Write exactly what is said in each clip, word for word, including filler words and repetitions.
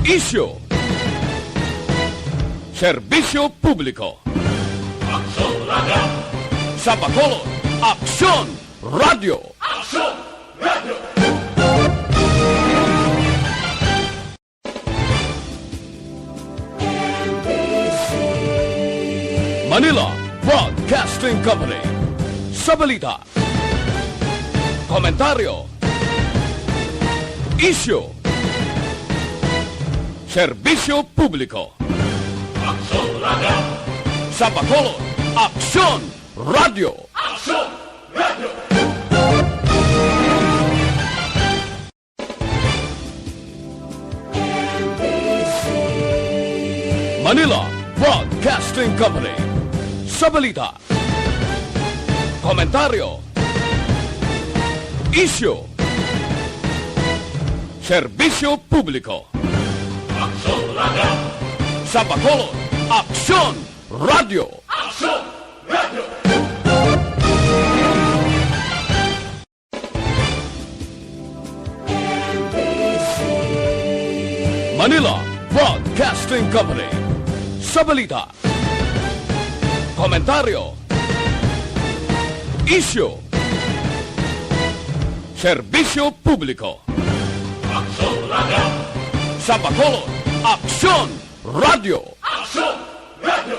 Isyu. Serbisyo publiko. Aksyon Radio. Sa Bacolod, Aksyon Radio. Aksyon Radio. Manila Broadcasting Company. Sa balita, komentaryo, isyu, serbisyo publiko. Aksyon Radio. Sa Bacolod, Aksyon Radio. Aksyon Radio. Manila Broadcasting Company. Sa balita, komentaryo, isyu, serbisyo publiko. Aksyon Radio. Sa Bacolod, Aksyon Radio. Aksyon Radio. Manila Broadcasting Company. Sa balita, komentaryo, isyu, serbisyo publiko. Aksyon Radio. Sa Bacolod, Aksyon Radio. Aksyon Radio.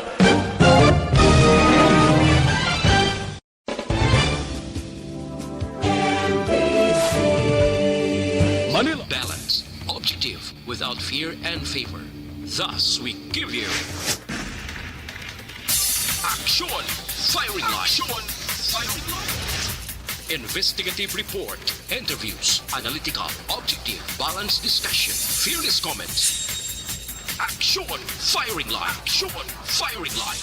Manila. Balance, objective, without fear and favor. Thus, we give you Action Firing Line. Action Firing Line. Investigative report, interviews, analytical, objective, balanced discussion, fearless comments. Action Firing Line. Action Firing Line.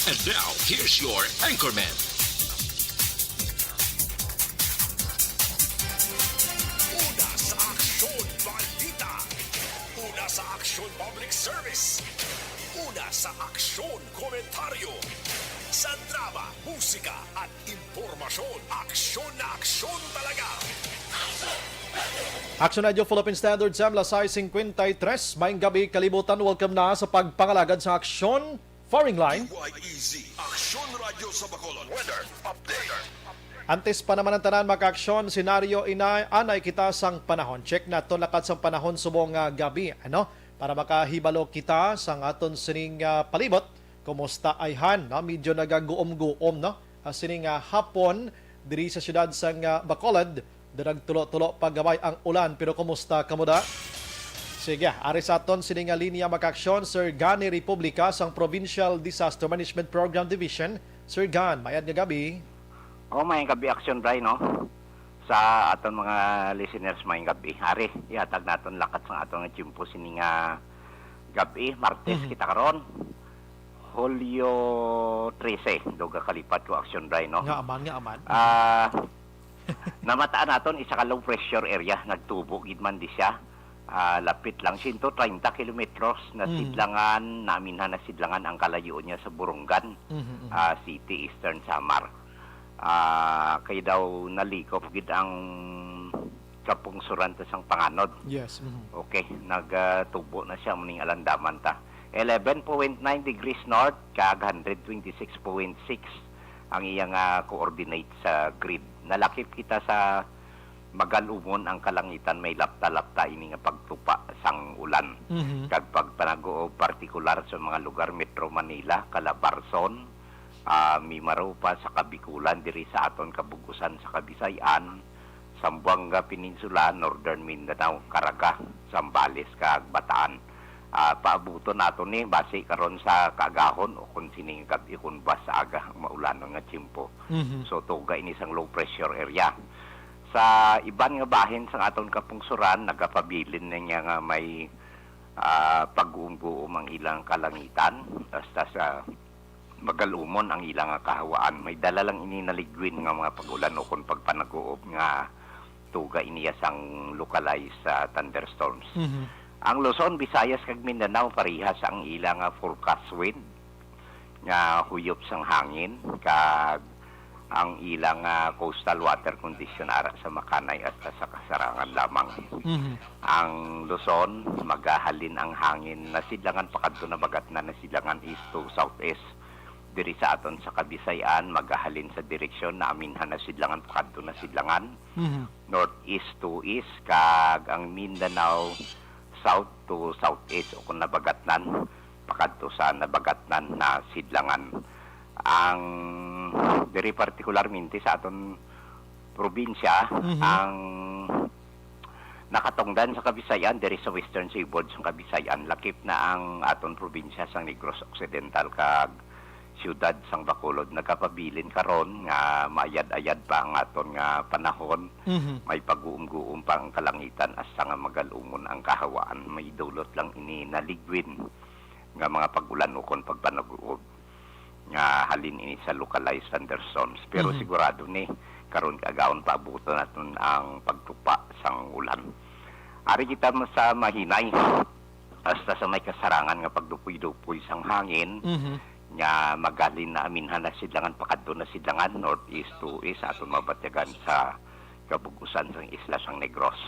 And now, here's your anchorman. Una sa Aksyon Balita. Una sa Aksyon Public Service. Una sa Aksyon Komentaryo. Sa drama, musika, at impormasyon, aksyon na aksyon talaga. Action Radio Philippine Standard Time, alas sais cincuenta y tres. Maayong gabi, kalibutan. Welcome na sa pagpangalagad sa Aksyon Firing Line. D Y E Z, Aksyon Radio sa Bacolod. Weather update. Antes pa naman ang tanan, mga kaaksyon, senaryo ina, anay kita sang panahon. Check naton lakat sang panahon subong nga gabi, ano? Para makahibalo kita sang aton sining, ah, palibot. Kumusta ayhan, no? Medyo nagaguom-guom, no? Ah, sining, ah, hapon, diri sa siyudad sang, ah, Bacolod, nagtulo-tulo pa gamay ang ulan. Pero kumusta kamo da? Sige, ari sa aton sini nga linya makaaksyon, Sir Gani Republica sang Provincial Disaster Management Program Division. Sir Gan, mayad nga gabi. Oh, may gabi, Action Bry, no? Sa aton mga listeners, may gabi. Ari, ihatag naton lakat sa aton nga tiyempo sini nga gabi, Martes Mhm. kita karon. Hulyo trese, duga kalipat ko, Action Bry, no? Nga aman, nga aman. Ah, namataan naton isa ka low pressure area, nagtubo gid man di siya. Ah, lapit lang, siyento treinta kilometros na Mm. sidlangan, naminhan na sidlangan ang kalayo niya sa Borongan, Mhm, mhm. ah, City, Eastern Samar. Ah, kay daw nalikop gid ang kapungsuran ta sang panganod. Yes, mhm. Okay, nagtubo na siya, muning alandaman ta. Eleven point nine degrees north, kag hundred twenty-six point six ang iya nga coordinate sa grid. Nalakip kita sa magalumon ang kalangitan, may lapta-lapta ini nga pagtupa sang ulan. Mhm. Kag pagpanaguob partikular sa mga lugar Metro Manila, Calabarzon, ah, Mimaropa sa Kabikulan, diri sa aton kabug-usan sa Kabisayan, Zamboanga Peninsula, Northern Mindanao, Caraga, Zambales, kag Bataan. Ah, paabuton nato ni basi karon sa kaagahon o kung sining gab-i, kung ba sa aga, maulanon nga tiyempo. Mhm. So, tuga ini sang low pressure area. Sa iban nga bahin sang aton kapungsuran, nagapabilin na niya nga may, ah, pag-uumbuom ang ilang kalangitan. Basta sa magalumon ang ilang kahawaan. May dala lang ini naligwin nga mga pag-ulan o kung pagpanaguob nga tuga iniya sang localized, ah, thunderstorms. Mhm. Ang Luzon, Visayas, kag Mindanao parehas ang ila nga forecast wind nga huyop sang hangin, kag ang ilang, ah, coastal water condition ara sa Makanay hasta sa Kasarangan lamang. Mhm. Ang Luzon, magahalin ang hangin na sidlangan pakadto na bagatnan na sidlangan east to southeast. Diri sa aton sa Kabisayan, magahalin sa direksyon na aminhan na sidlangan pakadto na sidlangan, Mhm. northeast to east, kag ang Mindanao, south to southeast, o kung nabagatnan, pakadto sa nabagatnan na sidlangan. Ang diri partikularmente sa aton probinsya, Mhm. ang nakatungdan sa Kabisayan, diri sa Western Seaboard sa Kabisayan, lakip na ang aton probinsya sa Negros Occidental kag siyudad sang Bacolod. Nagapabilin karon nga maayad-ayad pa ang aton nga panahon. Mhm. May pag-uumguom pa ang kalangitan hasta nga magalumon ang kahawaan. May dulot lang ini naligwin nga mga pag-ulan ukon pagpanag-uob nga halin ini sa localized thunderstorms. Pero Mhm. sigurado ni karon kag agahon paabuton naton ang pagtupa sang ulan. Ari kita ma-, sa Mahinay, hasta sa may Kasarangan nga pagdupoy-dupoy sang hangin Mhm. nga magalin na aminhan na sidlangan pakadto na sidlangan, northeast to east, aton mabatyagan sa kabug-usan sang isla sang Negros.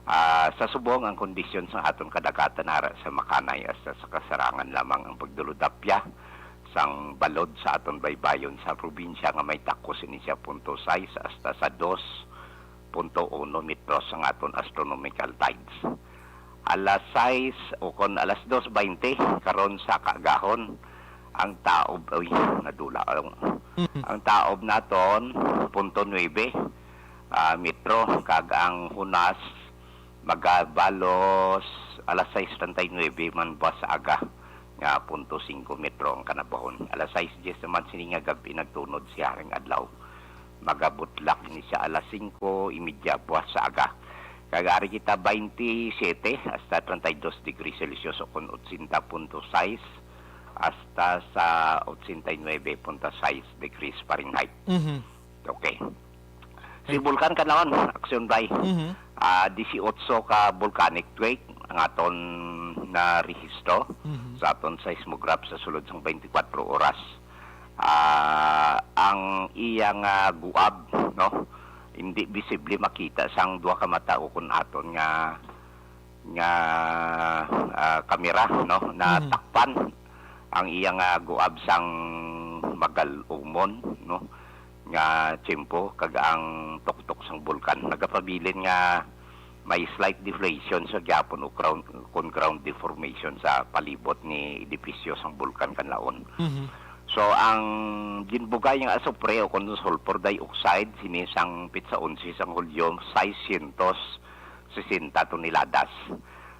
Ah, sa subong, ang kondisyon sa aton kadagatan ara sa Makanay hasta sa Kasarangan lamang ang pagdulodapya sang balod sa aton baybayon sa probinsya nga may takos ini siya punto sais hasta sa dos punto uno metros ang aton astronomical tides. Alas sais o kon alas dos baynte karon sa kaagahon, ang taob, uy, nadula ang, Mhm. ang taob naton, punto nuebe, ah, metro, kag ang hunas magabalos alas sais treinta y nuebe man buwas sa aga, nga punto singko metro ang kanabahon. Alas sais dies naman sini nga gab-i nagtunod si Haring Adlaw. Magabutlak ini siya alas singko y media buwas sa aga. Kag ari kita baynte siyete hasta treinta y dos degrees Celsius o kon otsenta punto sais hasta sa otsenta y nuebe punto sais degrees Fahrenheit. Mhm. Okay. Si Bulkan Kanlaon, Aksyon Bay. Mhm. Ah, disiotso ka volcanic quake ang aton na rehistro Mhm. sa aton seismograph sa sulod sang twenty-four oras. Ah, ang iya nga guab, no, hindi visible makita sang duha ka mata o kun aton nga, nga, ah, kamera, no, Mhm. natakpan ang iya nga guab sang magal-umon, no, nga tiyempo, kag ang tuktok sang bulkan nagapabilin nga may slight deflation sa gyapon o ground, kon ground deformation sa palibot ni edipisyo sang Bulkan Kanlaon. Mhm. So, ang ginbugay nga asupre o kon sulfur dioxide, sini sang pitsa onse sang Hulyo, seiscientos sesenta toneladas.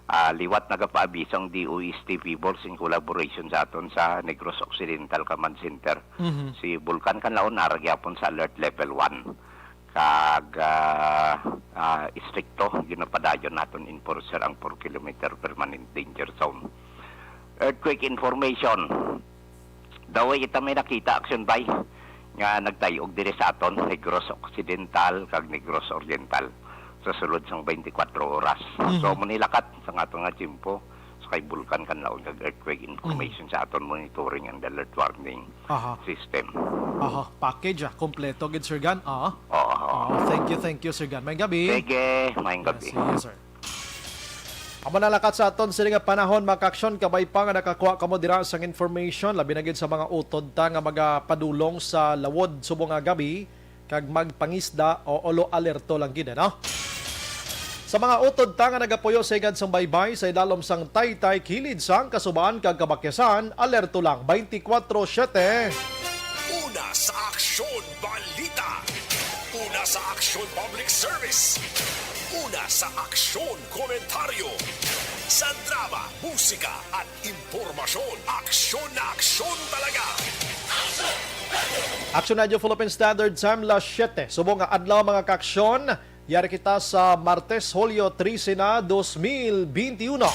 Ah, liwat nagapaabiso ang D O S T Peoples in collaboration sa aton sa Negros Occidental Command Center. Mhm. Si Bulkan Kanlaon ara gyapon sa alert level one. Kag, ah, ah, istrikto ginapadayon naton enforcer ang four kilometer permanent danger zone. Earthquake information. Daw kita may nakita, Aksyon Bay, nga nagtayog diri sa aton, Negros Occidental kag Negros Oriental, sa sulod sang twenty-four oras. Mhm. So, amo ni lakat sa aton nga tiyempo sa kay Bulkan Kanlaon kag earthquake information sa aton monitoring and alert warning Aha. system. Aha, package, ah, kompleto gid, Sir Gan. Ah. Oo. Ah, thank you, thank you, Sir Gan. Maayong gabi. Sige, maayong gabi. Yes, yes, sir. Amo na lakat sa aton sini nga panahon, mga kaaksyon, kabay pa nga nakakuha kamo dira sang information, labi na gid sa mga utod ta nga magapadulong sa lawod subong nga gabi, kag magpangisda o ulo alerto lang gid, ano? Sa mga utod ta nga nagapuyo sa higad sang baybay, sa ilalom sang taytay, kilid sang kasubahan kag kabakyasan, alerto lang twenty-four seven. Una sa Aksyon Balita. Una sa Aksyon Public Service. Una sa Aksyon Komentaryo. Sa drama, musika, at impormasyon, aksyon na aksyon talaga. Aksyon Radio Philippine Standard Time, las siete. Subong nga adlaw, mga kaaksyon, yari kita sa Martes, Hulyo trese na, dos mil benti uno.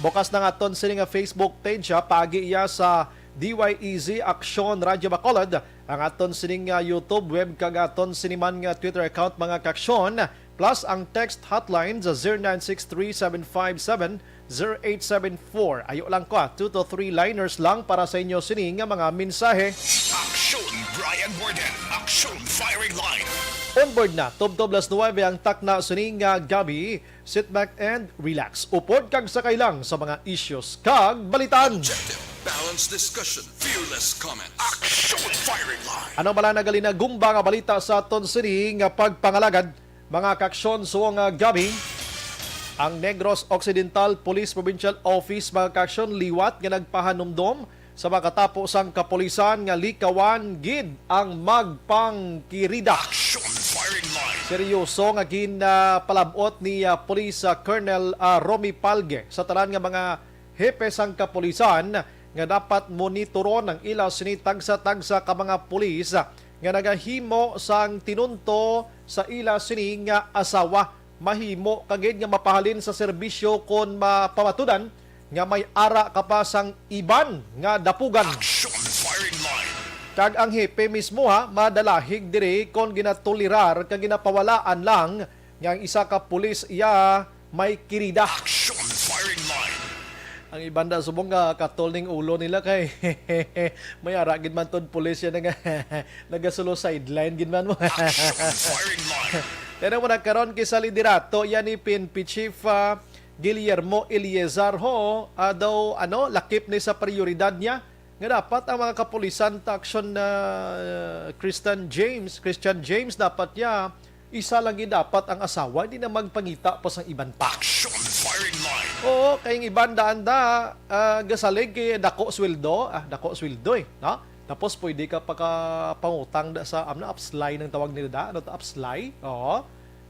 Bukas na nga aton sini nga Facebook page, ha, paagi iya sa D Y E Z Aksyon Radyo Bacolod, ang aton sining, ah, YouTube web kag aton sini man nga Twitter account, mga kaaksyon, plus ang text hotline sa zero nine six three seven five seven zero eight seven four. Ayo lang ko, ah, two to three liners lang para sa inyo sini nga mga mensahe. Aksyon Brian Warden, Aksyon Firing Line. On board na, tubtob las nuwebe ang takna sining nga gabi. Sit back and relax. Upod kag sakay lang sa mga issues kag balitan. Objective, balanced discussion, fearless comment. Aksyon Firing Line. Ano bala nagalinagumba nga balita sa aton sini nga pagpangalagad, mga kaaksyon, subong nga gabi? Ang Negros Occidental Police Provincial Office, mga kaaksyon, liwat nga nagpahanumdom sa makatapo sang kapulisan nga likawan gid ang magpangkirida. Aksyon Firing Line. Seryoso nga ginpalabot ni ah, Police ah, Colonel ah, Romy Palge sa tanan nga mga hepe sang kapulisan nga dapat monitoron ang ila sini tagsa-tagsa ka mga pulis nga nagahimo sang tinunto sa ila sini nga asawa. Mahimo ka gid nga mapahalin sa serbisyo kon mapamatudan nga may ara ka pa sang iban nga dapugan. Aksyon Firing Line. Kag ang hepe mismo ha, madalahig diri kon ginatolerar kag ginapawalaan lang nga ang isa ka pulis iya may kirida. Aksyon Firing Line. Ang iban da subong nga katol ning ulo nila kay may ara gid man tod pulis yan nga nagasulo sideline gid man mo. Aksyon Firing Line. Pero mo na karon kay sa liderato yan ni P N P Chief ah, Guillermo Eliezar ho, ah, daw ano, lakip ni sa prioridad niya nga dapat ang mga kapulisan ta aksyon na Christian James, Christian James dapat niya isa lang gid dapat ang asawa, hindi na magpangita pa sang iban pa. Aksyon Firing Line. Oo, kay ang iban daan da ah, gasalig kay dako sweldo, ah, dako sweldo eh, no? Tapos pwede ka pakapangutang da sa ano, upslay ng tawag nila da, ano to, upslay? Oo.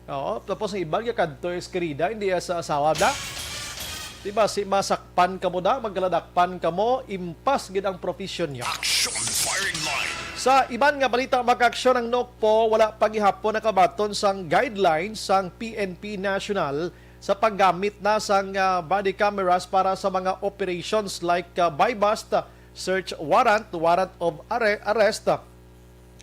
Oo, tapos ang iban nga kadto is kirida, hindi ya sa asawa da. Di ba, si masakpan kamo da, magkaladakpan kamo, impas gid ang profession niya. Aksyon Firing Line. Sa iban nga balita, mga kaaksyon, ang NOCPO wala pa gihapon nakabaton sang guidelines sang P N P National sa paggamit na sang ah, body cameras para sa mga operations like ah, buy-bust, search warrant, warrant of arre- arrest,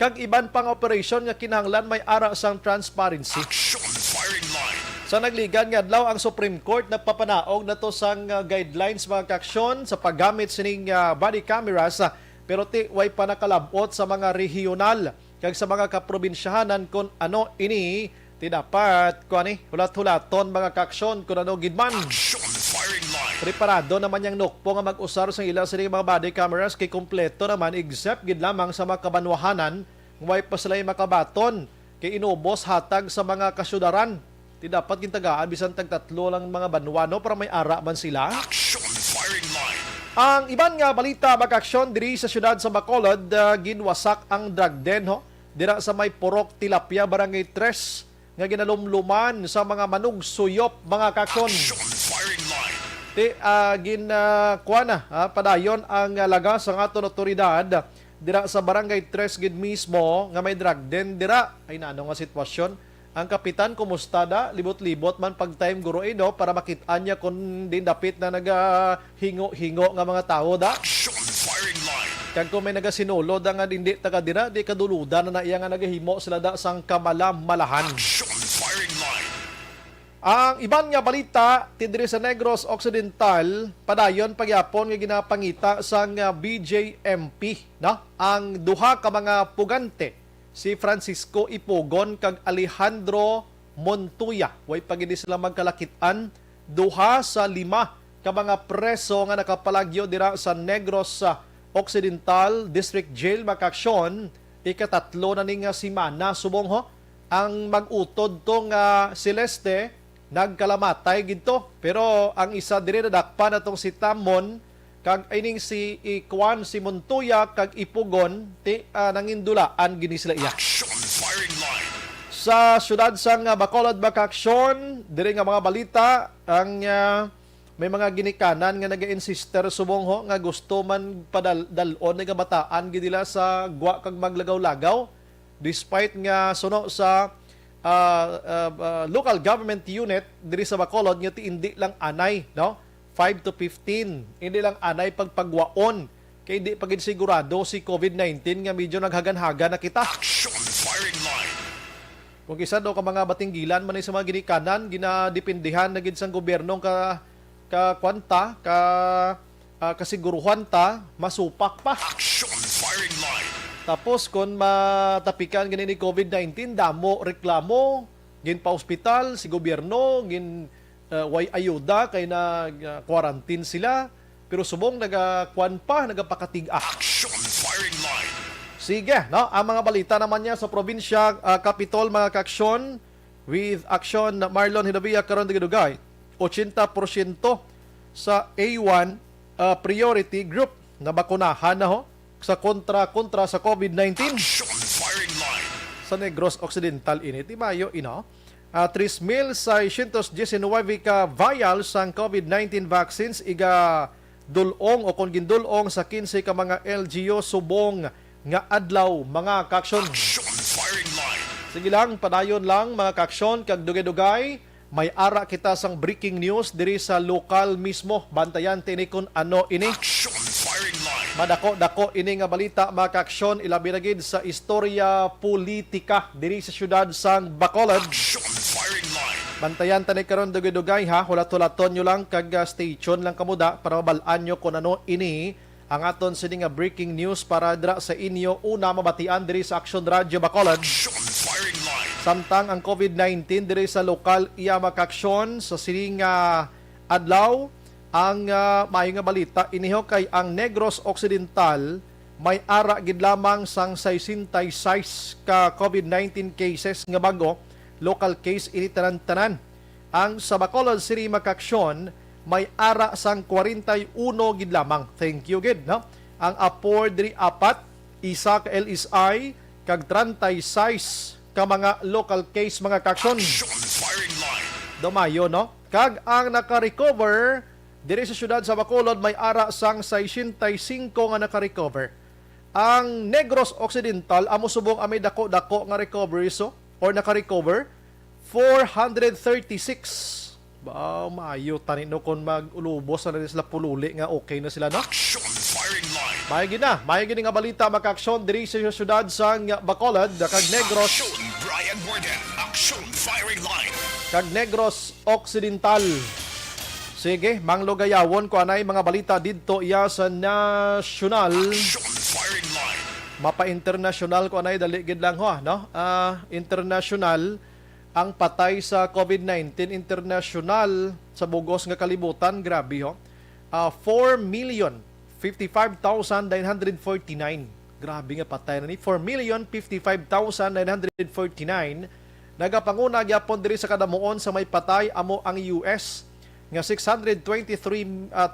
kag iban pang operasyon nga kinahanglan may ara sang transparency. Aksyon Firing Line. Sa nagligan nga adlaw, ang Supreme Court nagpapanaog na to sang ah, guidelines, mga kaaksyon, sa paggamit sining ah, body cameras, ah, pero ti way pa nakalab-ot sa mga rehiyonal kag sa mga kaprobinsyahanan kon ano ini ti dapat kuan ni hulat-hulaton, mga kaaksyon, kon ano gid man. Aksyon Firing Line. Preparado naman yang NOCPO nga mag-usar sa ila sini mga body cameras kay kompleto naman, except gid lamang sa mga kabanwahanan nga way pa sila makabaton kay inubos hatag sa mga kasyudaran. Ti dapat gintagaan bisan tag tatlo lang mga banwa, no, para may ara man sila. Aksyon Firing Line. Ang iban nga balita, mga kaaksyon, diri sa siyudad sa Bacolod, ah, ginwasak ang drug den ho dira sa may Purok Tilapia, Barangay Tres, nga ginalumluman sa mga manugsuyop, mga kaaksyon. Aksyon Firing Line. Ti ah, gin ah, kuha na ah, padayon ang ah, lagas sang aton otoridad dira sa Barangay Tres gid mismo nga may drug den dira. Ay, nano nga sitwasyon? Ang kapitan, kumusta da? Libot-libot man pag time guro eh, no? Para makit-an niya kung din dapit na nagahingo-hingo nga mga tao da. Aksyon Firing Line. Kag kung may nagasinulod da nga hindi taga dira, di kaduludan na na iya nga nagahimo sila da sang kamalamalahan. Aksyon Firing Line. Ang iban nga balita, ti diri sa Negros Occidental, padayon pagyapon nga ginapangita sang ah, B J M P, no? Ang duha ka mga pugante, si Francisco Ipugon kag Alejandro Montoya. Way pa gid sila magkalakit-an. Duha sa lima ka mga preso nga nakapalagyo dira sa Negros ah, Occidental District Jail, mga kaaksyon, ikatatlo na ni nga semana subong ho ang mag-utod to nga Celeste nagkalamatay gid to. Pero ang isa diri nadakpan atong si Tamon, kag ining si Ikwan, si Montoya kag Ipugon, ti ah, nangindulaan gini sila iya. Aksyon Firing Line. Sa siyudad sang ah, Bacolod, mga kaaksyon, diri nga mga balita, ang ah, may mga ginikanan nga naga-insister subong ho nga gusto man padal-dalon ni kabataan gid nila sa gwa kag maglagaw-lagaw, despite nga suno sa ah, ah, ah, local government unit diri sa Bacolod nga ti indi lang anay, no? Five to fifteen, indi lang anay pagpagwaon kay di pa gid sigurado si COVID nineteen nga medyo naghagan-hagan na kita. Aksyon Firing Line. Kung isa daw ka mga batinggilan man ni sa mga ginikanan, ginadepindihan na gid sang gobyerno ka ka kwanta, ka ah, kasiguruhan ta, masupak pa. Aksyon Firing Line. Tapos, kung matapikan gani ni COVID nineteen, damo reklamo, ginpa-hospital si gobyerno, gin, uh, way ayuda kay nag-quarantine sila. Pero subong nagakuan pa, nagapakatig-a. Action Firing Line. Sige, no? Ang mga balita naman niya sa probinsya, uh, Kapitol, mga kaaksyon, with Action Marlon Hidavia karon dugay-dugay, ochenta porsyento sa A one, uh, priority group nabakunahan na ho sa kontra-kontra sa COVID nineteen. Action Firing Line. Sa Negros Occidental ini, ti mayo ino, ah, tres mil seiscientos diecinuebe ka vial sang COVID nineteen vaccines iga dul-ong o kon gindul-ong sa kinse ka mga L G U subong nga adlaw, mga kaaksyon. Action Firing Line. Sige lang, padayon lang, mga kaaksyon, kag dugay-dugay, may ara kita sang breaking news diri sa lokal mismo. Bantayan tini kung ano ini. Action Firing Line. Madako-dako ini nga balita, mga kaaksyon, ilabi na gid sa istorya politika diri sa siyudad sang Bacolod. Action Firing Line. Bantayan tani karon dugay-dugay, ha. Hulat-hulaton nyo lang kag, ah, stay tuned lang kamo da para mabal-an nyo kung ano ini ang aton sini nga breaking news para dira sa inyo una mabatian diri sa Action Radio Bacolod. Action Firing Line. Samtang ang COVID nineteen diri sa lokal, iya, mga kaaksyon, sa sini nga adlaw, ang, ah, maayo nga balita iniho kay ang Negros Occidental may ara gid lamang sang sesenta y seis ka COVID nineteen cases nga bag-o, local case ini tanan-tanan. Ang sa Bacolod City, mga kaaksyon, may ara sang kwarenta y uno gid lamang. Thank you gid, no? Ang Apor diri apat, isa ka L S I, kag treinta y seis ka mga local case, mga kaaksyon. Action Firing Line. Dumayo, no? Kag ang naka-recover diri sa siyudad sa Bacolod may ara sang sesenta y cinco nga naka-recover. Ang Negros Occidental amo subong ang may dako-dako nga recovery, so, or naka-recover, four hundred thirty-six. Ba, maayo tani no kung mag-ulubos na rin sila pululi nga okay na sila, no? Action Firing Line. Maayo gid na, maayo gid nga balita, mga kaaksyon, diri sa siyudad sang Bacolod, kag Negros. Action Brian Warden. Action Firing Line. Kag Negros Occidental. Sige, manglugayawon ko anay mga balita didto iya sa nasyonal. Action Firing Line. Mapa-internasyonal ko anay, dali gid lang ho, ah, no? Ah, internasyonal ang patay sa COVID nineteen internasyonal sa bugos nga kalibutan, grabe ho. Ah, four million fifty-five thousand nine hundred forty-nine. Grabe nga patay na ni. Four million fifty-five thousand nine hundred forty-nine. Nagapanguna gyapon diri sa kadamuon sa may patay amo ang U S nga six hundred twenty-three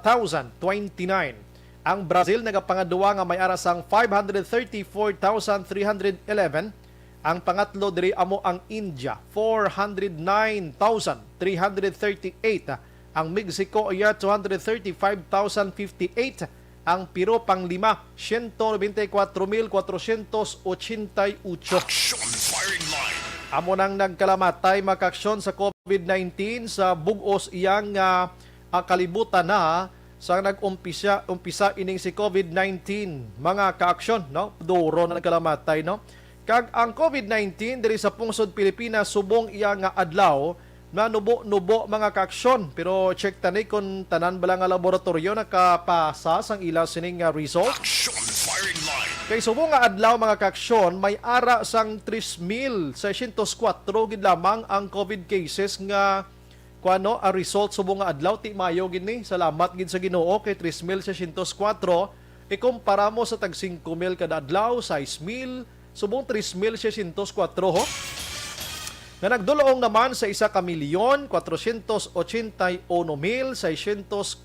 thousand twenty-nine. Ang Brazil nagapangadua nga may ara sang five hundred thirty-four thousand three hundred eleven. Ang pangatlo diri amo ang India, four hundred nine thousand three hundred thirty-eight. Ang Mexico iya two hundred thirty-five thousand fifty-eight. Ang Peru panglima, siyento nobenta y kuwatro mil kwatrosyentos ochenta y ocho. Action Firing Line. Amo nang nagkalamatay, mga kaaksyon, sa COVID nineteen sa bug-os iyang, ah, ah, kalibutan na sa nag-umpisa, umpisa ining si COVID nineteen, mga kaaksyon, no? Duro na nagkalamatay, no? Kag ang COVID nineteen diri sa pungsod Pilipinas subong iya nga adlaw, nanubo-nubo, mga kaaksyon. Pero check tani kung tanan bala nga laboratoryo nakapasa sang ila sining nga result. Action Firing Line. Kay subong nga adlaw, mga kaaksyon, may ara sang tres mil seiscientos kuwatro gid lamang ang COVID cases nga kuano, ang result subong nga adlaw, ti mayo gid ni. Salamat gid sa Ginoo kay tres mil seiscientos kuwatro, ikumpara mo sa tag singko mil kada adlaw, sais mil, subong tres mil seiscientos kuwatro, ho. Nga nagdulong naman sa isa ka milyon, kwatrosyentos ochenta y uno mil seiscientos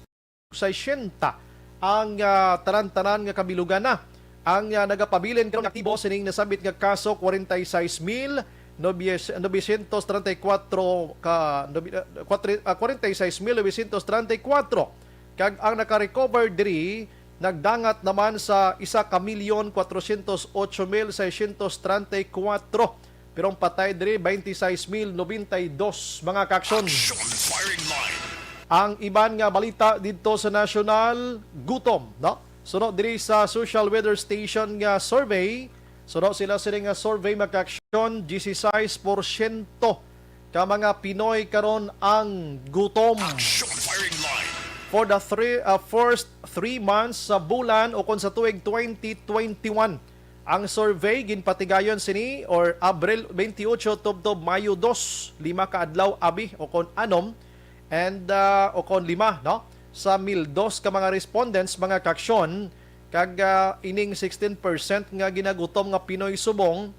sesenta ang, ah, tanan-tanan nga kabilugan na. Ang, ah, nagapabilin karon nga aktibo sining nasambit nga kaso, kwarenta y sais mil novecientos treinta y kuwatro ka, nobi-, ah, kwatri-, ah, kwarenta y sais mil novecientos treinta y kuwatro. Kag ang naka-recover diri nagdangat naman sa isa ka milyon kwatrosyentos otso mil seiscientos treinta y kuwatro. Pero ang patay diri, twenty-six mil noventa y dos, mga kaaksyon. Action Firing Line. Ang iban nga balita didto sa nasyonal, gutom, no? Suno diri sa Social Weather Station nga survey, suno sila sini nga survey, mga kaaksyon, dieciséis porsyento ka mga Pinoy karon ang gutom. Action Firing Line. For the three, uh, first three months sa bulan o kon sa tuig twenty twenty-one, Ang survey ginpatigayon sini or Abril twenty-eight tubtob Mayo dos, lima ka adlaw abi o kon anom, and, ah, o kon lima, no? Sa mil dos ka mga respondents, mga kaaksyon, kag, ah, ining sixteen percent nga ginagutom nga Pinoy subong,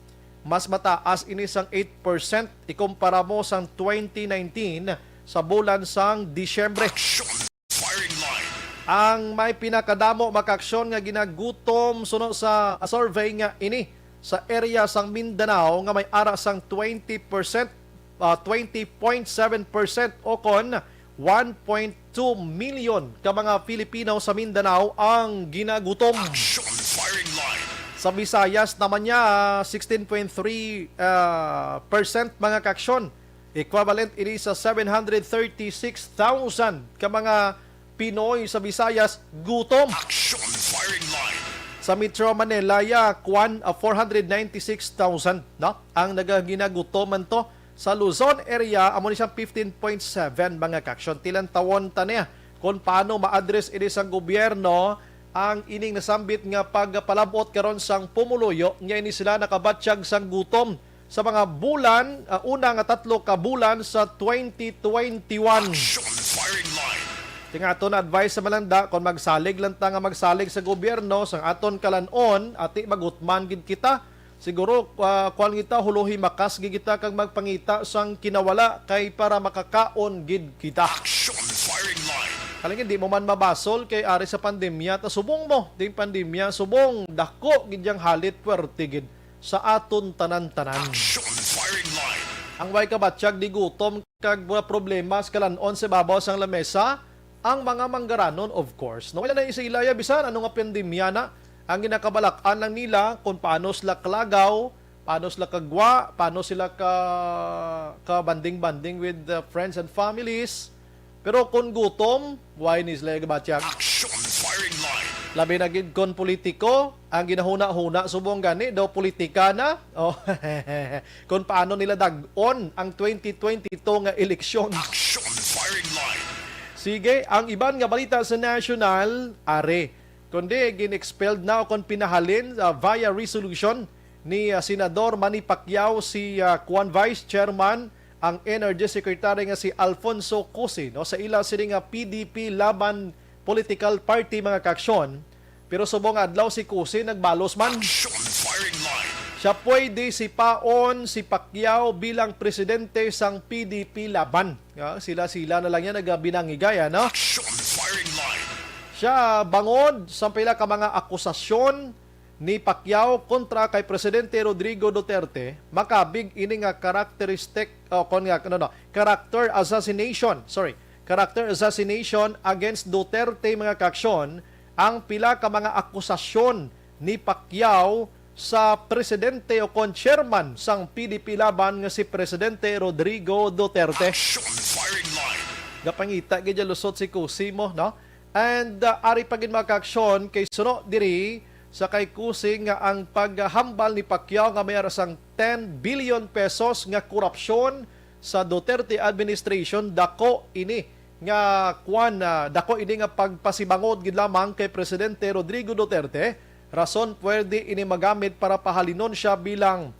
mas mataas ini sang eight percent ikumpara mo sang twenty nineteen sa bulan sang Disyembre. Action Firing Line. Ang may pinakadamo, mga kaaksyon, nga ginagutom suno sa survey nga ini sa area sang Mindanao nga may ara sang twenty percent, ah, twenty point seven percent o kon one point two million ka mga Filipino sa Mindanao ang ginagutom. Action Firing Line. Sa Visayas naman niya, sixteen point three, ah, percent, mga kaaksyon. Equivalent ini sa seven hundred thirty-six thousand ka mga Pinoy sa Visayas gutom. Action Firing Line. Sa Metro Manila, ya, kwan, ah, four hundred ninety-six thousand, no? Ang nagaginagutom man to. Sa Luzon area, amo ni siyang fifteen point seven, mga kaaksyon. Tilantawon ta niya kung paano ma-address ini sang gobyerno ang ining nasambit nga pagpalabot karon sang pumuluyo nga ini sila nakabatyag sang gutom sa mga bulan, ah, una nga tatlo ka bulan sa twenty twenty-one. Action Firing Line. Kay nga aton advice sa malanda, kung magsalig lang ta nga magsalig sa gobyerno, sang aton kalan-on, ati magutman gid kita. Siguro, ah, kuwan kita, huluhi makas gid kita kag magpangita sang kinawala kay para makakaon gid kita. Action Firing Line. Halin, di mo man mabasol kay ari sa pandemya, ta subong mo, ding pandemya, subong, dako gid yang halit, puwerte gid sa aton tanan-tanan. Action Firing Line. Ang way kabatyag di gutom kag mga problema sa kalan-on sa babaw sang lamesa, ang mga manggaranon, of course. No, wala na sa ilaya bisan ano nga pandemya na. Ang ginakabalak-an lang nila kung paano sila kalagaw, paano sila kagwa, paano sila ka, ka banding-banding with the friends and families. Pero kung gutom, why ni sila gabatyag? Action Firing Line. Labi na gid kon politiko, ang ginahuna-huna subong gani daw politika na. Oh. Kung paano nila dag-on ang twenty twenty-two nga eleksyon. Action Firing Line. Sige, ang iban nga balita sa national, are. Kundi gin-expelled na o kon pinahalin, ah, via resolution ni, ah, Senador Manny Pacquiao si, ah, kuan, Vice Chairman, ang Energy Secretary nga si Alfonso Cusi, no, sa ila sini nga P D P Laban political party, mga kaaksyon. Pero subong nga adlaw si Cusi nagbalos man. Action Firing Line. Siya pwede sipaon si Pacquiao bilang presidente sang P D P Laban. Ya, sila-sila na lang yan nagabinangigay, ano? Action Firing Line. Siya bangod sa pila ka mga akusasyon ni Pacquiao kontra kay Presidente Rodrigo Duterte, makabig ini nga characteristic, o kon nga, ano, no, character assassination, sorry, character assassination against Duterte, mga kaaksyon, ang pila ka mga akusasyon ni Pacquiao sa presidente o kon chairman sang P D P Laban nga si Presidente Rodrigo Duterte. Action Firing Line. Gapangita gid ya lusot si Cusi mo, no? And, uh, ari pa gid, mga kaaksyon, kay suno diri sa kay Cusi nga ang paghambal ni Pacquiao nga may ara sang ten billion pesos nga korupsyon sa Duterte administration, dako ini nga kuan, ah, dako ini nga pagpasibangod gid lamang kay Presidente Rodrigo Duterte. Rason, pwede ini magamit para pahalinon siya bilang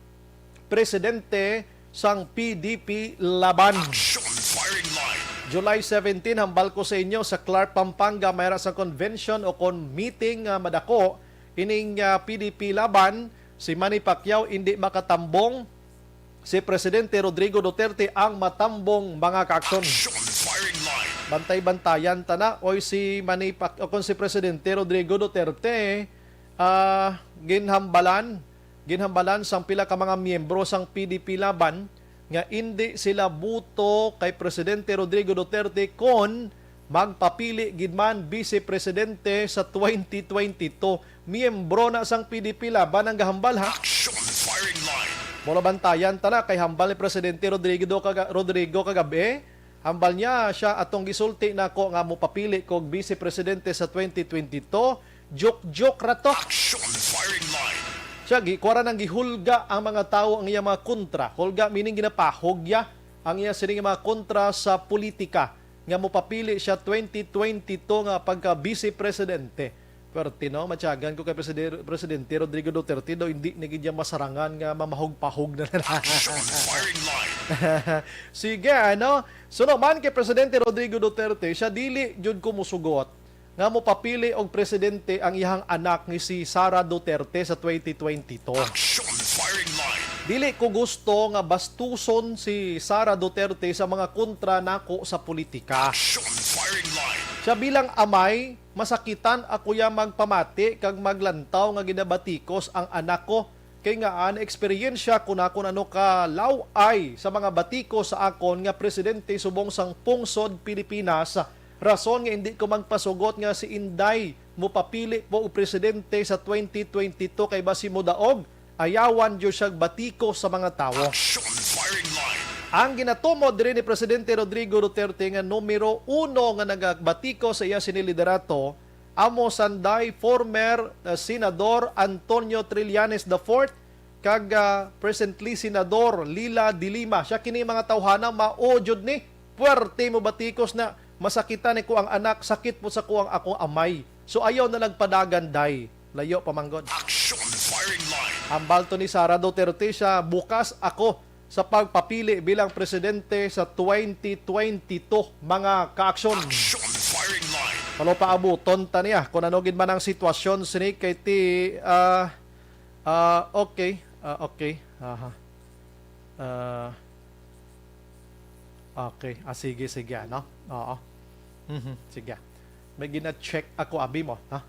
presidente sang P D P Laban. Action Firing Line. July seventeen, hambal ko sa inyo, sa Clark, Pampanga, may ra sang convention o kon meeting nga madako ining, ah, P D P Laban. Si Manny Pacquiao indi makatambong, si Presidente Rodrigo Duterte ang matambong, mga kaaksyon. Action Firing Line. Bantay-bantayan ta na, oy, si Manny Pac-, o kon si Presidente Rodrigo Duterte, ah, ginhambalan, ginhambalan sang pila ka mga miyembro sang P D P Laban nga indi sila buto kay Presidente Rodrigo Duterte kon magpapili gid man Vice Presidente sa twenty twenty-two. Miyembro na sang P D P Laban ang gahambal, ha? Action Firing Line. Mura bantayan ta na kay hambal ni Presidente Rodrigo kaga-, Rodrigo kagabi. Hambal niya, siya atong gisulti nako nga mopapili kog Vice Presidente sa twenty twenty-two. Joke-joke ra to. Action Firing Line. Siya, gi-, kuwara nang gihulga ang mga tawo ang iyang mga kontra. Hulga meaning ginapahugya ang iya sining mga kontra sa politika nga mopapili siya twenty twenty-two nga pagka-Vice Presidente. Perte, no? Matyagan ko kay Preside-, Presidente Rodrigo Duterte daw hindi na gid niya masarangan nga mamahog-pahog na lang. Action firing line. Sige, ano? Suno man kay Presidente Rodrigo Duterte, siya dili jud ko musugot nga mopapili og presidente ang iyang anak nga si Sara Duterte sa twenty twenty-two. Action firing line. Dili ko gusto nga bastuson si Sara Duterte sa mga kontra nako sa politika. Action firing line. Siya bilang amay, masakitan ako ya magpamati kag maglantaw nga ginabatikos ang anak ko. Kay nga, ah, na-eksperyensya ko na kung ano ka law-ay sa mga batikos sa akon nga presidente subong sang pungsod Pilipinas. Rason nga hindi ko magpasugot nga si Inday mopapili po og presidente sa twenty twenty-two kay basi modaog, ayawan jud siya batiko sa mga tawo. Action firing line. Ang ginatumod diri ni Presidente Rodrigo Duterte nga numero uno nga nagabatiko sa iya sini liderato, amo sanday former, uh, Senador Antonio Trillanes the fourth kag, uh, presently Senador Leila de Lima. Siya kini, mga tawhana, mao jud ni puwerte mo batikos na masakitan ni ko ang anak, sakit po sa ko ang akong amay. So ayaw na lang padagan, day. Layo pa man gud. Action firing line. Hambal to ni Sara Duterte siya, bukas ako sa pagpapili bilang presidente sa twenty twenty-two, mga ka-aksyon. Action firing line. Palopaabuton ta niya kung ano gid man ang sitwasyon sini kay ti, ah, ah, okay, ah, okay. Aha. Ah, okay. Ah, sige, sige, ano? Oo. Mhm, sige. May gina-check ako, abi mo, ha?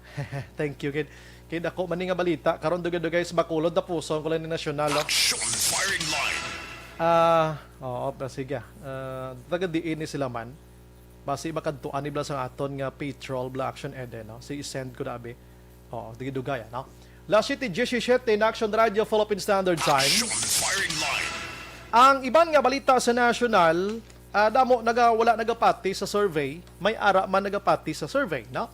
Thank you, kid. Kid ako man ni nga balita, karon dugay-dugay sa Bacolod, tapuson ko lang ni nasyonal, no? Action firing line. Ah, oo, ba, sige. Ah, taga diin ni sila man. Basi makadtuan ni bala sa aton nga patrol, bala, Action Eden, no? Si send ko na, abi. Oo, dugay-dugay, no? Las siete diecisiete na Action Radio Philippine Standard Time. Action firing line. Ang iban nga balita sa nasyonal, ah, damo naga-, wala nagapati sa survey, may ara man nagapati sa survey, no?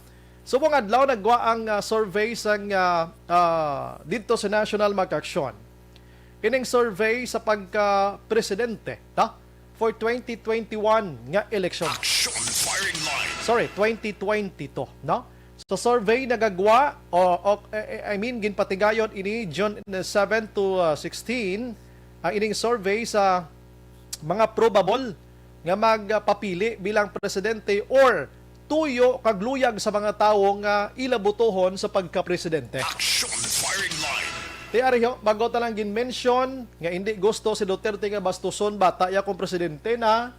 Subong adlaw nagwa ang, ah, survey sang, ah, ah, didto sa National Mag-Aksyon. Ining survey sa pagka-presidente, no? For twenty twenty-one nga eleksyon. Action firing line. Sorry, twenty twenty-two, no? Sa survey nagagwa, o, o, eh, eh, I mean, ginpatigayon ini June seven to, ah, sixteen, ang ining survey sa mga probable nga magpapili bilang presidente or tuyo kag luyag sa mga tawo nga ila botohon sa pagkapresidente. Action firing line. Ti ari ho, bago ta lang gin-mention nga hindi gusto si Duterte nga bastuson bata ya kung presidente na,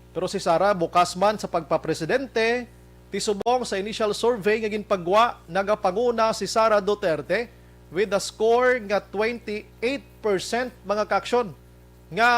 pero si Sara bukas man sa pagpapresidente. Ti subong sa initial survey nga ginpagwa, nagapanguna si Sara Duterte with a score nga twenty-eight percent, mga kaaksyon, nga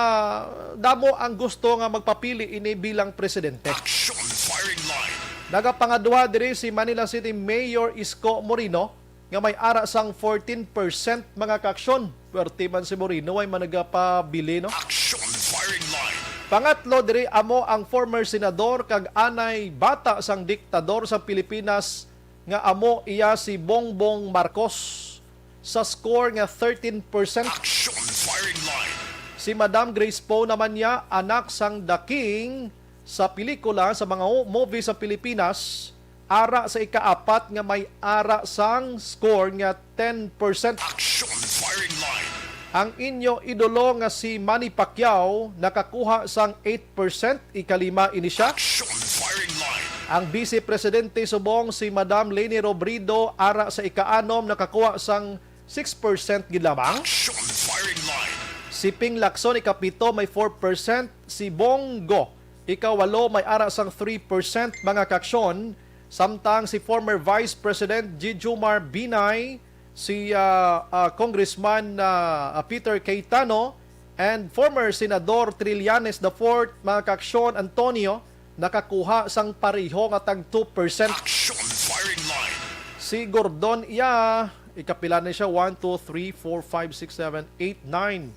damo ang gusto nga magpapili ini bilang presidente. Action firing line. Nagapangadwa diri si Manila City Mayor Isko Moreno nga may ara sang fourteen percent, mga kaaksyon. Pwerte man si Moreno, way man nagapabili, no? Action firing line. Pangatlo diri amo ang former senador kag anay bata sang diktador sa Pilipinas nga amo iya si Bongbong Marcos sa score nga thirteen percent. Action firing line. Si Madam Grace Poe naman niya, anak sang The King sa pelikula, sa mga movie sa Pilipinas, ara sa ikaapat nga may ara sang score nga ten percent. Action firing line. Ang inyo idolo nga si Manny Pacquiao nakakuha sang eight percent, ikalima ini siya. Action firing line. Ang Vice Presidente subong si Madam Leni Robredo ara sa ikaanom nakakuha sang six percent gid lamang. Action firing line. Si Ping Lacson ikapito may four percent, si Bongo ikawalo may ara sang three percent, mga kaaksyon, samtang si former Vice President Jijomar Binay, si, ah, ah, Congressman, ah, ah, Peter Cayetano, and former Senador Trillanes the fourth, mga kaaksyon, Antonio, nakakuha sang pareho nga tag two percent. Action firing line. Si Gordon iya, ikapila na siya? One, two, three, four, five, six, seven, eight, nine.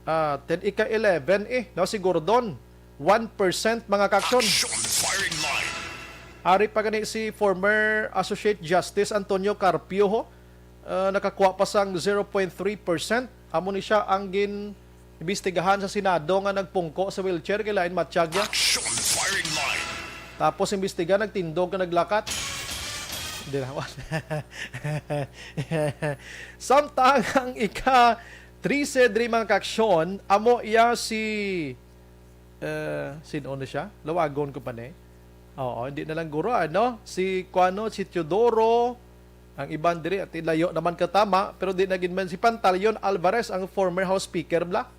Ah, ten, ika-eleven eh, no, si Gordon. One percent, mga kaaksyon. Action firing line. Ari pa gani si former Associate Justice Antonio Carpio, ho. Ah, nakakuha pa sang zero point three percent. Amo ni siya ang gin-imbestigahan sa Senado nga nagpungko sa wheelchair kay lain matyag niya. Action firing line. Tapos imbestiga, nagtindog nga naglakat. Di na, wala. Samtang ang ika trese diri, mga kaaksyon, amo iya si, eh, sino na siya? Lawagon ko pa ni. Oo, hindi na lang guro, ano? Si kuano, si Teodoro, ang iban diri, at layo naman katama, pero di na gid man si Pantaleon Alvarez, ang former House Speaker, bla.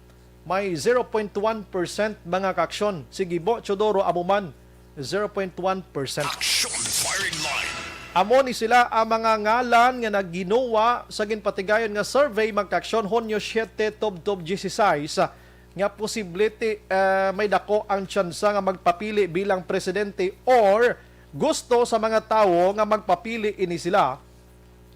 May zero point one percent, mga kaaksyon. Si Gibo Teodoro, amo man, zero point one percent. Action Firing Line. Amo ni sila ang mga ngalan nga nagginuwa sa ginpatigayon nga survey, mga kaaksyon, Hunyo siete tubtob dieciséis, nga posible ti, eh, may dako ang tsansa nga magpapili bilang presidente or gusto sa mga tawo nga magpapili ini sila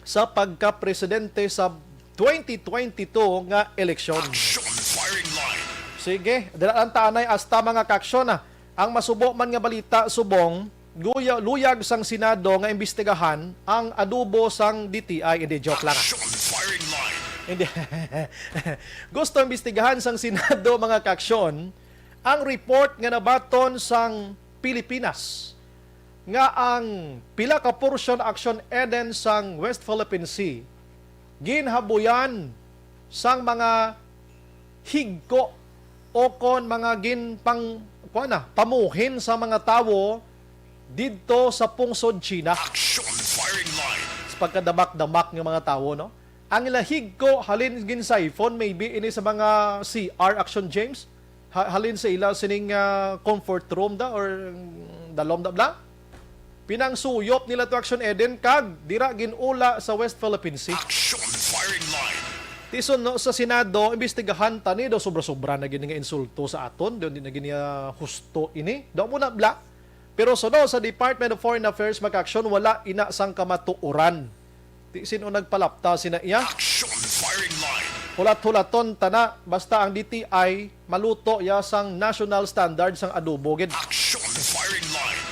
sa pagka-presidente sa twenty twenty-two nga eleksyon. Action Firing Line. Sige, dira lang ta anay asta, mga kaaksyon, ah. Ang masubo man nga balita subong, guya-, luyag sang Senado nga imbestigahan ang adobo sang D T I. Hindi, joke lang, ah. Action Firing Line. Hindi. Gusto imbestigahan sang Senado, mga kaaksyon, ang report nga nabaton sang Pilipinas nga ang pila ka portion, Action Eden, sang West Philippine Sea ginhabuyan sang mga higko o kon mga ginpang-, kuwan na, pamuhin sa mga tawo didto sa pungsod China. Action Firing Line. Sa pagkadamak-damak nga mga tawo, no? Ang ila higko halin gin-siphon, maybe ini sa mga C R, Action James. Ha-, halin sa ila sining, ah, comfort room da or, mm, dalom da bla. Pinangsuyop nila to, Action Eden, kag dira gin-ula sa West Philippine Sea. Action Firing Line. Tison, no, sa Senado, imbestigahan ta ni, daw sobra-sobra na gid nga insulto sa aton, daw di na gid niya husto ini. Daw mo na bla. Pero suno sa Department of Foreign Affairs, mga kaaksyon, wala ina sang kamatuoran. Ti sino nagpalapta sina iya? Action Firing Line. Hulat-hulaton ta na, basta ang D T I maluto ya sang national standard sang adobo gid. Action Firing Line.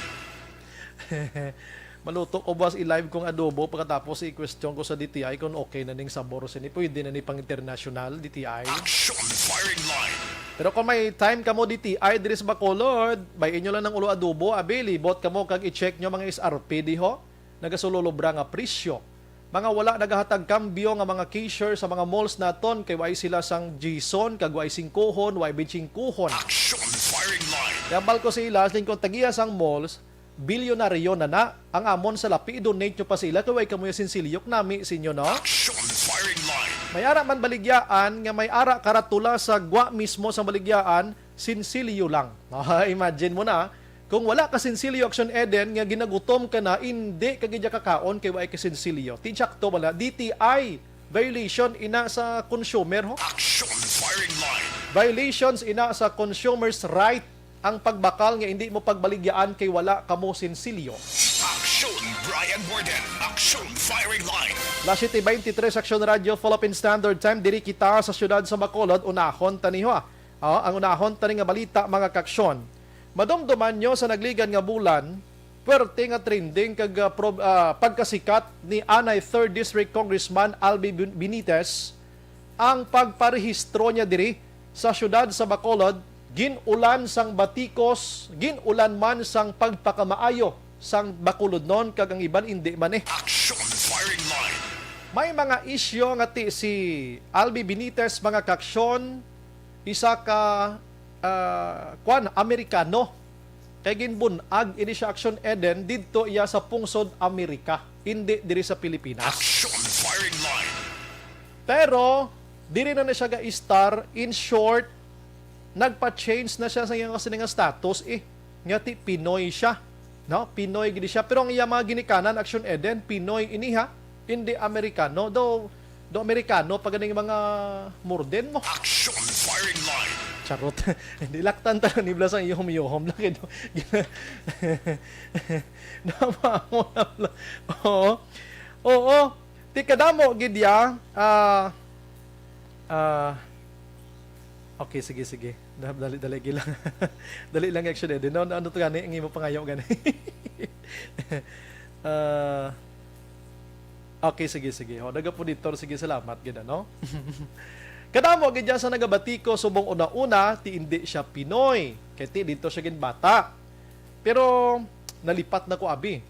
Maluto ko buwas i-live kong adobo, pagkatapos i-question ko sa D T I kung okay na ning sabor sini. Pwede na ni pang international, D T I. Action Firing Line. Pero kung may time kamo D T I diri sa Bacolod, bay-i nyo lang ng ulo adobo, abi, libot kamo kag i-check nyo mga S R P diho. Nagasululobra nga presyo. Mga wala nagahatag kambyo nga mga cashier sa mga malls naton, kay way sila sang Jason, kag way singkuhon, way bitsingkuhon. Action Firing Line. Yambal ko sa ila, siling ko, tagiya sang malls, bilyonaryo na na. Ang amon sa lapi, i-donate nyo pa sa ila, kay way kamo yung sinsilyok nami sa inyo, no? Action Firing Line. May ara man baligyaan nga may ara karatula sa gwa mismo sa baligyaan, sinsilyo lang. Ah, imagine mo na, kung wala ka sinsilyo, Action Eden, nga ginagutom ka na, hindi ka gid kakaon kay way ka sinsilyo. Ti, sakto bala, D T I, violation ina sa consumer, ho? Action Firing Line. Violations ina sa consumer's right ang pagbakal nga hindi mo pagbaligyaan kay wala kamo sinsilyo. Action Brian Warden. Action Firing Line. Las siete veintitrés, Action Radio, Philippine Standard Time. Diri kita sa siyudad sa Bacolod, unahon ta ni, ho, ah. Ah, ang unahon tani nga balita, mga kaaksyon. Madumduman nyo sa nagligan nga bulan, puwerte nga trending kag, ah, prob-, ah, pagkasikat ni anay Third District Congressman Albi Bin-, Benitez ang pagparehistro niya diri sa siyudad sa Bacolod, gin-ulan sang batikos, gin-ulan man sang pagpakamaayo sang Bacolodnon kag ang iban indi man, eh. Action Firing Line. May mga isyu nga ti si Albi Benitez, mga kaaksyon, isa ka, ah, kwan, Amerikano. Kay ginbun-ag ini siya, Action Eden, didto iya sa pungsod Amerika, indi diri sa Pilipinas. Action Firing Line. Pero diri na na siya ga-star. In short, nagpa-change na siya sa iyang kasi nga status, eh. Nga ti Pinoy siya. No? Pinoy gid siya. Pero ang iya mga ginikanan, Action Eden, Pinoy ini, ha? Hindi Amerikano. Daw, daw Amerikano pa ganing mga murden mo. Action Firing Line. Charot. Hindi, laktan talaga ni Blas ang iyuhom-iyuhom lang. Kaya daw, gina-, Nama mo na bla-, oo. Oo. Ti kadamo gid ya. Ah, ah, okay, sige, sige. Da-, dali, dali, gi lang. Dali lang, Action Eden. Ano, ano to gani? Ang imo pangayo gani? Ah, okay, sige, sige. O, nagapoditor. Sige, salamat gid, ano? Kadamo gid ya sa nagabatiko subong una-una, ti indi siya Pinoy. Kay ti dito siya ginbata. Pero nalipat na ko, abi.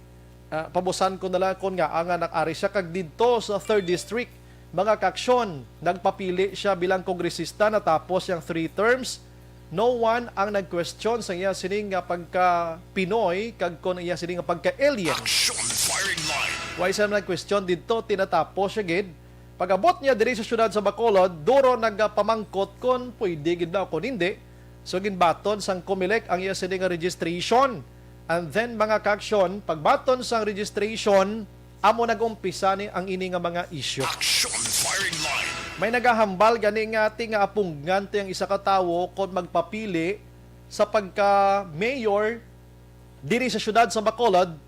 Ah, pabusan ko na lang kon ngaa nga nag-ari siya. Kag didto sa third District, mga kaaksyon, nagpapili siya bilang kongresista, natapos yang three terms. No one ang nag-question sa iya sining nga pagka-Pinoy kag kon iya sining nga pagka-alien. Action Firing Line. Way sa nag-question didto, tinatapos siya gid. Pag-abot niya diri sa siyudad sa Bacolod, duro nagapamangkot kon pwede gid ba o kon hindi. So, ginbaton sang Comelec ang iya sini nga registration. And then, mga kaaksyon, pagbaton sang registration, amo nag-umpisa ni ang ini nga mga isyu. Action Firing Line. May nagahambal gani nga ti nga apungan ti ang isa ka tawo kon magpapili sa pagka-mayor diri sa siyudad sa Bacolod,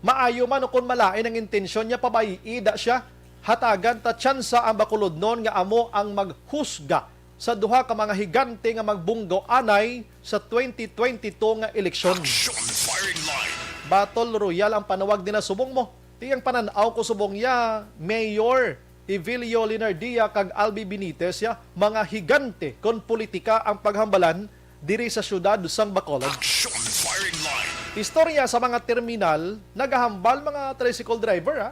maayo man o kon malain ang intensyon niya, pabay-i da siya. Hatagan ta tsansa ang Bacolodnon nga amo ang maghusga sa duha ka mga higante nga magbunggo anay sa twenty twenty-two nga eleksyon. Action Firing Line. Battle Royale ang panawag nila subong mo. Ti ang panan-aw ko subong ya, Mayor Evelio Leonardia kag Albi Benitez ya, mga higante kon politika ang paghambalan diri sa siyudad sang Bacolod. Action Firing Line. Istorya sa mga terminal, nagahambal mga tricycle driver, ha.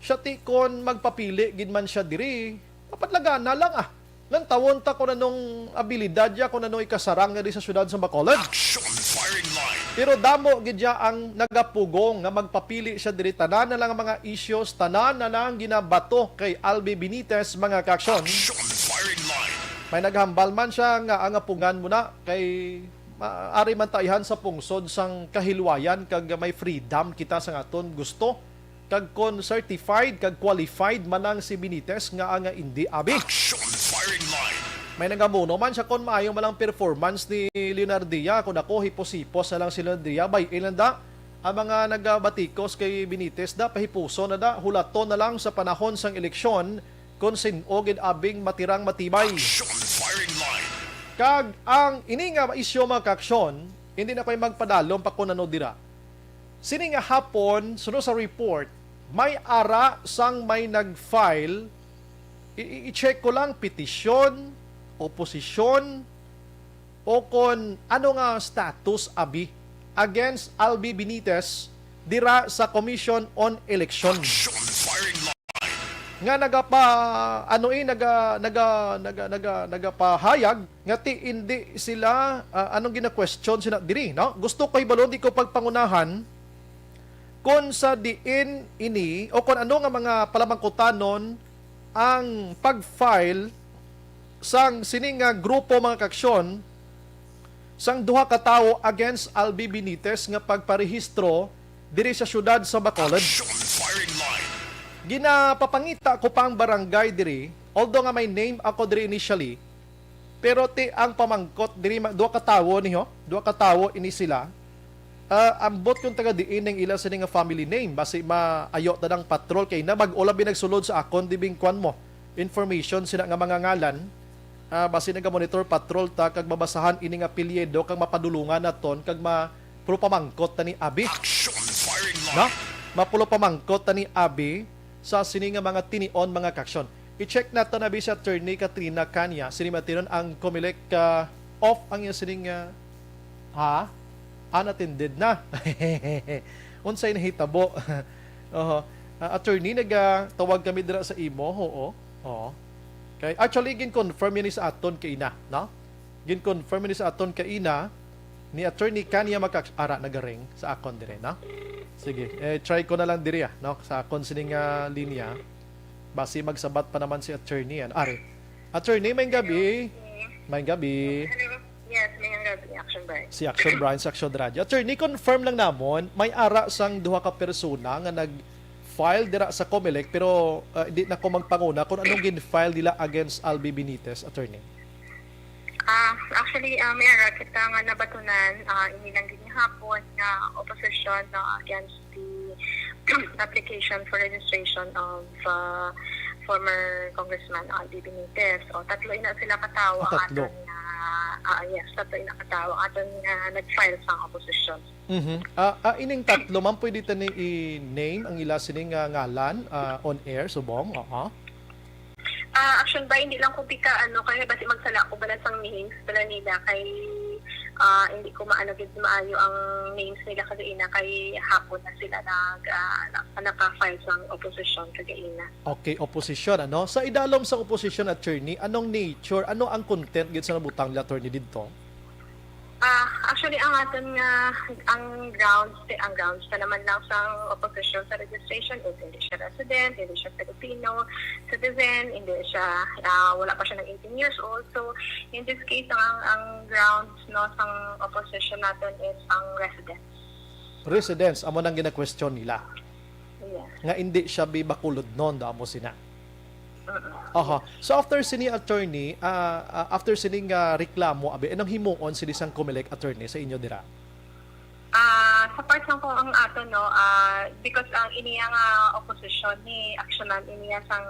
Siya ti kon magpapili gid man siya diri, papadlagana lang, ah. Lantawon ta kung anong abilidad ya, kung anong ikasarang nga di sa siyudad sa Bacolod. Action Firing Line. Pero damo gid ya ang nagapugong nga magpapili siya diri. Tanan na lang ang mga issues, tanan na lang ginabato kay Albi Benitez, mga kaaksyon. Action Firing Line. May naghambal man siya nga ang apungan mo na kay maari man ta ihan sa pungsod sang kahilwayan kag may freedom kita sa aton gusto. Kag kon certified kag qualified man ang si Benitez nga, nga indi, abi. Action Firing Line. May nagamuno man siya kon maayo man lang performance ni Leonardia. Kon ako, hipos-hipos na lang si Leonardia. Bay-i lang da ang mga nagabatikos kay Benitez da, pahipuson na da, hulaton na lang sa panahon sang eleksyon kon sin-o gid abing matirang matibay. Action Firing Line. Kag ang ini nga isyu, mga kaaksyon, hindi na ko'y magpadalom pa kon ano dira. Sini nga hapon, suno sa report, may ara sang may nag-file, i-, i-, i-check ko lang, petisyon, oposisyon, o kon ano nga status, abi, against Albi Benitez dira sa Commission on Election. Action Firing Line. Nga nagapa-, ano eh, naga-, naga-, naga-, naga-, nagapahayag nga ti indi sila, ah, anong gina-question sila diri, no? Gusto ko hibalon, di ko pagpangunahan kung sa diin ini o kung ano nga mga palamangkutanon ang pag-file sang sini nga grupo, mga kaaksyon, sang duha ka tawo against Albi Benitez nga pagparehistro diri sa siyudad sa Bacolod. Action Firing Line. Ginapapangita ko pa ang barangay diri, although nga may name ako diri initially, pero ti ang pamangkot diri, ma-, duha ka tawo ni, ho? Duha ka tawo ini sila. Ah, ambot kung taga diin ang ila sini nga family name, basi maayo ta nang patrol kay na bag-o lang binagsulod sa akon, di bing kwan mo, information sina nga mga ngalan. Ah, basi naga-monitor patrol ta kag mabasahan ini nga apelyido kag mapadulungan naton kag ma-, puro pamangkot ta ni abi. Action Firing Line. No? Mapulo pamangkot ta ni abi sa sini nga mga tinion, mga kaaksyon. I-check nato na bi si Attorney Katrina Kanya, sini matinon ang Comelec, ah, off ang iya sining, ah, ha? Unattended na. Unsay nahitabo? Oho. Ah, attorney, nagatawag kami dira sa imo. Oo. Oo. Okay. Actually, gin-confirm ini sa aton kaina, no? Gin-confirm ini sa aton kaina ni Attorney Kanya Makak-, ara, nagaring sa akon dire, no? Sige, eh, try ko na lang diri, ah, no? Sa akon sining, ah, linya. Basi magsabat pa naman si attorney, ano? Ari. Attorney, may gabi. May gabi. Hello. Yes, may gabi. Action Brian. Si Action Brian sa Action Radio. Attorney, confirm lang namon, may ara sang duha ka persona nga nag-file dira sa Comelec, pero, ah, di na ko magpanguna kung anong gin-file nila against Albi Benitez, attorney. Ah, actually, ah, may ara kita nga nabatunan, ah, ini lang gid nga hapon nga opposition, no, against the application for registration of, ah, former Congressman Albi Benitez. O, tatlo ina sila ka tawo. Ah, ang tatlo. Aton nga, ah, yes, tatlo ina ka tawo ang aton nga nag-file sang opposition. Mhm. Ah, ah, ining tatlo, ma'am, pwede ta ni i-name ang ila sining, ah, ngalan, ah, on air, subong? Oo. Ah, action ba, hindi lang ko pika, ano, kaya basi magsala ko bala sang names bala nila kay, ah, hindi ko maano gid maayo ang names nila kagaina kay hapon na sila nag, ah, na-, naka-file sang opposition kagaina. Okay, opposition, ano? Sa idalom sang opposition, attorney, anong nature, ano ang content gid sa nabutang nila, attorney, didto? Ah, actually, ang aton nga, ang grounds, ang grounds na naman lang sang opposition sa registration is hindi siya resident, hindi siya Filipino citizen, hindi siya, ah, wala pa siya nag eighteen years old. So, in this case, ang, ang grounds, no, sang opposition naton is ang residence. Residence, amo nang gina-question nila. Yes. Nga hindi siya bi Bacolodnon, daw amo sina. Mm-mm. Aha. So, after sini, attorney, ah, ah, after sini nga reklamo, abi, anong himuon sini sang Comelec, attorney, sa inyo dira? Ah, sa part lang ko ang ato, no, ah, because ang iniya nga opposition ni aksyonan iniya sang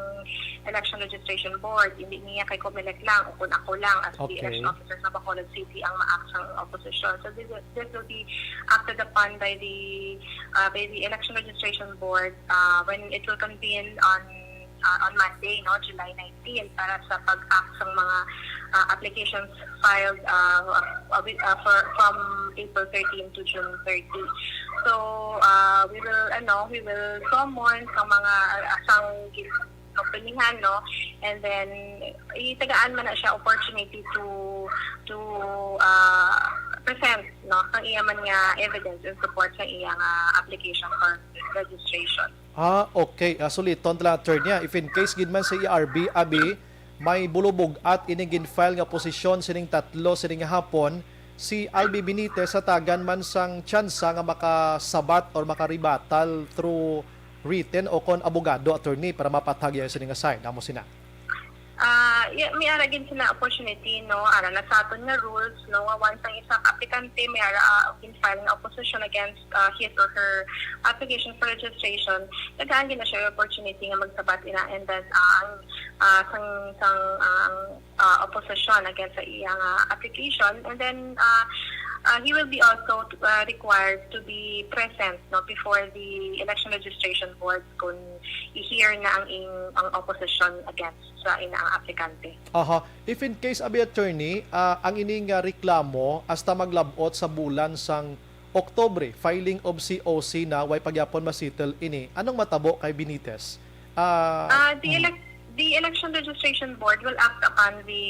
Election Registration Board, hindi niya kay Comelec lang o kung ako lang as the Okay. election officer sa Bacolod City ang ma-act sang opposition. So this, this will be acted upon by the, ah, by the Election Registration Board, ah, when it will convene on, ah, on Monday, no, July nineteen, para sa pag-act sang mga, ah, applications filed, ah, uh, with, ah, for, from April thirteen to June thirty. So, ah, we will, ano, we will summon sa mga, ah, sang gin-, kompanihan, no? And then, itagaan man na siya opportunity to, to, ah, present, no, ang iya man nga evidence in support sa iya nga application for registration. Ah, okay. Ah, suliton ta lang, attorney, ah. If in case gid man sa E R B, abi, may bulubog-at ining gin-file nga posisyon sining tatlo sining hapon, si Albi Benitez hatagan man sang tsansa nga makasabat or maka-rebuttal through written o kon abogado, attorney, para mapatag iya sining aside. Amo sina. Ah, yeah, may ara gid sina opportunity, no? Ara na sa aton nga rules, no? Nga once ang isa ka aplikante may ara, ah, gin-file nga opposition against, ah, his or her application for registration, tagaan gid na siya opportunity nga magsabat ina, and then, ah, ang, ah, sang, sang, ah, ang, ah, opposition against sa iyang, ah, application, and then, ah, ah, he will be also, ah, required to be present, no, before the Election Registration Board kung i-hear na ang ing-, ang opposition against sa ina ang aplikante. Aha. If in case, abi, attorney, ah, ang ini nga reklamo hasta maglab-ot sa bulan sang Oktubre, filing of C O C na, way pa gyapon ma-settle ini. Anong matabo kay Benitez? Ah, Ah, the mm. elec-, the Election Registration Board will act upon the,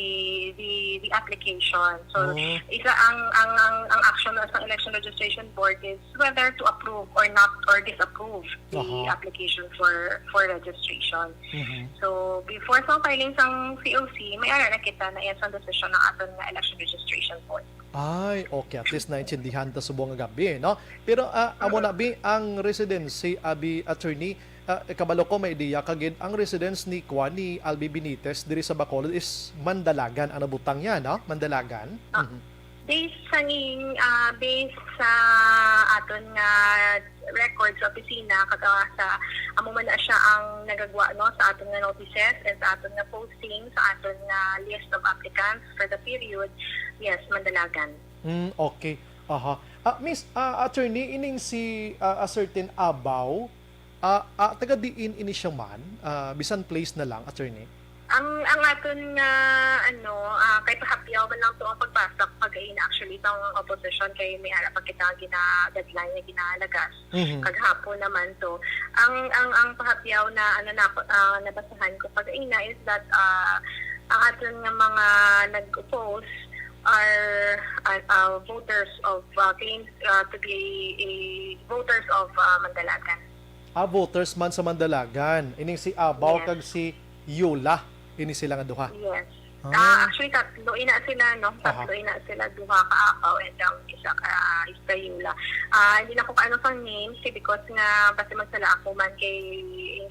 the, the application. So, Oh. isa ang, ang, ang, ang action sa Election Registration Board is whether to approve or not or disapprove the Aha. application for, for registration. Mhm. So, before sa filing sang C O C, may ara na kita na iya sang desisyon ng aton nga Election Registration Board. Ay, okay. At least naintindihan ta subong nga gabi, no? Pero, ah, amo na, bi, ang residency, abi, attorney, ah, kabalo ko may ideya ka gid ang residence ni kwan, ni Albi Benitez diri sa Bacolod is Mandalagan ang nabutang niya, no? Mandalagan? Ah, Mhm. based sa ning, ah, based sa aton nga record sa opisina, kag sa amo man na siya ang nagagwa, no, sa aton nga notices and sa aton nga posting, sa aton nga list of applicants for the period, yes, Mandalagan. Mm, okay. Aha. Ah, Miss, ah, Attorney, ining si, ah, a certain Abaw, ah, ah, taga diin ini siya man? Ah, bisan place na lang, Attorney. Ang, ang aton nga, ano, ah, kay pahapyaw man lang to ang pagbasa ko kagaina, actually, itong opposition kay may ara pa kita gina-, deadline nga ginalagas. Mhm. Kagahapon naman to. Ang, ang, ang pahapyaw na, ano, na, ah, nabasahan ko kagaina is that, ah, ang aton nga mga nag-oppose are, ah, ah, voters of, ah, claims, ah, to be a voters of, ah, Mandalagan. Ah, voters man sa Mandalagan. Ining si Abaw Yes. kag si Yola, ini sila nga duha. Yes. Ah. Ah, actually, tatlo ina sila, no? Aha. Tatlo ina sila, duha ka Abaw and ang isa ka, isa Yola. Ah, hindi na ko kaano sang names, eh, because nga basi magsala ako man kay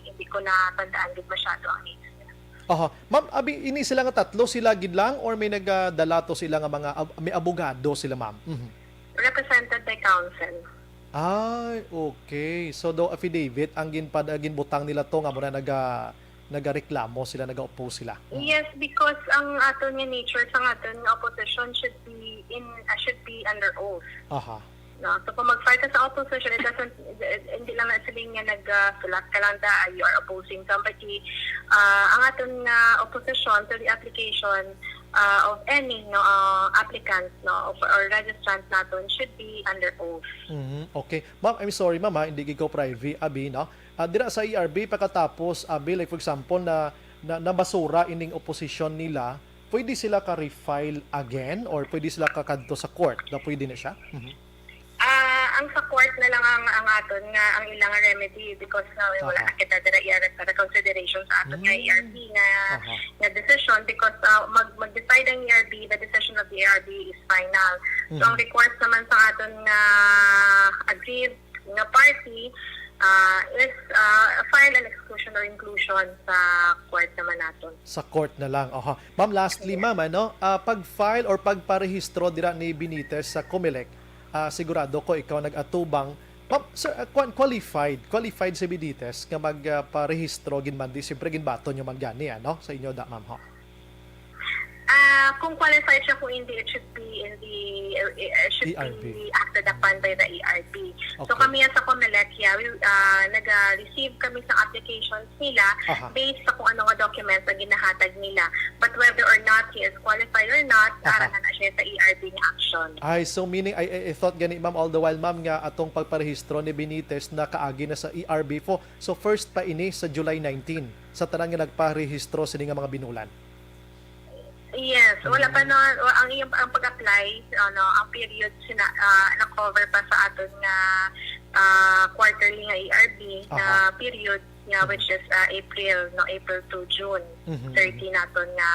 hindi ko na tandaan gid masyado ang names nila. Aha. Ma'am, abi, ini sila nga tatlo, sila gid lang or may nagadala to sila nga mga ab-, may abogado sila, ma'am? Mhm. Represented by counsel. Ay, okay. So, daw affidavit ang ginpad-, ginbutang nila to nga mura naga-, nagareklamo sila, naga-oppose sila. Mhm. Yes, because ang aton nga nature sa aton nga opposition should be in, ah, should be under oath. Aha. No? So, kung mag-file ka sa opposition, it doesn't, hindi lang na siling nga nagsulat ka lang da, you are opposing somebody. Ah, ang aton nga opposition to the application, uh, of any, no, uh, applicants, no, of, or registrants naton should be under oath. Mhm. Okay. Ma'am, I'm sorry, ma'am, ha, hindi gid ko privy, abi, no? Ah, dira sa E R B, pagkatapos, abi, like, for example, na, na, nabasura ining opposition nila, pwede sila ka-refile again or pwede sila kakadto sa court? Na pwede na siya? Mhm. Ah, ang sa court na lang ang, ang aton nga, ang ilang remedy because nga wala Aha. na kita dira iya sa consideration sa aton nga Mm. E R B nga, Aha. nga decision because, ah, mag-, mag-decide ang E R B, the decision of the E R B is final. So, Mhm. ang recourse naman sa aton nga aggrieved nga party, ah, is, ah, file an exclusion or inclusion sa court naman naton. Sa court na lang. Aha. Ma'am, lastly, Yes. ma'am, ano, ah, pag-file or pagparehistro dira ni Benitez sa Comelec, ah, sigurado ko ikaw nag-atubang. Ma'am, sir, ah, kwan-, qualified, qualified si Benitez nga mag, ah, parehistro gid man di, siyempre ginbaton nyo man gani, ano, sa inyo da, ma'am, ho? Ah, kung qualified siya, kung hindi, it should be in the, uh, it should E R B. be acted upon by the E R B. So, Okay. kami sa Comelec, yeah, we, ah, nag-receive kami sa applications nila Aha. based sa kung ano nga documents ang ginahatag nila. But whether or not he is qualified or not, Aha. arangan na siya sa E R B nga action. Ay, so meaning, I, I, I thought gani, ma'am, all the while, ma'am, nga atong pagparehistro ni Benitez nakaagi na sa E R B po. So, first pa ini sa July nineteen, sa tanan nga nagparehistro sini nga mga binulan. Yes, wala pa Mm. na, ang iyang, ang pag-apply, ano, ang period sina-, ah, na-cover pa sa aton nga, ah, quarterly nga E R B na Aha. period nga, Mhm. which is, ah, April, no, April to June Mhm. thirty naton nga,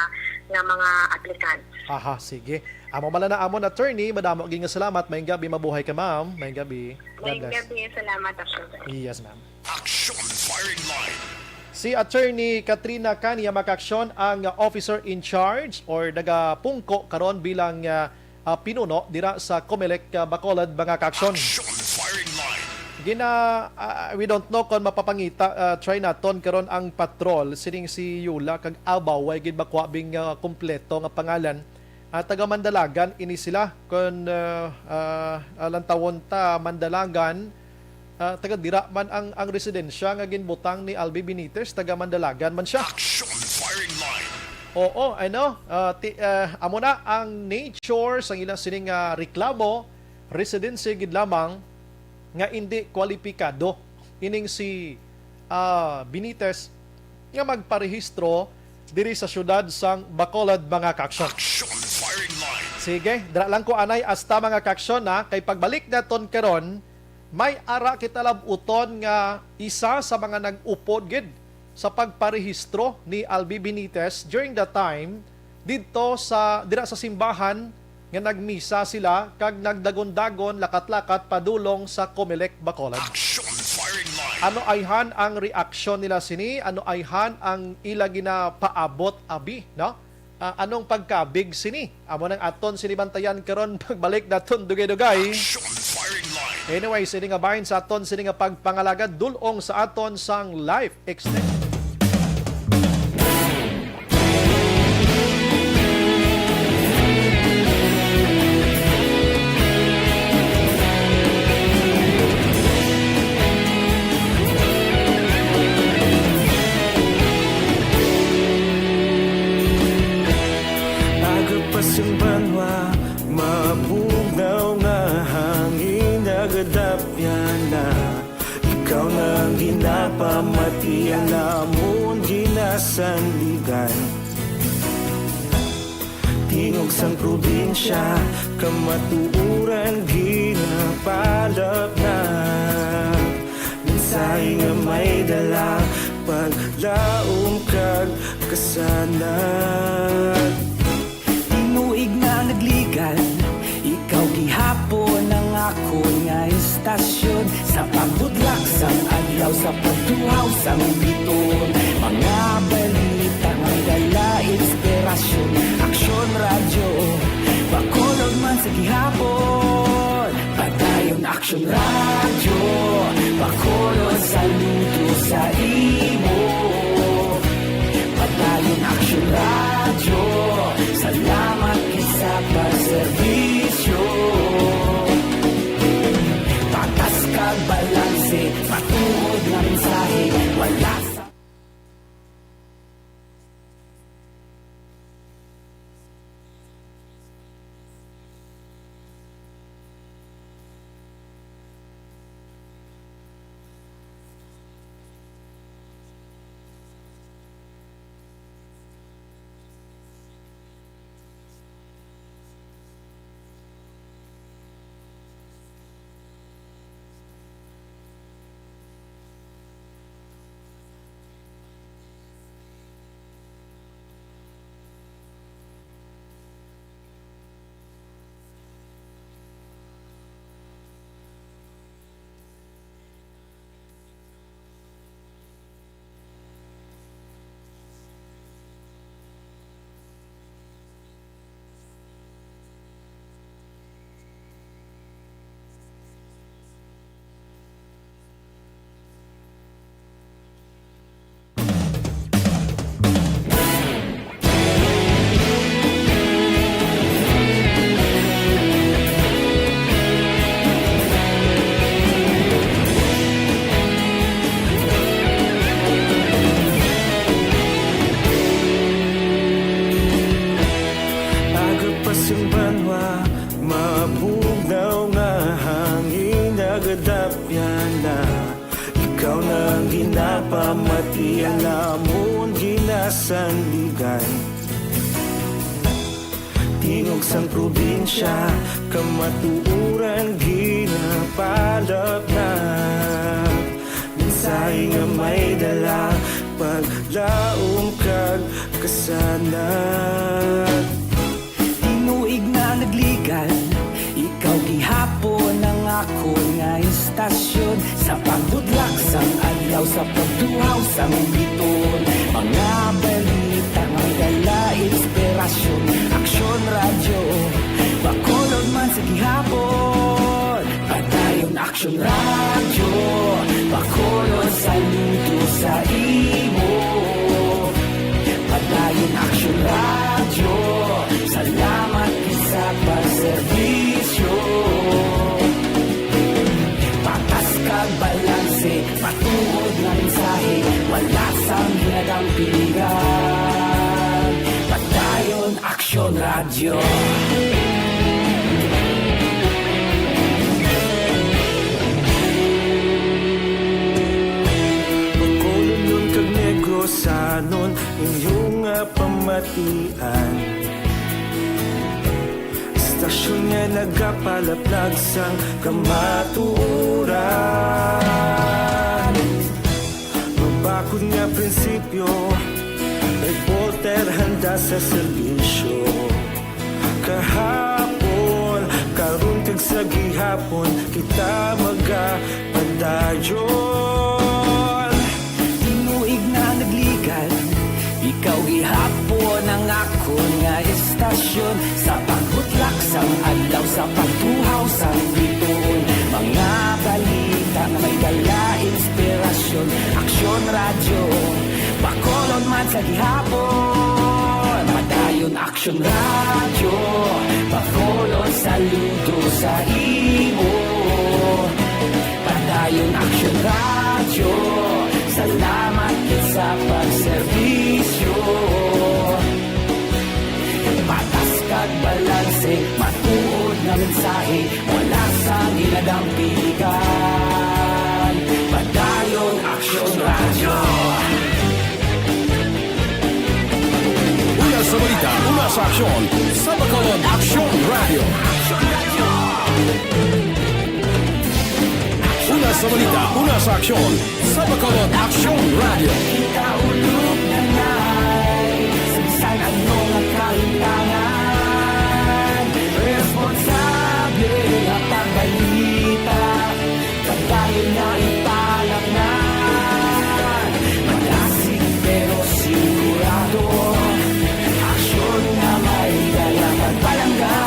nga mga applicants. Aha, sige. Amo man lang na amon, attorney, madamo gid nga salamat. Maayong gabi, mabuhay ka, ma'am. Maayong gabi. God Maayong bless. gabi, salamat, Doctor. Yes, ma'am. Action Firing Line. Si Attorney Katrina Cania Macacion ang officer in charge or nagapungko karon bilang, ah, ah, pinuno dira sa Comelec, ah, Bacolod, mga kaaksyon. Action Firing Line. Gina, ah, we don't know kung mapapangita, ah, try naton karon ang patrol sining si Yula kag Abaw, way gid makuha bing, ah, kompleto nga pangalan. Ah, taga Mandalagan ini sila. Kon, ah, ah, ah, lantawon ta, Mandalagan, ah, taga dira man ang, ang residensya nga ginbutang ni Albi Benitez, taga Mandalagan man siya. Action Firing Line. Oo, ano, ah, ti-, ah, amo na ang nature sang ilang sining, ah, reklamo, residency gid lamang nga indi kwalipikado ining si, ah, Benitez nga magparehistro diri sa siyudad sang Bacolod, mga kaaksyon. Action Firing Line. Sige, dira lang ko anay asta, mga kaaksyon, ha, kay pagbalik naton karon, may ara kita lab-uton nga isa sa mga nag-upod gid sa pagparehistro ni Albi Benitez during the time didto sa, dira sa simbahan nga nagmisa sila kag nagdagon-dagon, lakat-lakat padulong sa Comelec Bacolod. Action Firing Line. Ano ayhan ang reaksyon nila sini? Ano ayhan ang ila ginapaabot, abi, no? Ah, anong pagkabig sini? Amo nang aton sini bantayan karon pagbalik naton dugay-dugay. Action Firing Line. Anyway, sini nga bahin sa aton sini nga pagpangalagad dulong sa aton sang life extend. Aga pa sang banwa, mabugnaw nga hangin nagadapyan na. Ikaw na ang ginapamati, ang amon ginasandigan. Tingog sang probinsya, kamatuoran ginapalapnap. Mensahe nga may dala, paglaom kag kasanag. Tinuig na nagligan, ikaw gihapon ang akon nga istasyon. Sa pagbudlak sang adlaw, sa pagtuhaw sang biton, mga balita may dala inspirasyon. Aksyon Radyo, Bacolod man sa gihapon. Padayon Aksyon Radyo, Bacolod, saludo sa imo. Padayon Aksyon Radyo, salamat gid sa pagserbisyo. Patas kag balanse, matuod nga mensahe, wala sa Dapyana, ikaw na ang ginapamatian namon ginasandigan. Tingog sang probinsya, kamatuoran ginapalapnat. Mensahe nga may dala, paglaom kag kasanag. Tinuig na nagligan, ikaw gihapon ang akon nga istasyon. Sa pagbutlak sang adlaw, sa pagtuhaw sang bituon, mga balita may dala inspirasyon. Aksyon Radyo, Bacolod man sa gihapon. Padayon Aksyon Radyo, Bacolod, saludo sa imo. Padayon Aksyon Radyo, salamat gid sa pagserbisyo. Patas kag balanse, matuod nga mensahe, wala sang ginadampigan. Padayon Aksyon Radyo. Bacolodnon kag Negrosanon, inyo nga pamatian. Istasyon nga nagapalaplag sang kamatuoran. Mabakod nga prinsipyo, reporter handa sa serbisyo. Kahapon, karon kag sa gihapon, kita magapadayon. Tinuig na nagligan, ikaw gihapon ang akon nga istasyon. Sa pagbutlak sang adlaw, sa pagtuhaw sang bituon, mga balita nga may dala inspirasyon. Aksyon Radyo, Bacolod man sa gihapon. Padayon Aksyon Radyo, Bacolod, saludo sa imo. Padayon Aksyon Radyo, salamat gid sa pagserbisyo. Patas kag balanse, matuod nga mensahe, wala sang ginadampigan. Padayon Aksyon Radyo. Una sa balita, una sa aksyon, sa Bacolod Aksyon Radyo. Una sa balita, una sa aksyon, sa Bacolod Aksyon Radyo. Kita ulog na nay, sa bisan ano nga kahintangan, responsable nga pagbalita. Padayon nga ipalapngan, madasig pero sigurado. Aksyon nga may dala pagpalangga.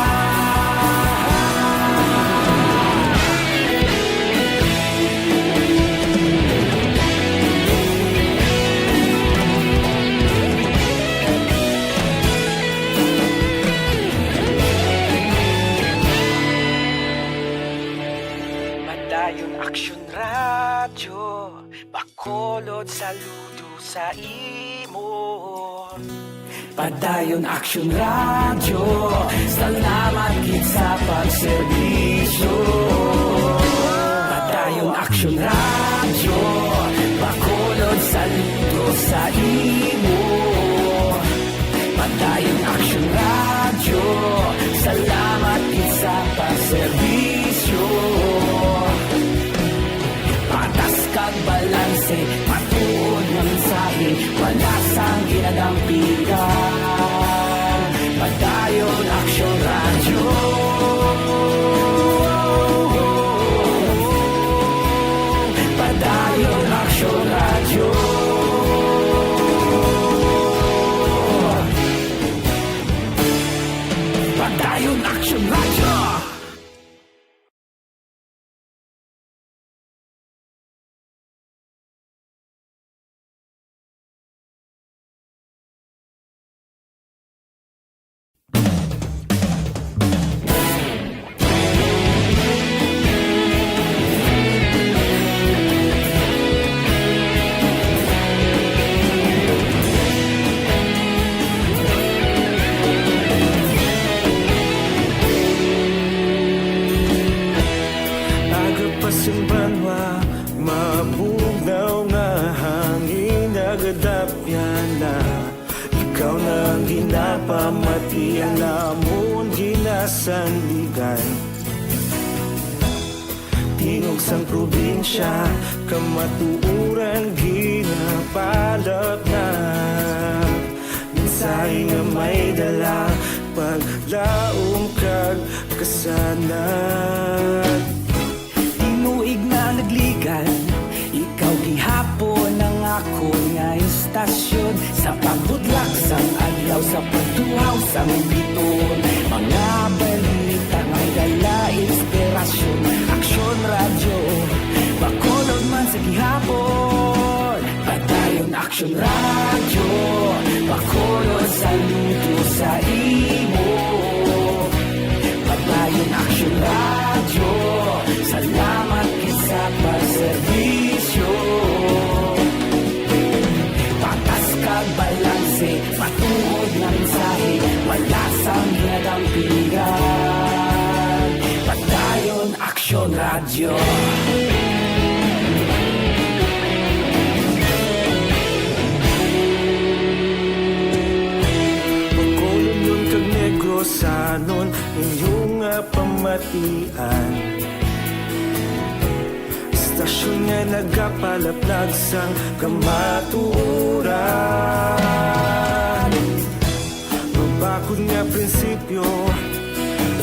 Padayon Aksyon Radyo, Bacolod, saludo sa imo. Padayon Aksyon Radyo, salamat gid sa pagserbisyo. Padayon Aksyon Radyo, Bacolod, saludo sa imo. Padayon Aksyon Radyo, salamat gid sa pagserbisyo. Patas kag balanse, matuod nga mensahe, wala sang ginadampigan. Padayon Aksyon Radyo. Iya namon ginasandigan. Tingog sang probinsya, kamatuoran ginapalatnat. Mensahe nga may dala, paglaom kag kasanag. Tinuig na nagligan, ikaw gihapon ang akon nga istasyon. Sa pagbudlak sang adlaw, sa pagtuhaw sang biton, mga balita may dala inspirasyon. Aksyon Radyo, Bacolod man sa gihapon. Padayon Aksyon Radyo, Bacolod, saludo sa imo. Padayon Aksyon Radyo, salamat gid sa pagserbisyo. Patas kag balanse, matuod nga mensahe, wala sang ginadampigan. Padayon Aksyon Radyo. Bacolodnon kag Negrosanon, inyo nga pamatian. Istasyon nga nagapalaplag sang kamatuoran. Mabakod nga prinsipyo,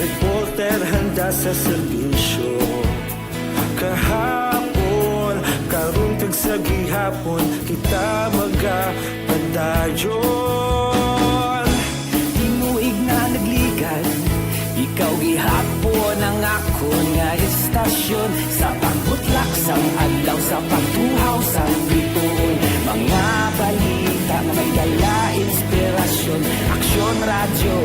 reporter handa sa serbisyo. Kahapon, karon kag sa gihapon, kita magapadayon. Tinuig na nagligan, ikaw gihapon ang akon nga istasyon. Sa pagbutlak sang adlaw, sa pagtuhaw sang biton, mga balita nga may dala inspirasyon. Aksyon Radyo,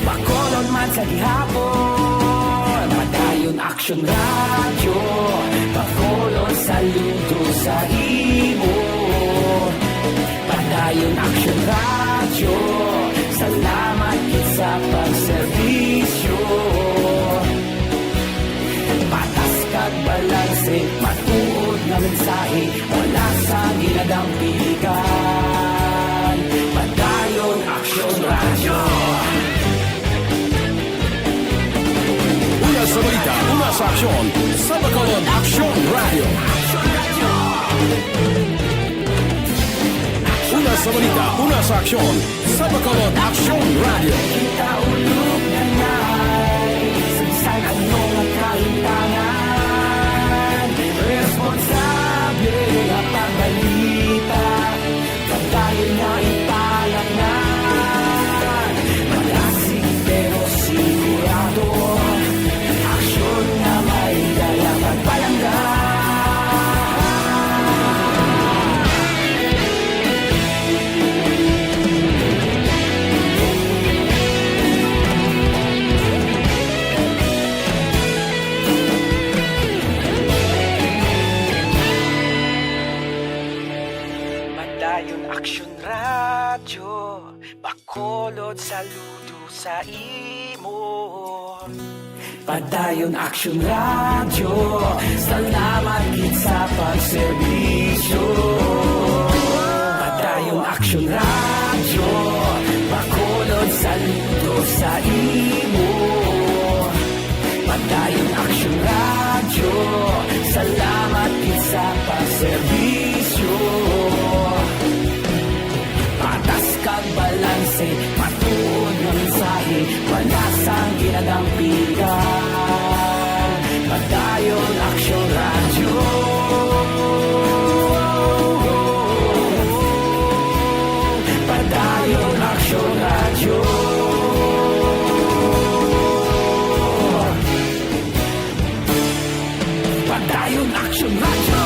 Bacolod man sa gihapon. Padayon Aksyon Radyo, Bacolod, saludo sa imo. Padayon Aksyon Radyo, salamat gid sa pagserbisyo. Patas kag balanse, matuod nga mensahe, wala sa ginadampigan. Padayon Aksyon Radyo. Una sa balita, una sa aksyon, sa Bacolod Aksyon Radyo. Una sa balita, una sa aksyon, sa Bacolod Aksyon Radyo. Kita ulog na nai, sa bisan ano nga kahitangan, responsable nga pagbalita, padayon nga ipalatngan. Malasig pero sigurado, aksyon nga may dala pagpalangga. Padayon Aksyon Radyo, Bacolod, saludo sa imo. Padayon Aksyon Radyo, salamat gid sa pagserbisyo. Padayon Aksyon Radyo, Bacolod, saludo sa imo. Padayon Aksyon Radyo, salamat gid sa pagserbisyo. Patas kag balanse, matuod nga mensahe, wala sang ginadampigan. Padayon Aksyon Radyo. Padayon Aksyon Radyo. Padayon Aksyon Radyo.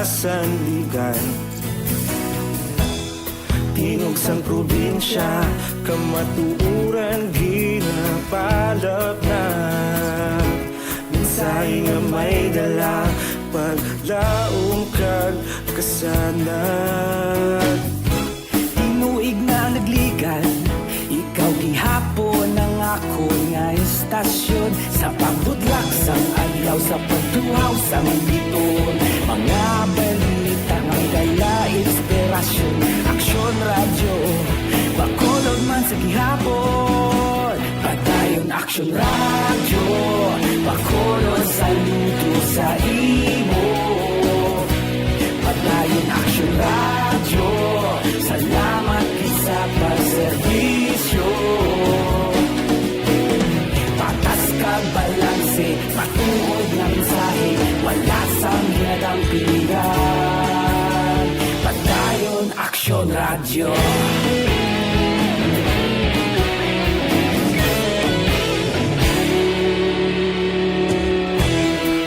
Sandigan, tingog sang probinsya, kamatuoran ginapalap na. Mensahe nga may dala, paglaom kag kasanag. Tinuig na nagligan, ikaw gihapon ang akon nga istasyon. Sa pagbutlak sang adlaw, sa pagtuhaw sang bituon, mga balita nga may dala inspirasyon. Aksyon Radyo, Bacolod man sa gihapon. Padayon Aksyon Radyo, Bacolod, saludo sa imo. Padayon Aksyon Radyo, salamat gid sa pagserbisyo. Patas kag balanse, matuod nga mensahe, wala sang ginadampigan. Padayon Aksyon Radyo.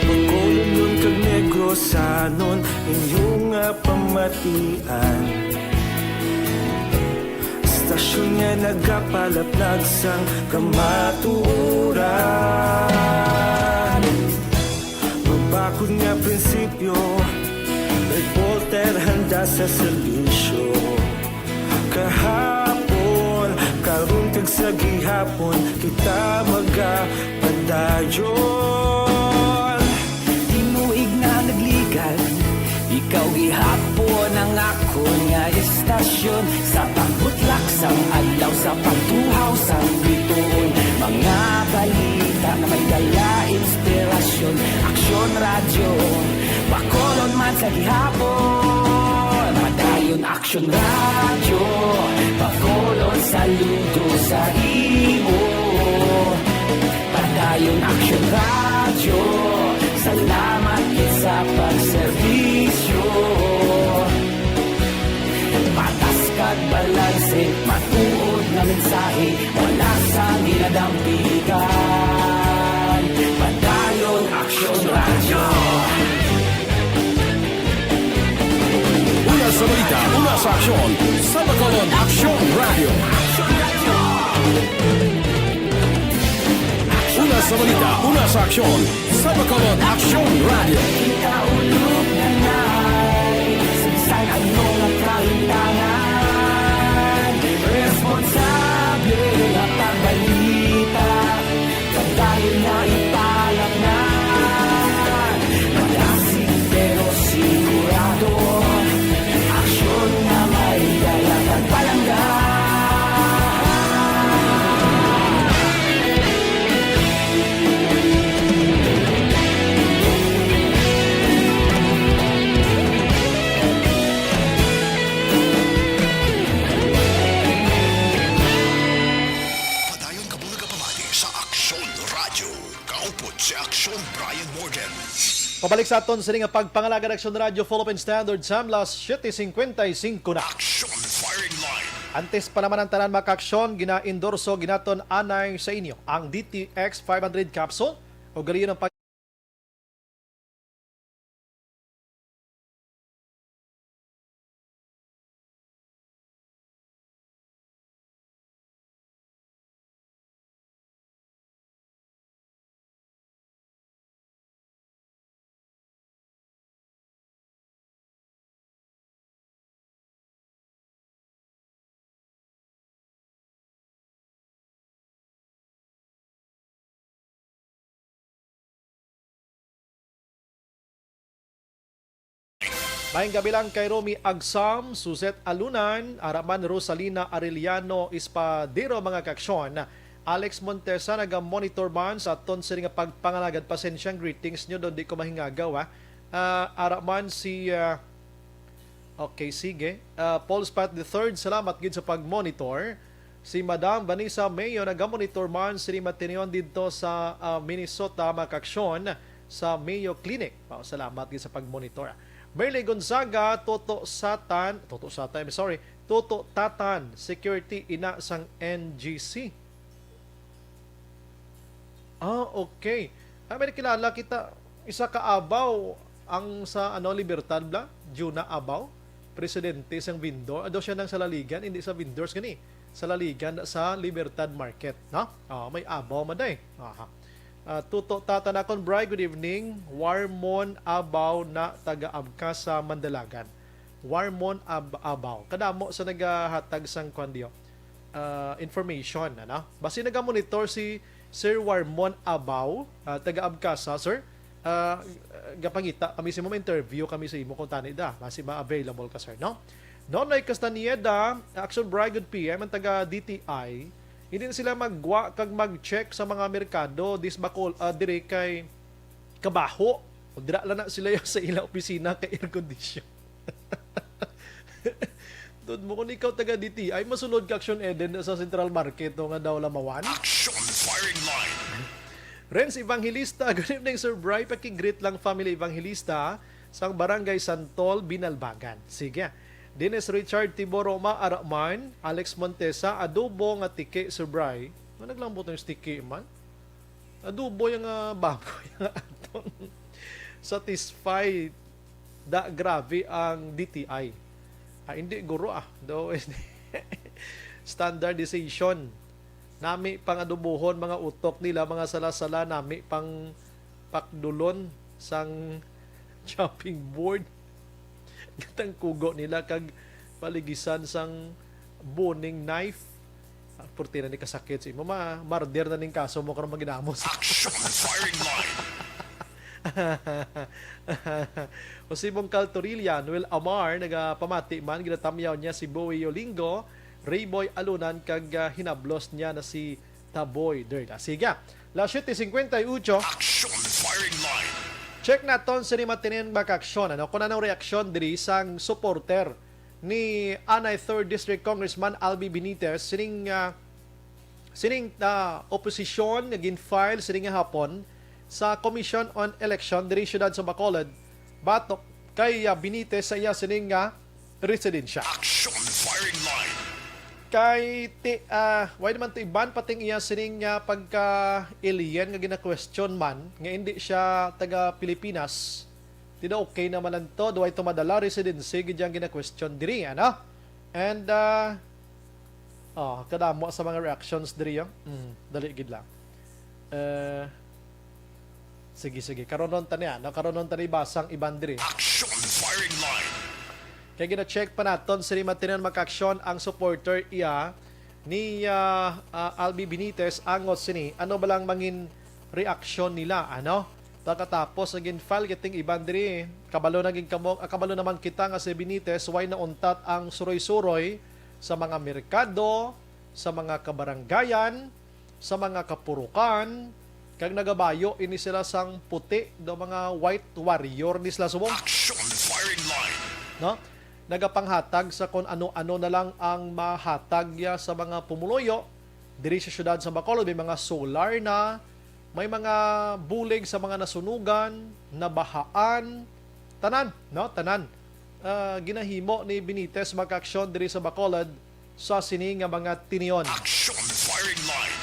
Bacolodnon kag Negrosanon, inyo nga pamatian. Istasyon nga nagapalaplag sang kamatuoran. Mabakod nga prinsipyo, reporter handa sa serbisyo. Kahapon, karon kag sa gihapon, kita magapadayon. Tinuig na nagligan, ikaw gihapon ang akon nga istasyon. Sa pagbutlak sang adlaw, sa pagtuhaw sang bituon, mga balita nga may dala inspirasyon. Aksyon Radyo, Bacolod man sa gihapon. Padayon Aksyon Radyo, Bacolod, saludo sa imo. Padayon Aksyon Radyo, salamat gid sa pagserbisyo. Patas kag balanse, matuod nga mensahe, wala sang ginadampigan. Padayon Aksyon Radyo. Una sa balita, una sa aksyon, sa Bacolod Aksyon Radyo. Una sa balita, una sa aksyon, sa Bacolod Aksyon Radyo. Kita ulog na nai, sa bisan ano nga kalimtangan, responsable nga pagbalita. Padayon na ipalapnan, malasig pero sigurado. Aksyon nga may dala kag palangga. Padayon ka muna ka pamati sa Aksyon Radyo. Kaupod si Aksyon Brian Morgan. Pabalik sa aton sini nga pagpangalagad, Aksyon Radyo, Philippine Standard Time, las siete cincuenta y cinco na. Aksyon Firing Line. Antes pa naman ang tanan, mga ka-aksyon, gina-endorso ginaton anay sa inyo ang D T X five hundred capsule. O galiyon ang pag- Maayong gabi lang kay Romy Agsam, Suzette Alunan, ara man Rosalina Arellano Espadero, mga ka-aksyon. Alex Montesa, naga-monitor man sa aton sini nga pagpangalagad. Pasensyang greetings nyo doon, di ko mahingagaw, ha. Ah, ara man si, ah, okay, sige. Ah, Paul Spat the third, salamat gid sa pag-monitor. Si Madam Vanessa Mayo, naga-monitor man sini matinuon didto sa, ah, Minnesota, mga ka-aksyon, sa Mayo Clinic. Wow, salamat gid sa pag-monitor. Merly Gonzaga, Toto Satan, Toto Satan, I'm sorry, Toto Tatan, security ina sang N G C. Ah, okay. Ah, may nakilala kita, isa ka abaw, Ang sa, ano, Libertad, bla, Juna Abaw, presidente sang vendor. Ado siya nang sa Laligan, hindi sa vendors gani. Sa Laligan, sa Libertad Market, no? Oh, may abaw man day. Aha. Ah, Tuto Tata nakon, Bri, good evening. Warmon Abaw na taga Abca sa Mandalagan. Warmon Ab-, Abaw. Kadamo sa nagahatag sang kwan diyo, ah, information, ano? Basi nagamonitor si Sir Warmon Abaw, ah, taga Abcasa, sir. Ah, gapangita kami sa imo, interview kami sa imo kung tani da. Basi ma-available ka, sir, no? Nonoy Castañeda, Action Bri, good P M, ang taga D T I. Hindi na sila maggwa kag mag-check sa mga merkado, dis bakol, ah, dire kay kabaho. Dira lang na sila sa ila opisina kay air condition. Tod mo, kung ikaw taga D T I, masulod ka, Action Eden, sa Central Market, to nga daw lamawan. Action Firing Line. Renz Evangelista, good evening, Sir Bri. Paki-greet lang, family Evangelista, sang Barangay Santol, Binalbagan. Sige. Dennis Richard Tiboroma Araman, Alex Montesa, adobo nga tiki, Sir Bri. Ano naglambot ng tiki man? Adobo yung, ah, baboy nga aton. Satisfied da grabe ang D T I. Ah, hindi, guro, ah. Do, standardization. Nami pang adobohon mga utok nila, mga sala-sala, nami pang pakdulon sang chopping board. Gatang kugo nila kag paligisan sang boning knife. Ah, purti na ni kasakit sa imo, ma-, murder na ning kaso mo karon, maginamos. Action Firing Line. O si Bongkal Torilla, Noel Amar, nagapamati man, ginatamyaw niya si Boy Yolingo, Rayboy Alunan, kag, ah, hinablos niya na si Taboy Derda. Sige, las siete cincuenta y ocho. Action Firing Line. Check naton sini matinin, mga kaaksyon, ano? Kung anong reaksyon diri sang supporter ni anay Third District Congressman Albi Benitez sining, ah, sining, ah, oposisyon nga gin-file sining nga hapon sa Commission on Election diri siyudad sa Bacolod, batok kay, ah, Benitez sa iya sining nga residensya. Action Firing Line. Kay ti, ah, why naman to iban pating iya sining nga pagka-alien nga gina-question man nga hindi siya taga Pilipinas. Tida okay naman lang to, duway to madala residency gid yang gina-question diri, ano? And, ah, oh, kadamo sa mga reactions diri, oh. Mm, dali gid lang. Eh, sige, sige. Karonon ta niya, no? Karonon ta ni basang iban diri. Action Firing Line. Kay gina-check pa naton sini matinan makaaksyon ang supporter iya ni, ah, ah, Albi Benitez angot sini. Ano ba lang mangin reaksyon nila, ano? Pagkatapos nga gin-file kiting iban diri, kabalo na gid kamo, ah, kabalo naman kita nga si Benitez way nauntat ang suroy-suroy sa mga merkado, sa mga kabarangayan, sa mga kapurukan, kag nagabayo ini sila sang puti do mga white warrior ni sila subong. Action Firing Line. No? Nagapanghatag sa kon ano-ano na lang ang mahatag niya sa mga pumuluyo diri sa siyudad sa Bacolod. May mga solar na, may mga bulig sa mga nasunugan, nabahaan, tanan, no? Tanan. Ah, ginahimo ni Benitez makaaksyon diri sa Bacolod sa sini nga mga tinion. Action Firing Line.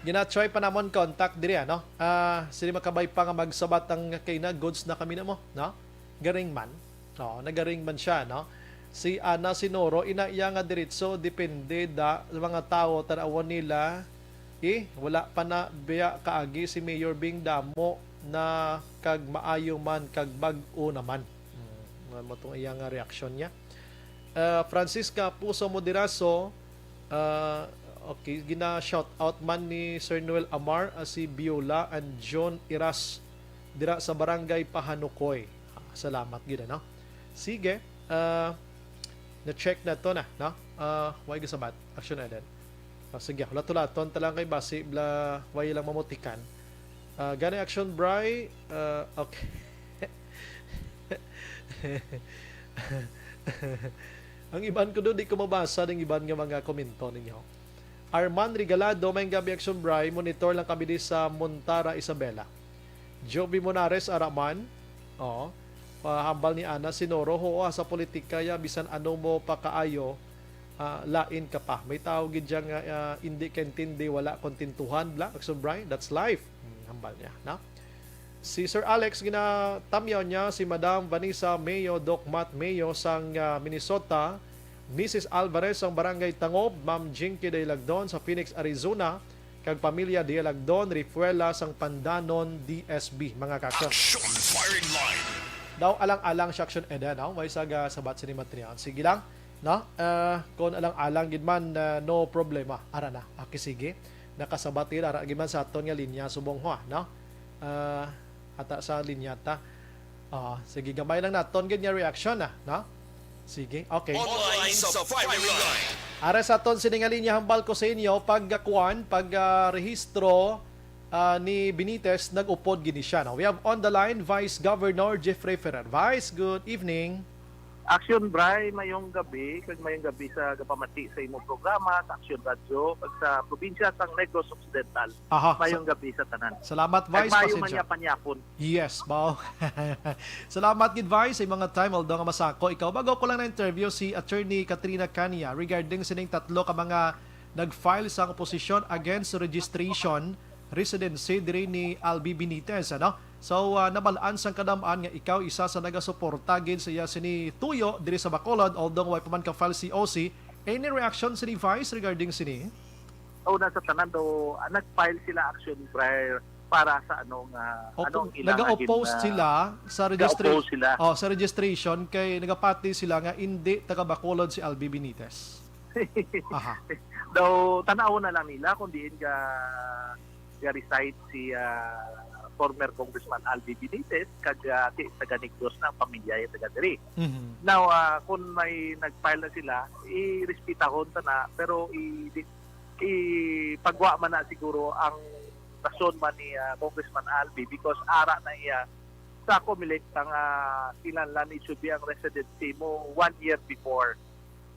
Gina-try pa namon contact diri, ano? Ah, sini makabay pa nga magsabat ang kay na goods na kami namo, no? Garing man. No, nagaring man siya, no? Si Ana Sinoro, ina iya nga diretso, depende da sa mga tawo, tan-awon nila, eh, wala pa na biya kaagi si Mayor Bing, damo na kag maayo man kag bag-o naman. Hmm, mo tong iya nga reaksyon niya. Ah, Francisca Puso Moderaso, ah, okay, gina-shout out man ni Sir Noel Amar, ah, si Biola and John Iras dira sa Barangay Pahanukoy. Ah, salamat gid, ano? Sige, ah, na-check na to na, no? Ah, way gasabat, Action Eden. Ah, sige, hulat-hulaton ta lang kay basi bla, way lang mamutikan. Ah, gani Action Bri, ah, okay. Ang iban ko do, di ko mabasa ang iban nga mga komento ninyo. Arman Regalado, may gabi Action Bri, monitor lang kami di sa Montara, Isabela. Joby Monares, Araman, oh, ah, hambal ni Ana Sinoro, ho, ah, sa politika ya, bisan ano mo pakaayo, ah, lain ka pa. May tao gid dyan nga, ah, hindi kaintindi, wala kontentuhan, bla, Action Bri, that's life. Hmm, hambal niya, no? Si Sir Alex, ginatamyaw niya si Madam Vanessa Mayo, Doc Matt Mayo sang, ah, Minnesota, Missus Alvarez sang Barangay Tangob, Ma'am Jinky Dailagdon sa Phoenix, Arizona, kag pamilya Dailagdon, Rifuela sang Pandanon, D S B, mga ka-aksyon. Action Firing Line. Daw alang-alang si Action Eden, no? Way sa gasabat sini, Matrion. Sige lang, no? Ah, kung alang-alang gid man, ah, no problema. Ara na. Okay, sige. Nakasabat gid, ara gid man sa aton nga linya subong ho, no? Ah, ata sa linya ta. Ah, sige, gamay lang naton gid nga reaction na, no? Sige, okay. Online sa Firing Line. Ara sa aton sini nga linya, hambal ko sa inyo, pagkakuan, pag, ah, rehistro, ah, ni Benitez, nag-upod gid ni siya, no? We have on the line Vice Governor Jeffrey Ferrer. Vice, good evening. Action, Bri, mayong gabi, kag mayong gabi sa gapamati sa imong programa, sa Action Radio, kag sa probinsya sang Negros Occidental. Aha, sa- Mayong gabi sa tanan. Salamat, Kag Vice, maayo pasensya. Manyapanyapon. Yes, bao. Salamat gid, Vice, sa mga time, although nga masako ikaw. Bago ko lang na-interview si Attorney Katrina Cania regarding sining tatlo ka mga nag-file sang oposisyon against registration residency diri ni Albi Benitez, ano? So, ah, nabal-an sang kadam-an nga ikaw isa sa nagasuporta gid sa iya sini tuyo diri sa Bacolod, although way pa man ka-file C O C. Any reaction sini, Vice, regarding sini? Una sa tanan daw, ah, nag-file sila action prior para sa ano nga, O, ano ang kung ilang nag-oppose gin-, ah, sila sa registry-, nag-oppose sila. Oh, sa registration kay nagapati sila nga indi taga Bacolod si Albi Benitez. Aha. Daw, tan-awon na lang nila kung diin ga, ga-reside si, ah, former Congressman Albi Benitez, kag, ah, ti-, taga Negros na ang pamilya, yung taga diri. Mhm. Now, ah, kung may nag-file na sila, irespetahon ta na, pero i-, ipagwa man na siguro ang rason man ni, ah, Congressman Albi, because ara na iya sa Comelec nga kinahanglan it should be ang residency mo one year before.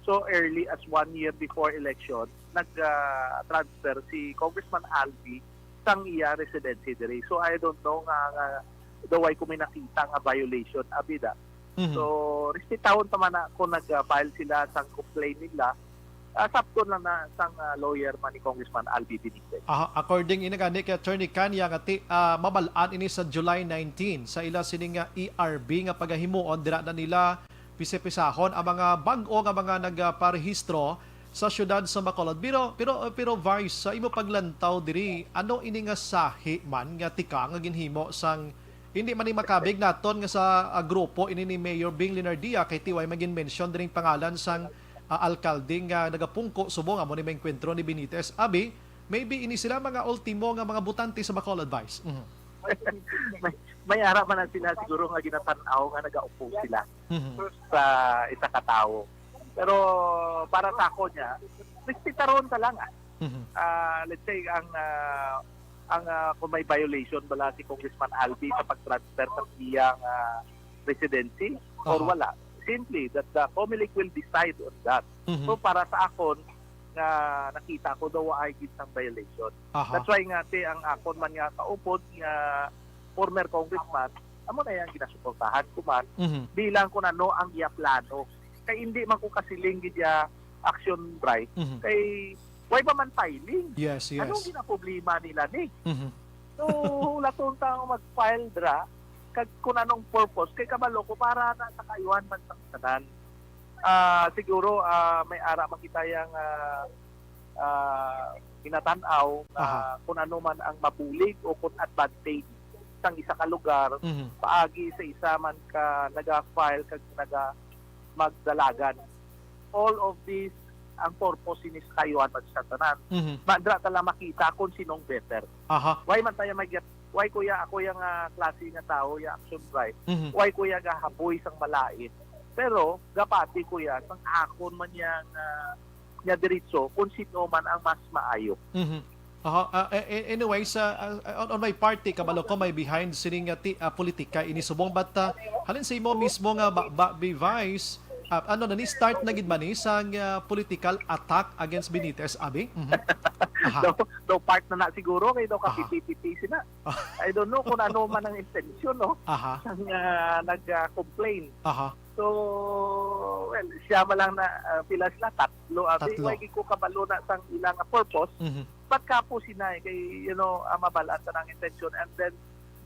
So, early as one year before election, nag, ah, transfer si Congressman Albi sang iya residency diri. So, I don't know nga, nga daw way ko may nakita nga violation, abi da. Mhm. So, respetahon ta man na kung nag-file sila sang complaint nila, ah, sapton lang na sang, ah, lawyer man ni Congressman Albi Benitez. Aha, according ini gani kay Attorney Cania nga ti-, ah, mabal-an ini sa July nineteen sa ila sini nga E R B nga pagahimuon, dira na nila pisa-pisahon ang mga bag-o nga mga nagaparehistro sa siyudad sa Bacolod. Pero, pero, pero Vice, sa imo paglantaw diri, ano ini nga sahi man nga tikang nga ginhimo sang, hindi man ni makabig naton nga sa, ah, grupo ini ni Mayor Bing Leonardia, kay ti way magin-mention diring pangalan sang, ah, alkalde nga nagapungko subong amo ni maengkwentro ni Benitez. Abi, maybe ini sila mga ultimo nga mga botante sa Bacolod, Vice. Mhm. May, may ara man na sila siguro nga ginatan-aw nga nagaupo sila Mhm. sa isa ka tawo. Pero para sa ako niya, respetaron ka lang, ah. Mhm. Ah, let's say, ang, ah, ang, ah, kung may violation bala si Congressman Albi sa pag-transfer sa iyang, ah, residency or Aha. wala, simply that the Comelec will decide on that. Mhm. So, para sa akon, nga nakita ko daw ay gid sang violation. Aha. That's why nga, ti, ang akon man nga kaupod nga former congressman, amo na yang ginasuportahan ko man, Mhm. bilang kung ano ang iya plano. Kay hindi man ko kasiling gid iya action, Bri. Mhm. Kay way pa man filing. Yes, yes. Anong ginaproblema nila ni? Mhm. So, hulaton ta ang mag-file dra, kag kung anong purpose, kay kabalo ko para na sa kaayuhan man sang tanan. Ah, siguro, ah, may ara man kita yang, ah, ah, ginatan-aw nga Aha. kung ano man ang mabulig o kung advantage sang isa ka lugar, Mhm. paagi sa isa man ka naga-file kag naga magdalagan. All of this, ang purpose ini sa kaayuhan man sa tanan. Mhm. Madra ta lang makita kung sinong better. Aha. Why man tayo mag-, why kuya, ako yang, ah, klase nga tao, ya action right? Mhm. Why kuya gahaboy sang malain? Pero, gapati kuya, sang akon man yang, ah, nga diretso, kung sino man ang mas maayo. Mhm. Aha, ah, a-, a-, anyways, ah, ah, on, on my part, kabalo ko may behind sini nga ti-, ah, politika ini subong, but, ah, halin sa imo mismo nga ba, ba, Vice, ah, ano na ni, start na gid ba ni sang, ah, political attack against Benitez, abi? Mhm. Aha. Daw, daw part na na siguro kay daw Aha. kapipipipi sila. Ah. I don't know kung ano man ang intensyon, no? Aha. Sang, ah, nag-, ah, complain. Aha. So, well, siya man lang na, ah, pila sila, tatlo. Abi, Tatlo. Wala ko kabalo na sang ilang purpose. Mhm. But kapo sina, eh, kay, you know, ah, mabal-an ta ang intention. And then,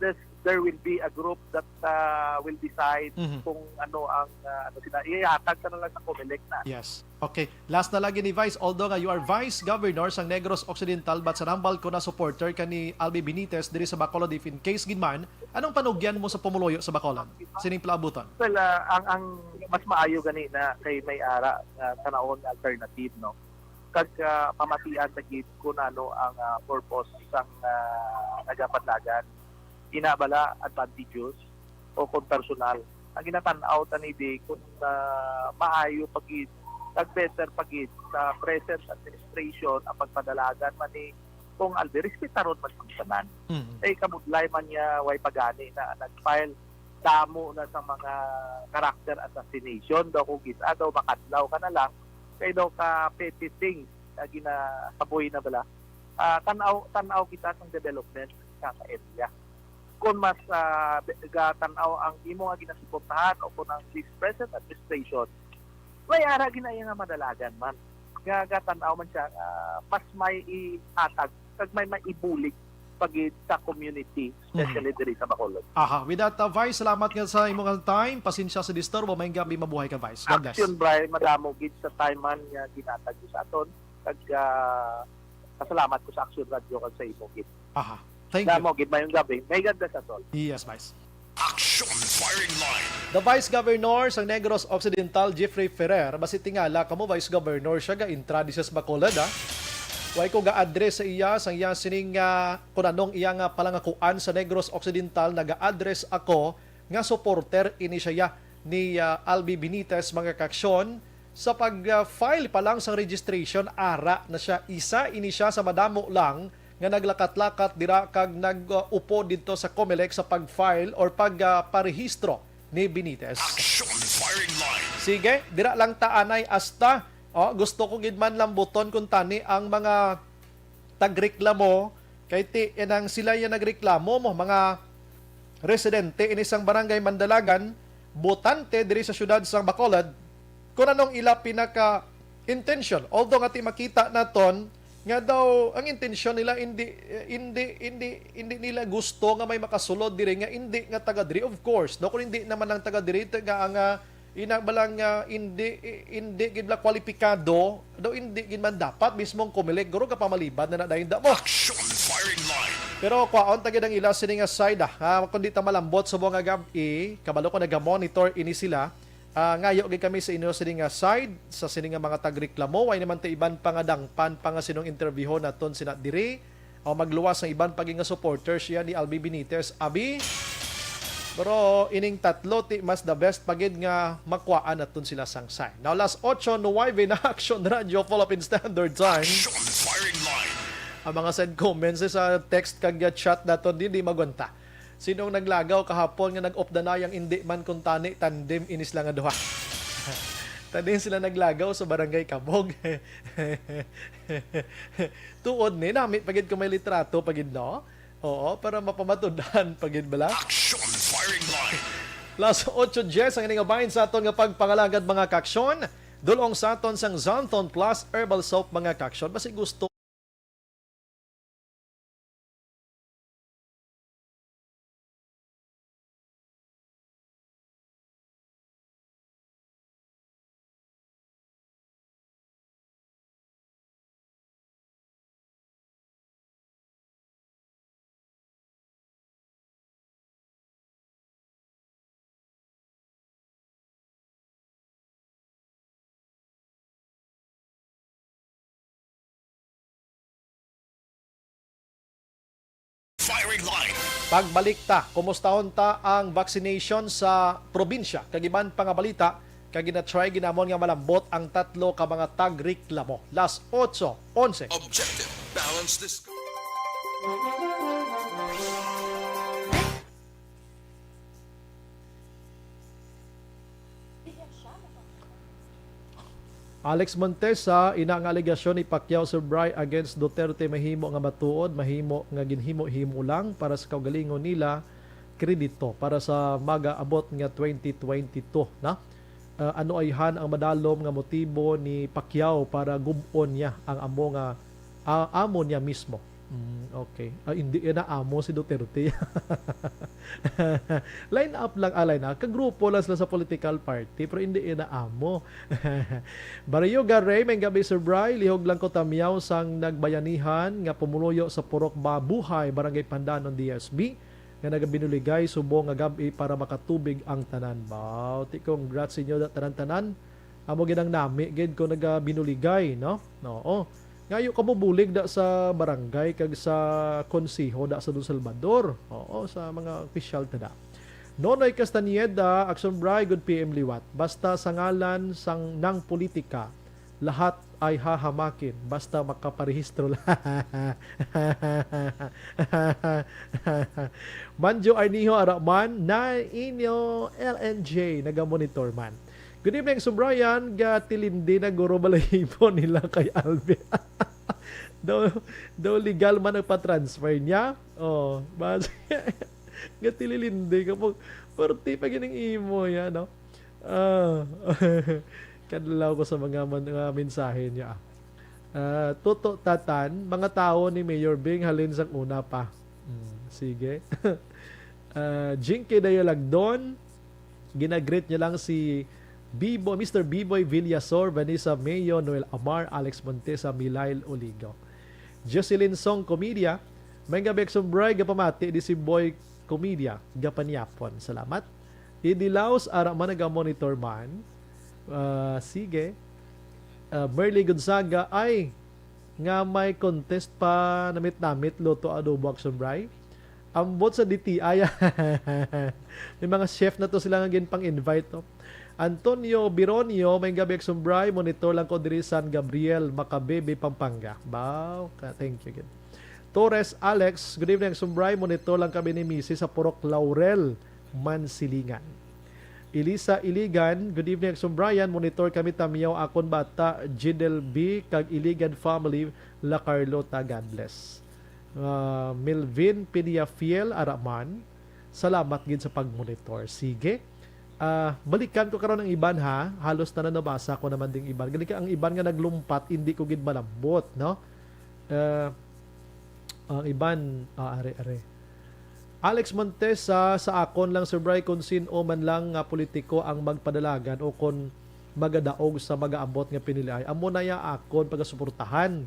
Yes, there will be a group that uh, will decide Mhm. kung ano ang uh, ano sila ihatag ka na lang sa Comelec na. Yes. Okay. Last na lagi ni Vice, although nga you are Vice Governor sang Negros Occidental, but sa nambal ko na supporter ka ni Albi Benitez diri sa Bacolod, if in case gid man, anong panugyan mo sa pumuluyo sa Bacolod? Sining palaabuton? Well, uh, ang ang mas maayo gani na kay may ara nga kanahon nga alternative, no? Kag uh, mamatian ta gid kung ano ang uh, purpose sang uh, nagapanlagan. Ina bala advantageous o kung personal. Ang ginatan-aw tani di kung uh, maayo pa gid, kag better pa gid sa present administration ang pagpadalagan man ni kung Albi, respetaron man ang tanan. Mhm. Eh, kamudlay man niya, way pagani na nag-file damo na sa mga character assassination daw kung gisa daw makadlaw ka na lang kay daw ka petty things na ginasaboy na bala. Ah, tanaw tanaw kita sang development sa area. Kung mas ah, be- gatanaw ang imo nga ginasuportahan o kung ang this present administration, may ara ginaya nga madalagan man nga gatanaw man siya nga mas may ihatag kag may maibulig pagid sa community, especially diri sa Bacolod. Aha, with that, uh, Vice, salamat nga sa imong time. Pasensya sa disturbo. Maayong gabi, mabuhay ka, Vice. God bless. Action, Bri, madamo gid sa time man nga ginatag sa aton. Kag ah, pasalamat ko sa Action Radio kag sa imo gid. Aha. Thank you. Damo gid, maayong gabi. May God bless us all. Yes, Vice. Action Firing Line. The Vice Governor sang Negros Occidental, Jeffrey Ferrer, basi tingala kamo, Vice Governor siya, ga-intra di siya sa Bacolod, ah. Way ko ga-address sa iya, sang iya sining, ah, kun anong iya nga palangakuan sa Negros Occidental, naga-address ako nga supporter ini siya ni, ah, Albi Benitez, mga kaaksyon, sa pag-file pa lang sang registration, ara na siya. Isa ini siya sa madamo lang nga naglakat-lakat dira kag nag-upo didto sa Comelec sa pag-file or pag, ah, parehistro ni Benitez. Action Firing Line. Sige, dira lang ta anay asta. Oh, gusto ko gid man lambuton kung tani ang mga tagreklamo, kay ti inang sila yung nagreklamo mo, mga residente ini sang barangay Mandalagan, botante diri sa siyudad sang Bacolod, kung anong ila pinaka intention. Although nga ti makita naton nga daw ang intensyon nila hindi hindi hindi hindi nila gusto nga may makasulod diri nga hindi nga taga diri, of course, no, kung hindi naman ang taga diri nga ang ah, ina ba lang nga hindi hindi gid la kwalipikado, daw hindi gid man dapat mismo ang Comelec guro ka pamalibad na na dayon damo. Action Firing Line. Pero kwaon ta gid ang ila sini nga side, ah. Ah, kung di ta malambot subong nga gab-i, kabalo ko naga-monitor ini sila. Ah, ngayo gid kami sa inyo sini nga side, sa sini nga mga tagreklamo, way naman ta iban pa nga dangpan pa nga sinong interviewon naton sina diri. O magluwas ang iban pa gid nga supporters siya ni Albi Benitez, abi. Pero ining tatlo ti mas the best pa gid nga makuhaan naton sila sang side. Now, last otso nuwebe na Action Radio Philippine Standard Time. Action Firing Line. Ang mga send comments sa text kag chat naton di, di magwanta. Sinong naglagaw kahapon nga nag-updanay ang indi man kuntani tandem inis lang nga duha? Tandem sila naglagaw sa Barangay Kabog. Tuod ni, nami pa gid ko may litrato pa gid, no? Oo, para mapamatud-an pa gid bala. Action Firing Line. Last otso dies ang ining bahin sa aton nga pagpangalagad, mga kaaksyon. Dulong sa aton sang Xanthone Plus Herbal Soap, mga kaaksyon. Basi gusto Firing Line. Pagbalik ta, kumustahon ta ang vaccination sa probinsya kag iban pa nga balita, kag gina-try ginamon nga malambot ang tatlo ka mga tagreklamo. Last otso onse. Objective, balance this. Alex Montesa, ina nga alegasyon ni Pacquiao, Sir Bry, against Duterte mahimo nga matuod, mahimo nga ginhimo-himo lang para sa kaugalingon nila, kredito para sa mag-aabot nga twenty twenty-two na. Ah, ano ayhan ang madalom nga motibo ni Pacquiao para gub-on niya ang amo nga, ah, amo niya mismo? Mm, okay. Ah, hindi yan na amo si Duterte. Line up lang, ah, line up. Kagrupo lang sila sa political party, pero hindi yan na amo. Baryoga Ray, may gabi, Sir Bry. Lihog lang ko tamyaw sang nagbayanihan nga pumuluyo sa Purok Mabuhay, Barangay Pandanon, D S B, nga nagabinuligay subong nga gab-i para makatubig ang tanan. Wow, ti congrats sa inyo da-, tanan-tanan. Amo gid ang nami gid ko nagabinuligay, no? Oo. Ngayo ka mo bulig da sa barangay kag sa konseho da sa Don Salvador. Oo, sa mga opisyal ta da. Nonoy Castañeda, Action Bry, good P M liwat. Basta sa ngalan sang nang politika, lahat ay hahamakin basta makaparehistro lang. Manjo Arniho Araman, na inyo L N J, nagamonitor man. Good evening, Sir Brian. Gatilindi na guro balahibo nila kay Alvin. Daw, daw legal man ang pa-transfer niya. Oh, bas gatililindi ka po. Perti pa gining imo ya, no? Ah, kadlaw ko sa mga man-, mga mensahe niya. Ah, Toto Tatan, mga tawo ni Mayor Bing halin sang una pa. Mm, sige. Ah, Jinky Dayalagdon, ginagreet niya lang si Bibo-, Mister Biboy Villasor, Vanessa Mayo, Noel Amar, Alex Montesa, Milail Oligo. Jocelyn Song Comedia, may gabi, Action Bry, gapamati di si Boy Comedia, gapanyapon. Salamat. Idi Laos, ara man naga-monitor man. Ah, sige. Ah, Merly Gonzaga, ay, nga may contest pa namit-namit luto adobo, Action Bry. Ambot sa D T I. May mga chef na to sila nga ginpang-invite, no? Antonio Bironio, may gabi, Action Bry, monitor lang ko diri San Gabriel, Macabebe, Pampanga. Baw, ka, thank you gid. Torres Alex, good evening, Action Bry, monitor lang kami ni Misis sa Purok Laurel, Mansilingan. Elisa Iligan, good evening, Action Brian, monitor kami tamyaw akon bata, Jidel B, kag Iligan family, La Carlota, God bless. Ah, Melvin Piniafiel, ara man, salamat gid sa pagmonitor. Sige. Ah, balikan ko karon ang iban, ha. Halos na nabasa ko naman ding iban. Gani ka ang iban nga naglumpat, hindi ko gid malambot, no? Ah, ang iban, ah, are, are. Alex Montesa, sa akon lang, Sir Bry, kung sin-o man lang nga politiko ang magpadalagan o kon magadaog sa magaabot nga piniliay, amo na ya akon pagasuportahan.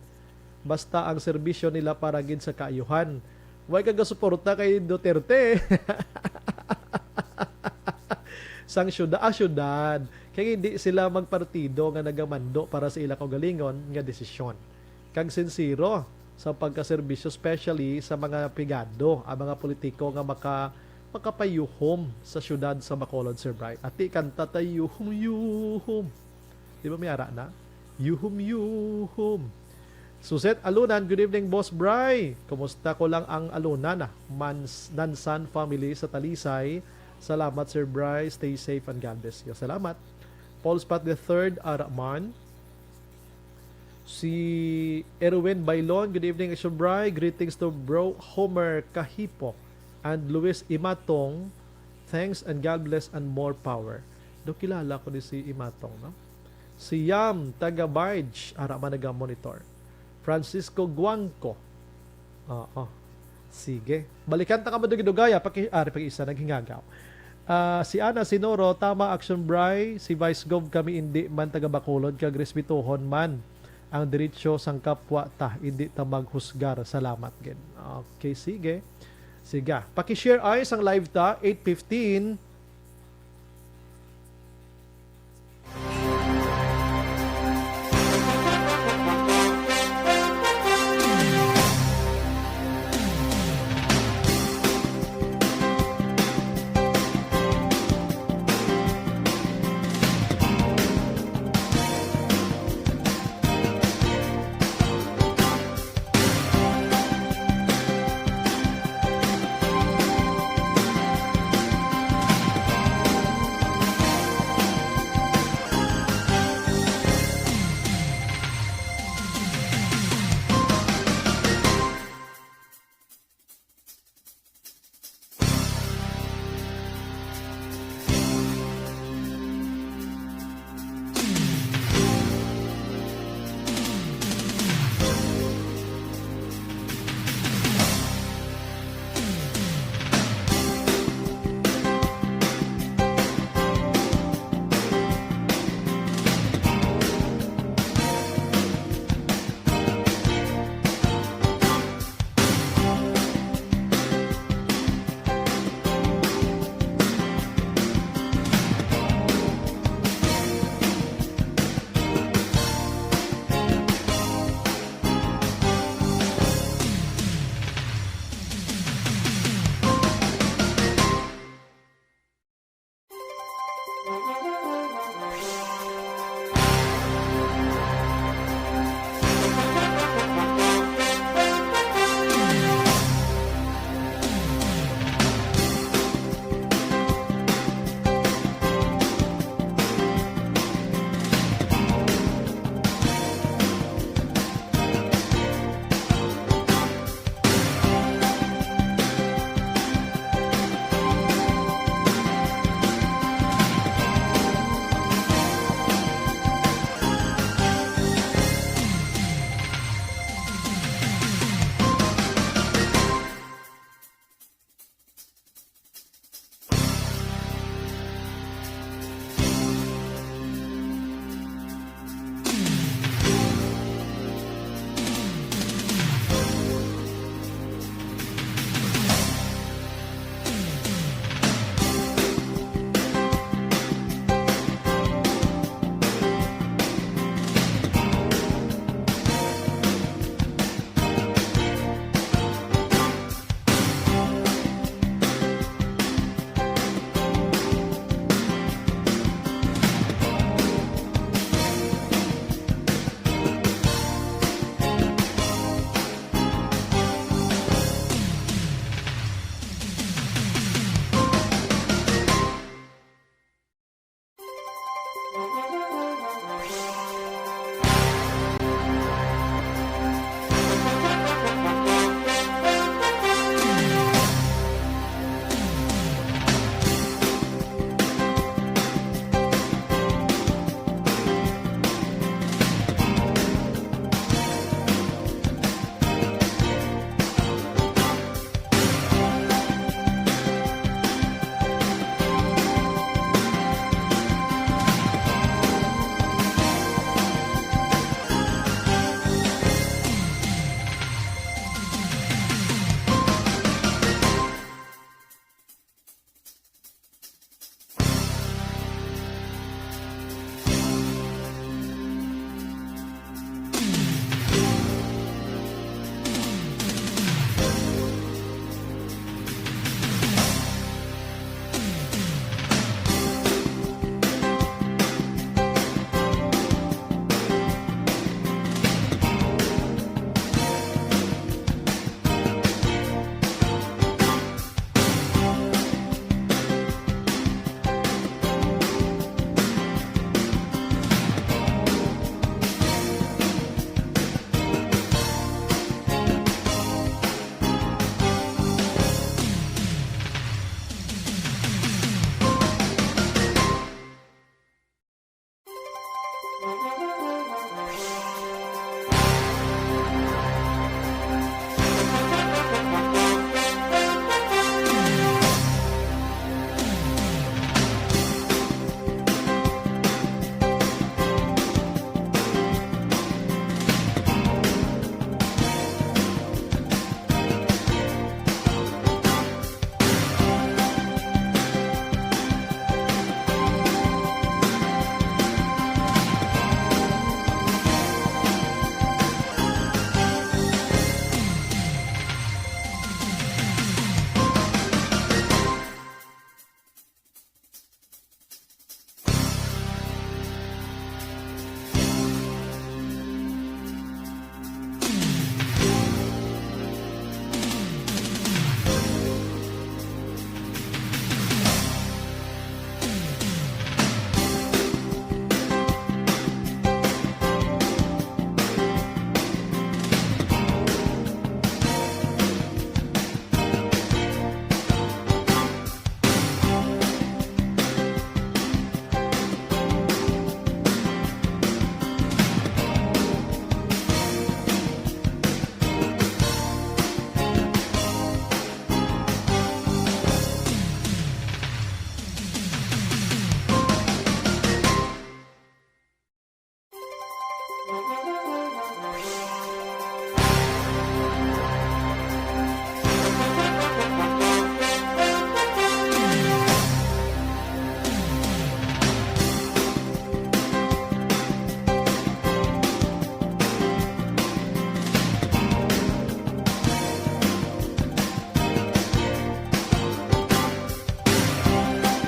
Basta ang serbisyo nila para gid sa kaayuhan. Way ka gasuporta kay Duterte. Sang syudad, ah, syudad. Kay hindi sila magpartido nga nagamando para sa ila kaugalingon nga desisyon. Kag sinsero sa pagkaserbisyo, especially sa mga pigado, ang mga politiko nga maka-, makapayuhom sa syudad sa Bacolod, Sir Bry. Ati kanta ta, "Yuhom, yuhom." Di ba may ara na? "Yuhom, yuhom." Suzette Alunan, good evening, Boss Bry. Kumusta ko lang ang Alunan, ah? Mans-, Nansan family sa Talisay. Salamat, Sir Bry. Stay safe and God bless you. Salamat. Paul Spat the third, ara man. Si Erwin Bailon, good evening, Action Bry. Greetings to Bro Homer Kahipo and Luis Imatong. Thanks and God bless and more power. Do kilala ko ni si Imatong, no? Si Yam, taga Barge, ara man naga-monitor. Francisco Guangco. Oo. Sige. Balikan ta ka madugay-dugay, ah, paki-, ah, pag-isa, naghingagaw. Ah, si Ana Sinoro, tama, Action Bry, si Vice Gov kami indi man taga Bacolod, kag respetuhon man ang diretsyo sang kapwa ta, indi ta maghusgar. Salamat gid. Okay, sige. Sige. Paki-share ay sang live ta, eight fifteen.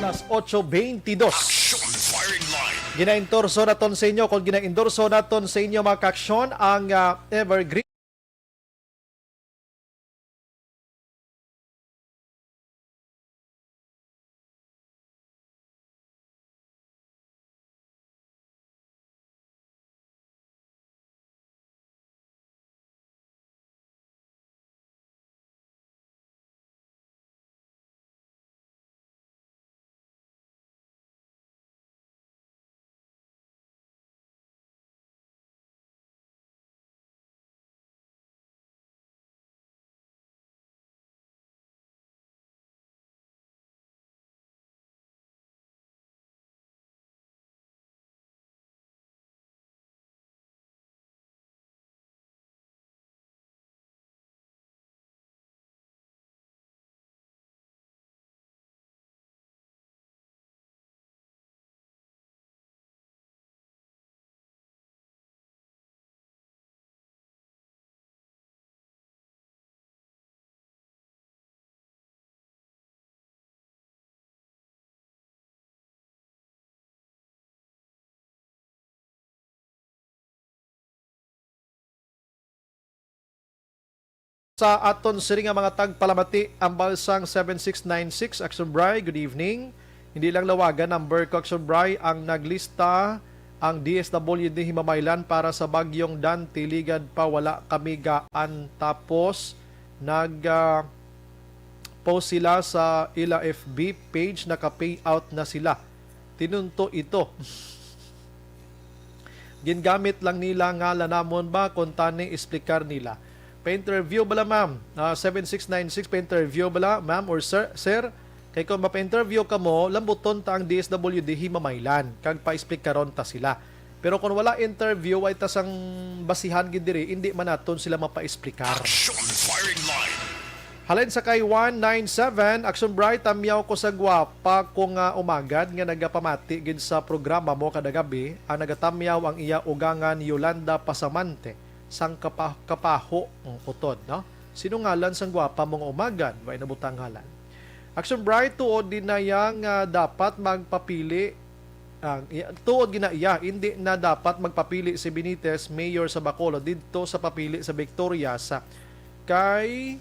Alas otso bentidós. Action Firing Line. Ginaendorso naton sa inyo, kung ginaendorso naton sa inyo, mga kaaksyon, ang, ah, Evergreen. Sa aton sini nga mga tagpalamati, ang Balsang seven six nine six, Action Bri, good evening. Hindi lang lawagan number ko, Action Bri, ang naglista ang D S W D Himamaylan para sa Bagyong Dante. Ligad pa, wala kami gaan. Tapos, nag, ah, post sila sa ila F B page, naka-payout na sila. Tinunto ito. Gingamit lang nila ngalan namon ba, kung tani, explicar nila. Pa-interview bala, ma'am? Ah, seven six nine six, pa-interview bala, ma'am or sir? Sir, kay kung mapa-interview kamo, lambuton ta ang D S W D Himamaylan, kag pa-explikaron ta sila. Pero kung wala interview, way ta sang basihan gid diri, hindi man naton sila mapa-explicar. Action Firing Line. Halin sa kay one nine seven, Action Bri, tamyaw ko sa gwapa ko nga umagad nga nagapamati gid sa programa mo kada gabi. Ang nagatamyaw ang iya ugangan, Yolanda Pasamante, sang Kapa-, Kapaho, ang utod, no? Sino ngalan sang gwapa mo nga umagad? Way nabutang ngalan. Action Bri, tuod di na iya nga dapat magpapili, ah, iya, tuod gina iya, hindi na dapat magpapili si Benitez, mayor sa Bacolod, didto sa papili sa Victorias, kay,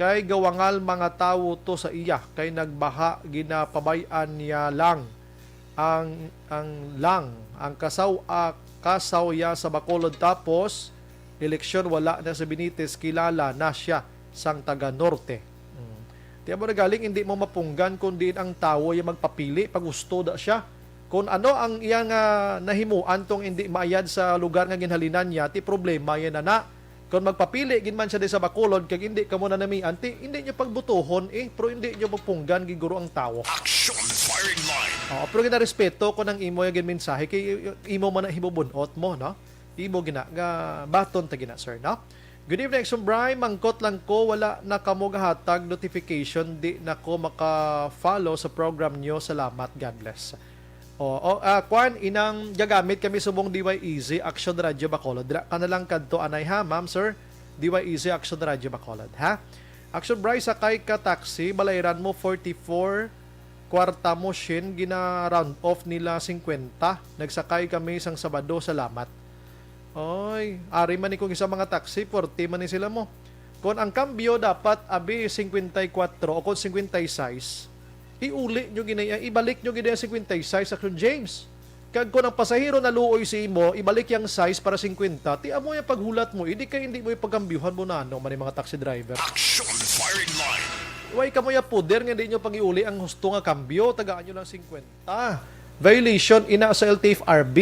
kay gawangal mga tawo to sa iya, kay nagbaha, ginapabay-an niya lang ang, ang lang, ang kasaw, ah, kasaw ya sa Bacolod, tapos eleksyon, wala na si Benitez, kilala na siya sang taga Norte. Mm. Ti amo na galing, hindi mo mapunggan kung diin ang tawo ya magpapili pag gusto da siya. Kung ano ang iya nga nahimuan tong hindi maayad sa lugar nga ginhalinan niya, ti problema yan na na. Kung magpapili gid man siya di sa Bacolod, kag hindi kamo nanamian, ti hindi nyo pagbutuhon, eh, pero hindi nyo mapunggan gid guro ang tawo. Action Firing Line. Oo, pero ginarespeto ko nang imo yung mensahe, kay imo man ang hibubunot mo, no? Imo gina, nga baton ta gina, sir, no? Good evening, Action Bri. Mangkot lang ko, wala na kamo gahatag notification, di na ko maka-follow sa program nyo. Salamat, God bless. O, o, ah, kwan, inang gagamit kami subong D Y E Z, Action Radio Bacolod. Dira ka na lang kadto, anay, ha, ma'am, sir? D Y E Z, Action Radio Bacolod, ha? Action Bri, sakay ka taxi, balayran mo forty-four, kwarta mo, Shin, gina-round off nila fifty. Nagsakay kami sang Sabado, salamat. Oy, ari man ni kung isa mga taxi, forty man ni sila mo. Kon ang kambyo dapat abi fifty-four o kon fifty-six, iuli nyo gina, ibalik nyo gina ang fifty-six, Action James. Kag kon ang pasahero naluoy si imo, ibalik yang size para fifty, ti amo yung paghulat mo, hindi kay hindi mo ipagkambyuhan mo na ano man yung mga taxi driver. Action Firing Line. Way kamo ya poder nga di nyo pag-iuli ang husto nga kambyo, tagaan nyo lang fifty. Ah, violation ina sa L T F R B.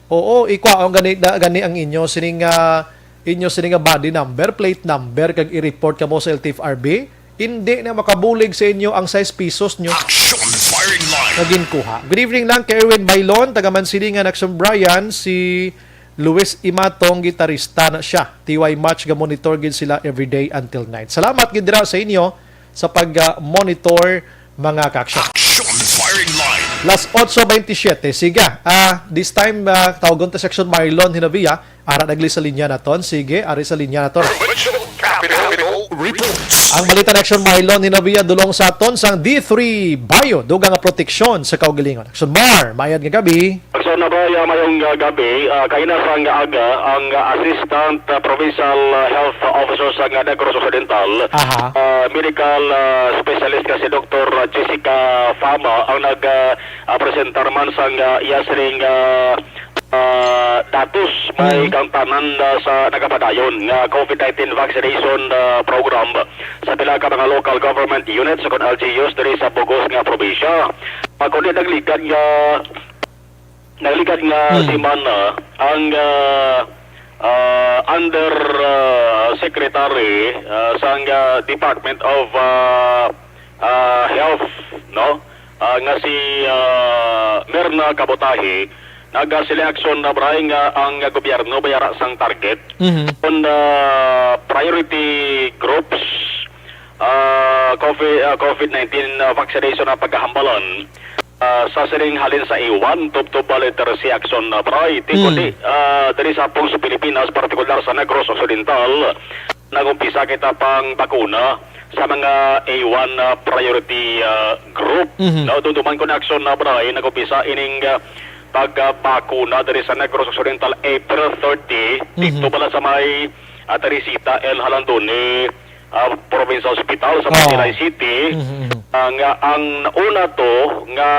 Oo, ikwaon gani, da, gani ang inyo sining, ah, inyo sining nga body number, plate number, kag i-report kamo sa L T F R B. Hindi na makabulig sa inyo ang sais pesos nyo. Action Firing Line. Nga ginkuha. Good evening lang kay Erwin Bailon, taga Mansilingan, Action Brian, si Luis Imatong, gitarista na siya. T Y Match, ga-monitor gid sila everyday until night. Salamat gid dira sa inyo sa pag-monitor, mga ka-action. Action Firing Line. Las otso baynte siyete. Sige, ah, this time, ah, tawagon ta si Action Marlon Hinabia. Ara nagli sa linya naton. Sige, ari sa linya naton. Provincial Capitol Reports. Ang balita ni Action Marlon Hinabia dulong sa aton sang D three Bayo, dugang nga proteksyon sa kaugalingon. Action Mar, mayad nga gabi. So, nabaya mayong, ah, gabi, ah, kaina sang aga ang, ah, Assistant, ah, Provincial, ah, Health Officer sa, ah, Negros Occidental, Aha. ah, medical, ah, specialist nga si Doktor Jessica Fama ang nag, ah, ah, presentar man sang, ah, iya sining, ah, ah, datos may Mm. kang tanan, ah, sa nagapadayon nga COVID nineteen vaccination, ah, program sa pila ka mga local government units o kon L G Us diri sa bug-os nga probinsya. Ah, kundi nagligad nga Nagligad nga Hmm. semana ang, ah, ah, under, ah, secretary, ah, sang, ah, Department of, ah, ah, Health, no? Ah, nga si, ah, Mirna Kabutahi, naga-seleksyon na bray nga ang gobyerno bayara sang target Mhm. on, ah, priority groups, ah, COVID, ah, COVID nineteen, ah, vaccination ang pagkahambalan. Ah, sa sining halin sa A one, tubtob ba letter C action na priority, Hmm. kundi, ah, diri sa Pulso Pilipinas, partikular sa Negros Occidental, nag-umpisa kita pang bakuna sa mga A one, ah, priority, ah, group. Mhm. Naudumduman ko na action na bray, nag-umpisa ining, ah, pagbakuna diri sa Negros Occidental April thirty, Mhm. dito pala sa may, ah, Teresita L. Jalandoni, ah, Provincial Hospital sa Oo. Magdalay City. Mhm, mhm. Ah, nga ang nauna to nga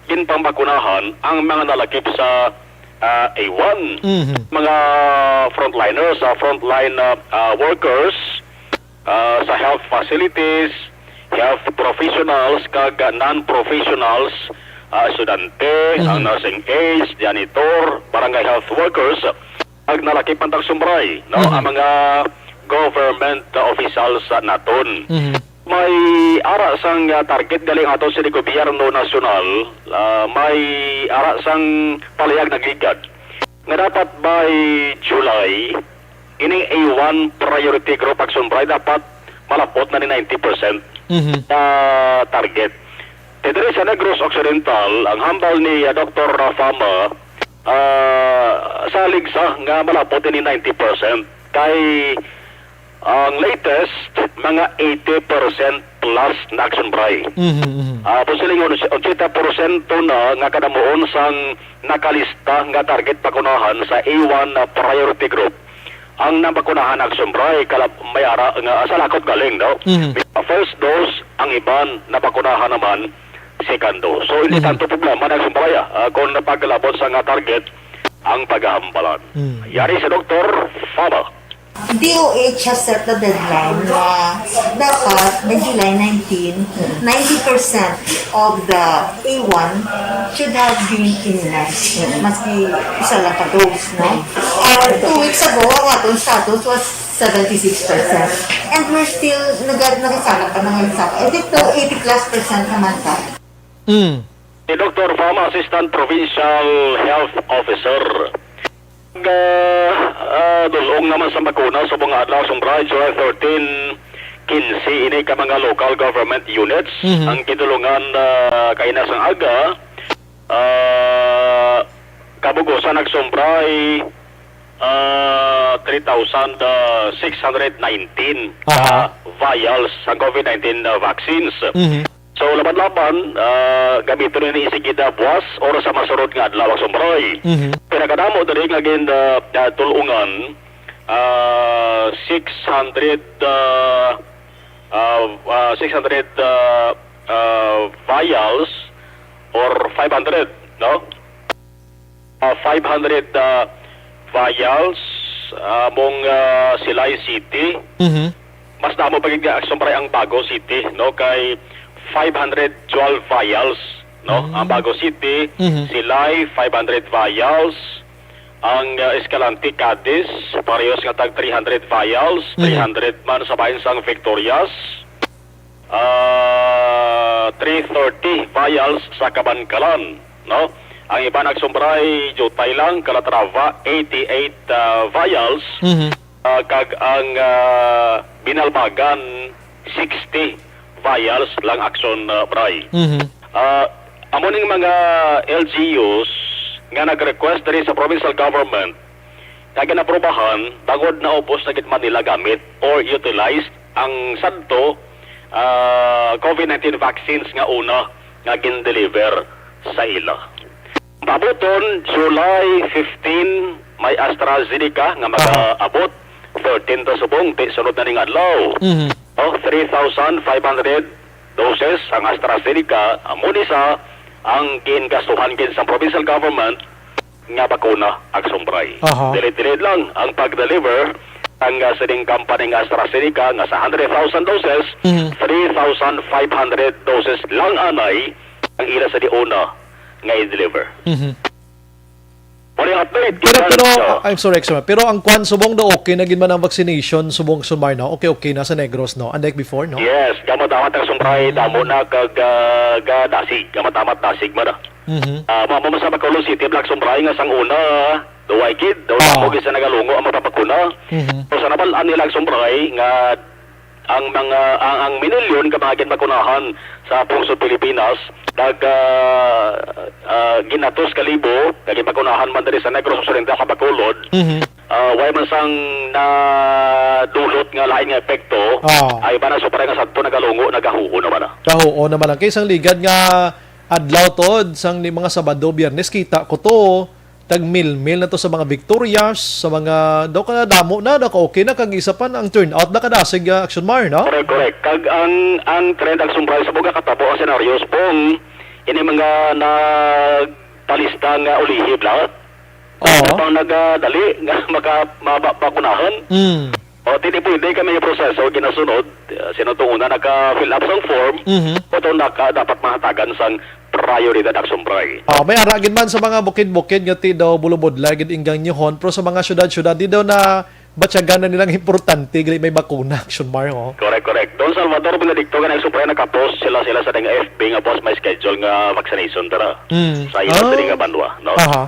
ginpambakunahan ang mga nalakip sa, ah, A one, Mhm. mga frontliners, sa frontline, ah, ah, workers, ah, sa health facilities, health professionals, kag, ah, non-professionals, ah, estudyante, Mhm. ang nursing aides, janitor, barangay health workers, kag nalakip man ta, Kagsumbray, no? Mhm. Ang mga government, ah, officials, ah, naton. Mhm. May ara sang, ah, target gali nga ato sa gobyerno nasyonal, ah, may ara sang palihag nagligad nga dapat by July, ining A one priority group, Kagsumbray, dapat malapot na ni ninety percent Mhm. na target. Ti diri sa Negros Occidental, ang hambal ni, ah, Doktor Fama, ah, salig sa nga malapot ini ninety percent. Kay ang latest, mga eighty percent plus na, Kagsumbray. Mhm, mhm. Ah, posibleng on-, ochenta porsyento na nga kadamuon sang nakalista nga target bakunahan sa A one na priority group ang nabakunahan, Kagsumbray, kala-, may ara nga sa lakot galing, no? Mhm. First dose, ang iban nabakunahan naman second dose. So, hindi Mhm. tanto problema na, Kagsumbray, ah, kung napaglabot sa nga target ang paghahambalan. Mm. Yari sa Doktor Fama. D O H has set the deadline na dapat by July nineteen, ninety percent of the A one should have been immunized. Maski isa lang ka dose, no? Or two weeks ago, ang aton status was seventy-six percent. And we're still, naga-, nagasalak pa, nagasalak. I think, to eighty plus percent naman ka. Mm. Si Doktor Fama, Assistant Provincial Health Officer. Ga, ah, dul-ong naman sa bakuna subong nga adlaw, Kagsumbray, July thirteen, quince ini ka mga local government units Mhm. ang gidulungan, ah, kaina sang aga, ah, kabugusan, Kagsumbray, ah, three thousand six hundred nineteen Aha. ka vials sa covid nineteen, ah, vaccines. Mhm. So, laban-laban, ah, gamiton ini sige da buwas or sa masunod nga adlaw, Kagsumbray. Mhm. Pinakadamo diri nga gin, ah, ah, tulungan, ah, six hundred, ah, ah, ah, six hundred, ah, ah, vials or five hundred, no? Ah, five hundred, ah, vials, ah, among, ah, Silay City. Mhm. Mas damo pa gid nga, Kagsumbray, ang Bago City, no? Kay five hundred twelve vials, no? Mm. Ang Bago City, Mhm. Silay, five hundred vials. Ang, ah, Escalante, Cadiz, parehas nga tag three hundred vials, Mhm. three hundred man sa bahin sang Victorias. Ah, three thirty vials sa Kabankalan, no? Ang iban, Kagsumbray, diutay lang, Calatrava, eighty-eight, ah, vials, Mhm. ah, kag ang, ah, Binalbagan, sixty vials lang, Kagsumbray. Mhm. Ah, amo ning mga L G Us nga nag-request diri sa provincial government nga ginaprobahan bangod naubos na gid man nila gamit or utilized ang sadto, ah, covid nineteen vaccines nga una nga gin-deliver sa ila. Mabuton, July fifteen, may AstraZeneca nga Aha. mag-aabot thirteen ta subong, ti sunod na ning adlaw. Mhm. Oh, three thousand five hundred doses ang AstraZeneca, amo ni sa ang gingastuhan gid sa provincial government nga bakuna, Kagsumbray. Aha. Delayed-delayed lang ang pag-deliver ang, ah, sining company nga AstraZeneca nga sa hundred thousand doses, Mhm. three thousand five hundred doses lang anay ang ila sa diuna nga i-deliver. Mhm. Mao ni update, Pero, Kitan, pero, so. Ah, I'm sorry, Kagsumbray. Pero ang kwan subong daw, okay na gid man ang vaccination subong, Kagsumbray, no? Okay, okay na sa Negros, no? Unlike before, no? Yes, gamot-gamot, Kagsumbray, Mm. damo na kag, ah, gadasig, gamot-gamot dasig man na. Mhm. Ah, ma-, ma-, sa Bacolod City, Kagsumbray, nga sang una, duway gid, daw Ah. damo gid sa nagalungo ang mapapakuna. Mhm. So, sa nabal-an nila, Kagsumbray, nga ang mga, ang, ang minilyon ka mga ginbakunahan sa pungsod Pilipinas, nag, ah, ah, ginatos ka libo, nga ginbakunahan man diri sa Negros Occidental, sa Bacolod, Mhm. ah, way man sang nadulot nga lain nga epekto, Ah. ay ba na sobra nga sadto nagalungo, nagahuo naman na. Gahuo naman lang. Kay sang ligad nga adlaw to, sang ni mga Sabado, Biyernes, kita ko to, Kag mil-mil na to sa mga Victorias, sa mga, daw ka na damo na, daw ka okay na, kag isa pa na ang turnout na kadasig, ah, Action Mar, no? Correct, correct. Kag ang, ang trend, Action Mar, sa mga katabo ang senaryo, Subong, ini mga nagpalista nga ulihi, bla? Oo. Pang nagadali nga maka-, maba-, bakunahan. Mm. O, ti di pwede kami yung proseso, ginasunod, uh, sino tong una naka-fill up sang form, Mhm. o tong naka, dapat mahatagan sang prioridad, Action Mar. Oh, may ara gid man sa mga bukid-bukid nga ti daw bulubudlay gid ingganyohon, pero sa mga syudad-syudad, di daw na batyagan na nilang importante, gali may bakuna, Action Mar, oh. Correct, correct. Don Salvador Benedicto, ganang Action Mar, nakapost sila, sila sa ding F B nga, "Boss, may schedule nga vaccination, tara." Mm. Sa ila Ah. sa ding nga banwa, no? Aha.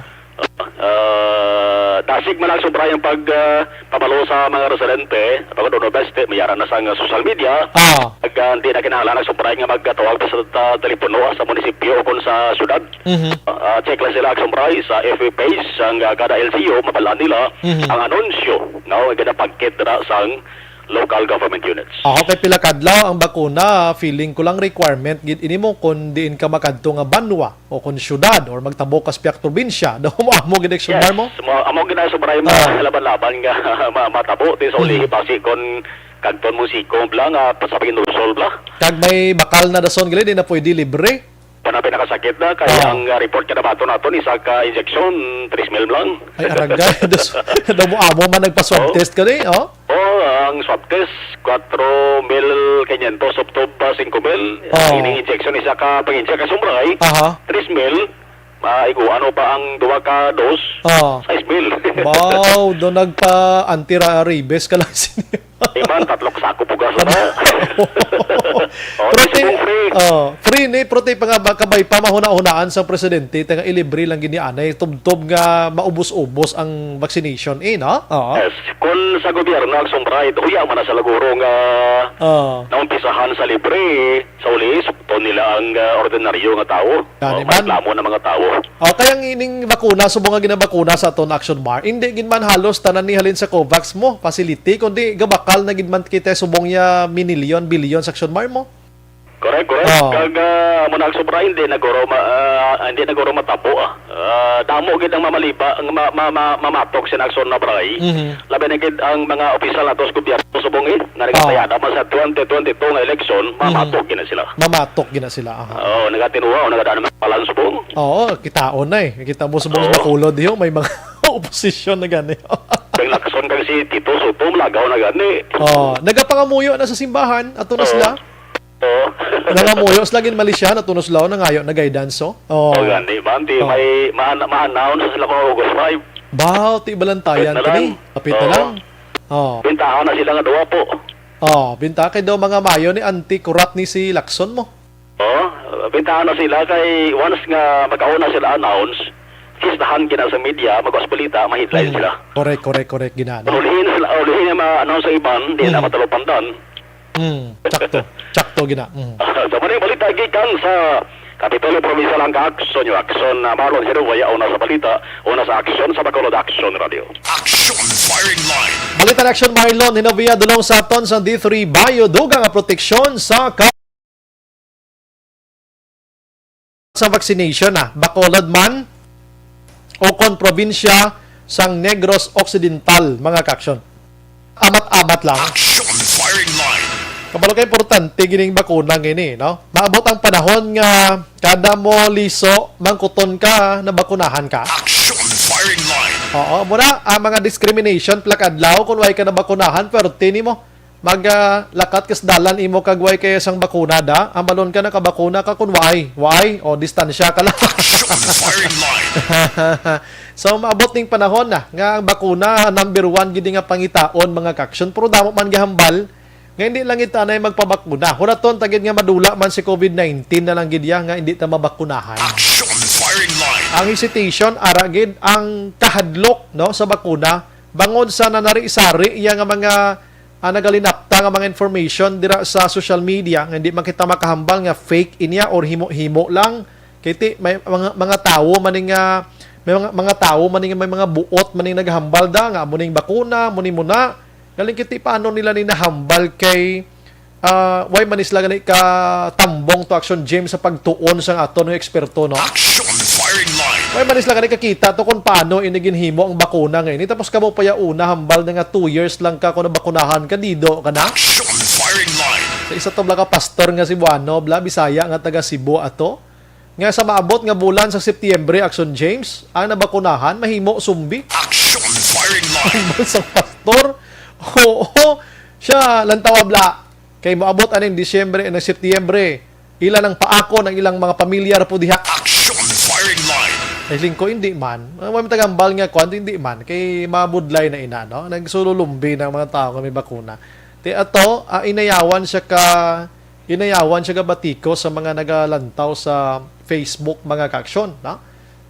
Ah, dasig man ang sobra yung pag, ah, pabalo sa mga residente. Pag ano, beste, may ara na sa nga social media. Ah. Pag, ah, hindi na kinahanglan ang sobra nga magkatawag pa sa ta-, telepono sa munisipyo o kung sa syudad. Mhm. Ah, check lang sila ang sobra sa F B page, ang, ah, kada L C U, mabalaan nila Mhm. ang anunsyo, no? Ang ginapagkit dira sang local government units. Ako kay pila kadlaw ang bakuna, feeling ko lang requirement gid ini mo kung diin ka makadto nga banwa o kung syudad or magtabo ka sa pihak probinsya. Daw mo amo gid, Action Mar, mo? Yes, mo, amo gid ang sobra yung mga Ah. laban-laban nga ma-, matabo ti sa ulihi Mhm. basi kung kagton mo siko bla nga pa sa Pinusol bla. Kag may bakal na dason gali, di na pwede libre. Panabi nakasakit na kay Ah. ang, ah, report nga nabaton naton isa ka injection, tres mil lang. Ay, aragay. Dos, daw mo amo man nagpa-swab Oh. test ka ni, oh? Oh, ang swab test, kwatro mil kinyentos up to, ah, singko mil. Oh. Ini injection, isa ka pag-inject ka sumbray, Aha. tres mil, ah, igo, ano pa ang duha ka dos? Oh. Sais mil. Wow, do nagpa-anti-rabies ka lang sini. Iman, tatlo ka sako bugas na. Oh, Pero di ti, subong free. Oh, free ni, pero ti pa nga ba, kabay pa mahuna-hunaan sa presidente, ti nga ilibre lang gid ni anay, tubtob nga maubos-ubos ang vaccination, eh, no? Oo. Yes. Kung sa gobyerno, ang sumbray, huya man na sa laguro nga Oh. naumpisahan sa libre, sa uli, sukton nila ang, ah, ordinaryo nga tawo. Gani Oh, man. May reklamo na mga tawo. O, kaya ang ining bakuna, subong nga ginabakuna sa aton, Action Mar, hindi gid man halos tanan ni halin sa COVAX mo facility, kundi gabakal na gid man kita subong ya minilyon, bilyon sa Action Mar mo. Correct, correct. Oh. Kag, ah, amo na ang sobra, hindi na guro ma-, ah, hindi na guro matabo, ah. Ah, damo gid ang mamaliba, ang ma-, ma-, ma-, mamatok sa Action na, bray. Mhm. Labi na gid ang mga opisyal nato sa gobyerno subong, eh, nga Oh. nagtayada man sa twenty twenty-two nga eleksyon, Mhm. mamatok gid na sila. Mamatok gid na sila, aha. Oo, nagatinuha o nagadaan naman palan subong. Oo, kitaon na eh. Kita mo subong Oo. Bacolod, yo, may mga oposisyon na gani. Kang Lacson kang si Tito Sotto, malagaw na gani. Oh, nagapangamuyo na sa simbahan, ato na Oo. sila. Oo. Nangamuyo sila gin Malaysia, ato na sila, nangayo na guidance, oh. Oh. Oh, gani, man, di Oh. may ma-, ma-announce sila kung August five. Baw, ti balantayan Apit na kini. lang. Apit na Oo. lang. Oh. Bintahan na sila nga duwa po. Oh, binta kay daw mga mayo ni anti-corrupt ni si Lacson mo. Oh, bintahan na sila kay once nga magkauna sila announce, listahan gina sa media, magwas balita, ma-headline Hmm. sila. Correct, correct, correct, gina, no? Ulihin sila, ulihin nga ma-announce sa iban, di na Hmm. matalupandan. Hmm, sakto. Sakto, gina. Hmm. Sa maning balita gikan sa Kapitolyo Provincial ang ka-action, yung action na Marlon Hiruwaya, una sa balita, una sa action sa Bacolod Action Radio. Action Firing Line. Balita na Action Marlon, Hinovia, dulong sa aton sa D three Bayo, dugang ang proteksyon sa ka-, sa vaccination, ah. Bacolod man, o kon probinsya sang Negros Occidental, mga ka-action. Amat-amat lang. Action Firing Line. Kabalo ka, importante gining bakuna ngini, no? Maabot ang panahon nga kada mo liso, mangkuton ka, nabakunahan ka. Action Firing Line. Oo, mura ang mga discrimination, plakadlaw, kung way ka nabakunahan, pwerte nimo. Mag, ah, lakat ka sa dalan imo kag way kay sang bakuna da, ang balon ka nakabakuna ka kun waay, waay, o distansya ka lang. Action Firing Line. So, maabot ning panahon na nga ang bakuna number one gid nga pangitaon, mga ka-action, pero damo man gahambal nga hindi lang ita na magpabakuna. Huraton ta gid nga madula man si covid nineteen na lang gid ya nga hindi ta mabakunahan. Action Firing Line. Ang hesitation, ara gid ang kahadlok, no, sa bakuna bangod sa nanari-sari iya nga mga, ah, nagalinapta nga mga information dira sa social media nga hindi man kita makahambal nga fake inya or himo-himo lang. Kay ti, may mga, mga tawo man ni nga, may mga, mga tawo man ni nga may mga buot man ni naghambal da nga amo ning bakuna, amo ni muna. Galing kiti paano nila ni nahambal kay, ah, why man ni sila gani ka tambong to action, James, sa pagtuon sang aton nga eksperto, no? Action Firing Line. May manis lang gani kakita to kung paano ini ginhimo ang bakuna nga ini. Tapos kamo pa ya una, hambal na nga two years lang ka kung nabakunahan ka, dido ka na. Action firing line. Sa isa to bala ka pastor nga Cebuano, bala Bisaya nga taga Cebu ato, nga sa maabot nga bulan sa Setyembre, Action James, ang nabakunahan mahimo zombie. Action firing line. Hambal sa pastor. Oo, siya lang tawag bala. Kay moabot aning Disyembre, ng Setyembre, ila nang paakon ang ilang mga pamilyar po diha. Action firing line. Ay, lingko, hindi man. Ang mga tagambal nga kwan, hindi man. Kay mabudlay na ina, no? Nagsululumbi ng mga tao nga may bakuna. Ti ato, ah, inayawan siya ka, inayawan siya ka batiko sa mga nagalantaw sa Facebook, mga kaaksyon, no?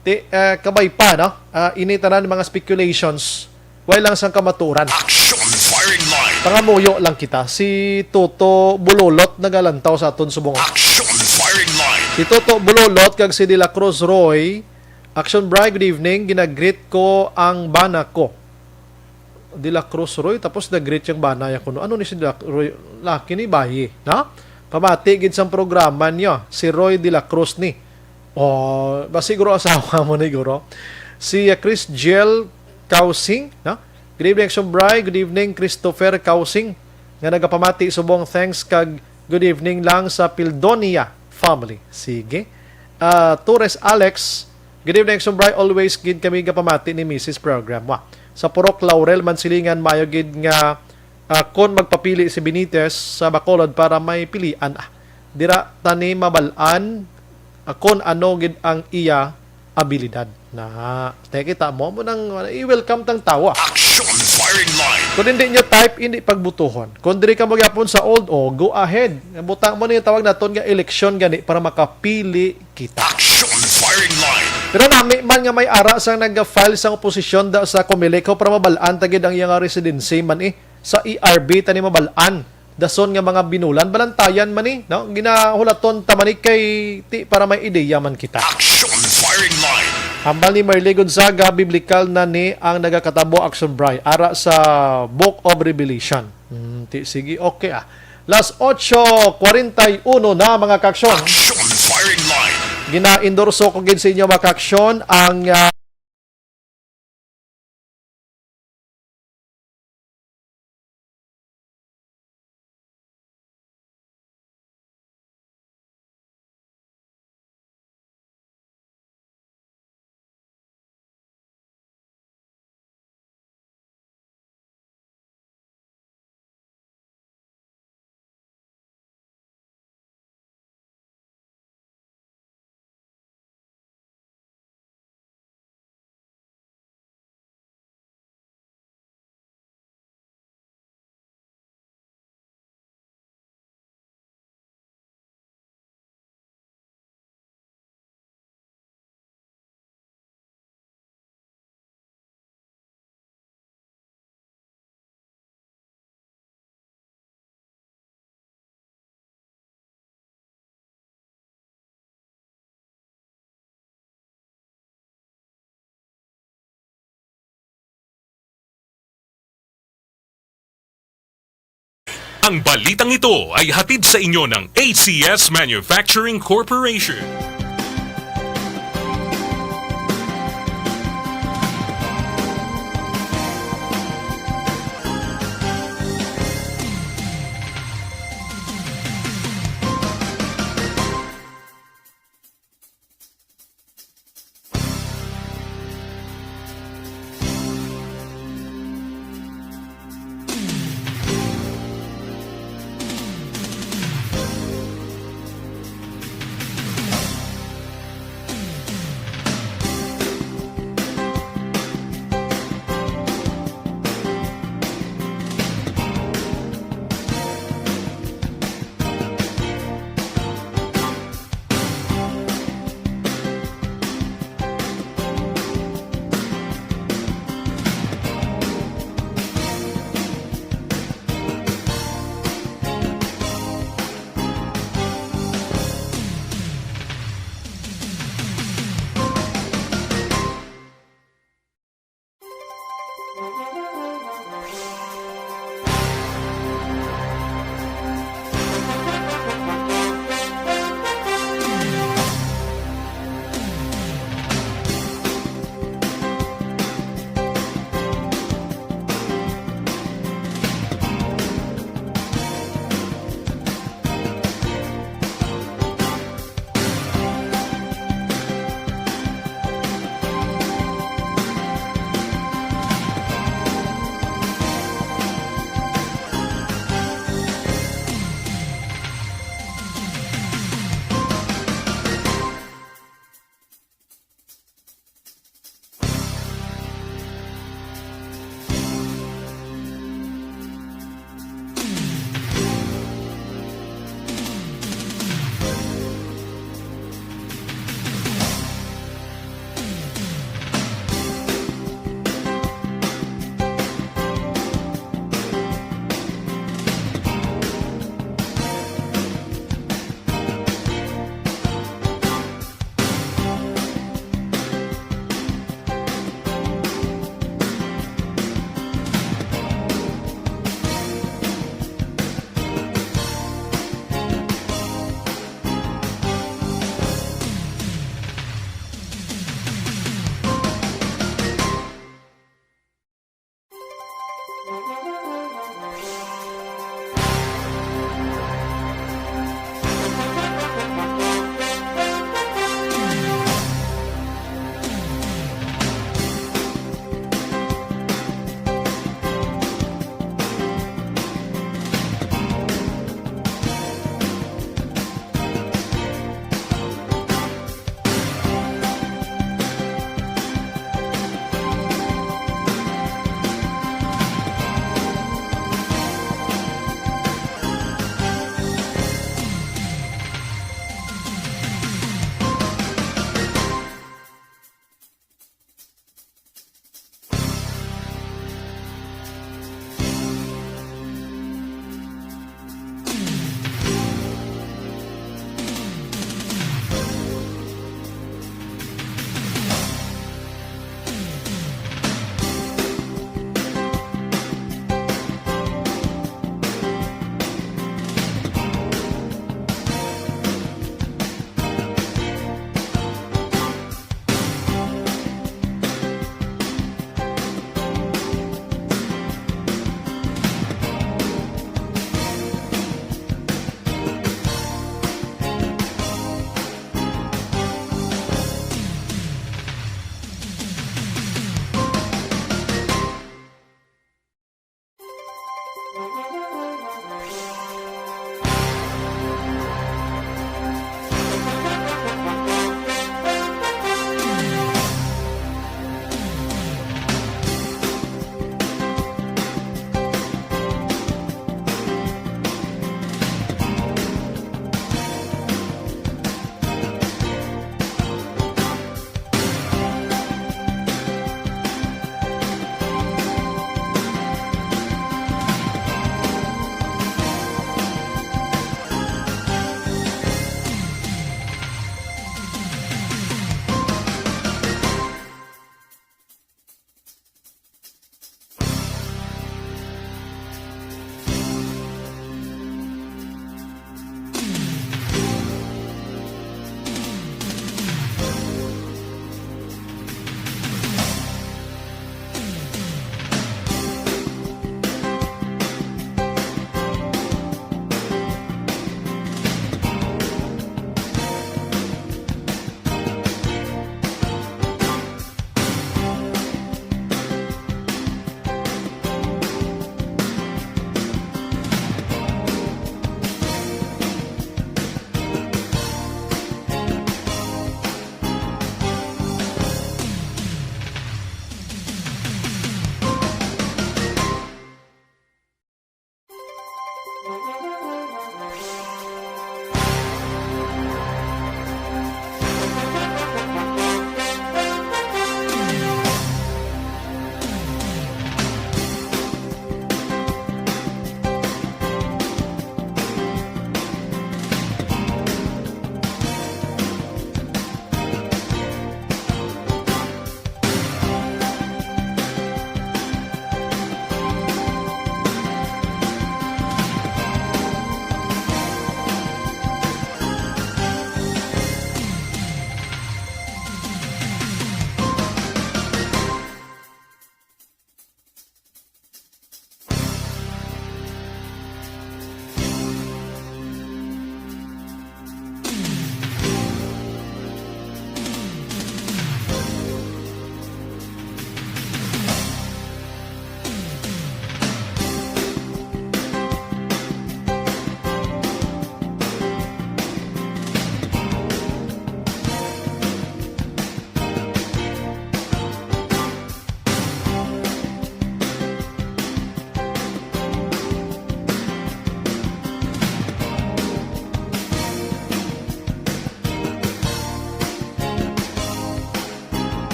Ti, eh, kabay pa, no? Ah, ini tanan mga speculations, way lang sang kamaturan. Action firing line. Pangamuyo lang kita. Si Toto Bulolot nagalantaw sa aton subong. Action firing line. Si Toto Bulolot kag si De La Cruz Roy. Action Bri, good evening. Ginagreet ko ang bana ko. De La Cruz Roy, tapos nag-greet yung bana ya kuno. Ano ni si De La Roy? Laki ni bayi, na? Pamati gid sang programa niya, si Roy De La Cruz ni. Oh, ba siguro asawa mo ni guro? Si, uh, Chris Jel Kausing, na? Good evening, Action Bri. Good evening, Christopher Kausing, nga nagapamati subong thanks kag good evening lang sa Pildonia family. Sige. Ah, Torres Alex, good evening, Action Bri. Always gid kami gapamati ni Missus Program. Wa. Sa Purok Laurel, Mansilingan, mayo gid nga, ah, kon magpapili si Benitez sa Bacolod para may pilian. Ah, dira tani mabal-an, ah, kon ano gid ang iya abilidad. Na, te, kita mo, mo nang, i-welcome tang tawa. Action firing line. Kung hindi nyo type, hindi pagbutuhon. Kung diri ka mo gyapon sa old, oh, go ahead. Butang mo na yung tawag naton nga eleksyon gani para makapili kita. Action firing line. Pero nami man nga may ara sang nag-file sang oposisyon da sa Comelec, ho, para mabalaan ta gid ang iyang residency man, eh. Sa E R B tani mabalaan. Dason nga mga binulan, balantayan man ni, no? Ginahulaton ta man ni kay ti para may ideya man kita. Action firing line. Hambal ni Marley Gonzaga, biblikal na ni ang nagakatabo, Action Bri. Ara sa Book of Revelation. Hmm, ti, sige, okay, ah. Las ocho cuarenta y uno na, mga kaaksyon. Action firing line. Gina-endorso ko gid sa inyo, mga kaaksyon, ang, ah, Ang balitang ito ay hatid sa inyo ng A C S Manufacturing Corporation.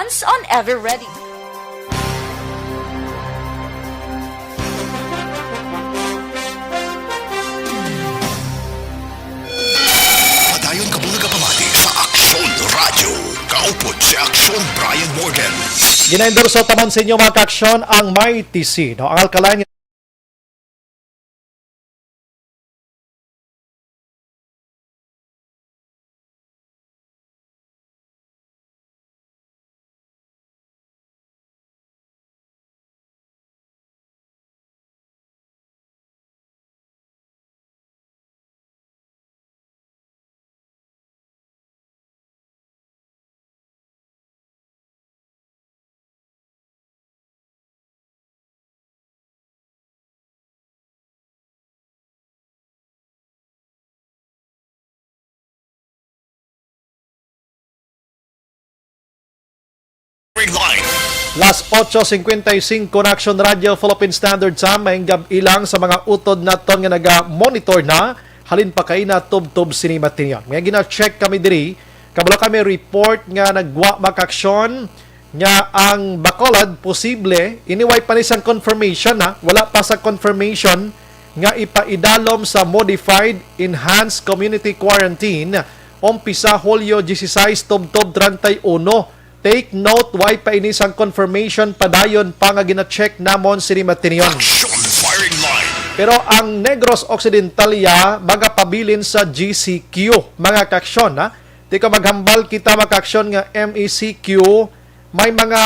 on Ever Ready. Padayon kamo nagapamati sa Aksyon Radyo. Kaupod si Aksyon Brian Morgan. Ginaendorso ta man sa inyo, mga kaaksyon, ang Mighty C, no? Ang alkaline Line. Las ocho cincuenta y cinco na, Aksyon Radyo Philippine Standard Time. Maayong gab-i lang sa mga utod naton nga naga-monitor na halin pa kaina tubtob sini matingnan. Nga gina-check kami diri, kabalo kami report nga nagwa, mga kaaksyon, nga ang Bacolod posible, ini way pa ni sang confirmation, ha, wala pa sa confirmation nga ipaidalom sa modified enhanced community quarantine umpisa Hulyo dieciséis tubtob treinta y uno. Take note, way pa ini sang confirmation, padayon pa nga gina-check namon sini matingnan. Action firing line. Pero ang Negros Occidental ya magapabilin sa G C Q, mga kaaksyon, ha? Di ka maghambal kita, mga kaaksyon, nga M E C Q, may mga,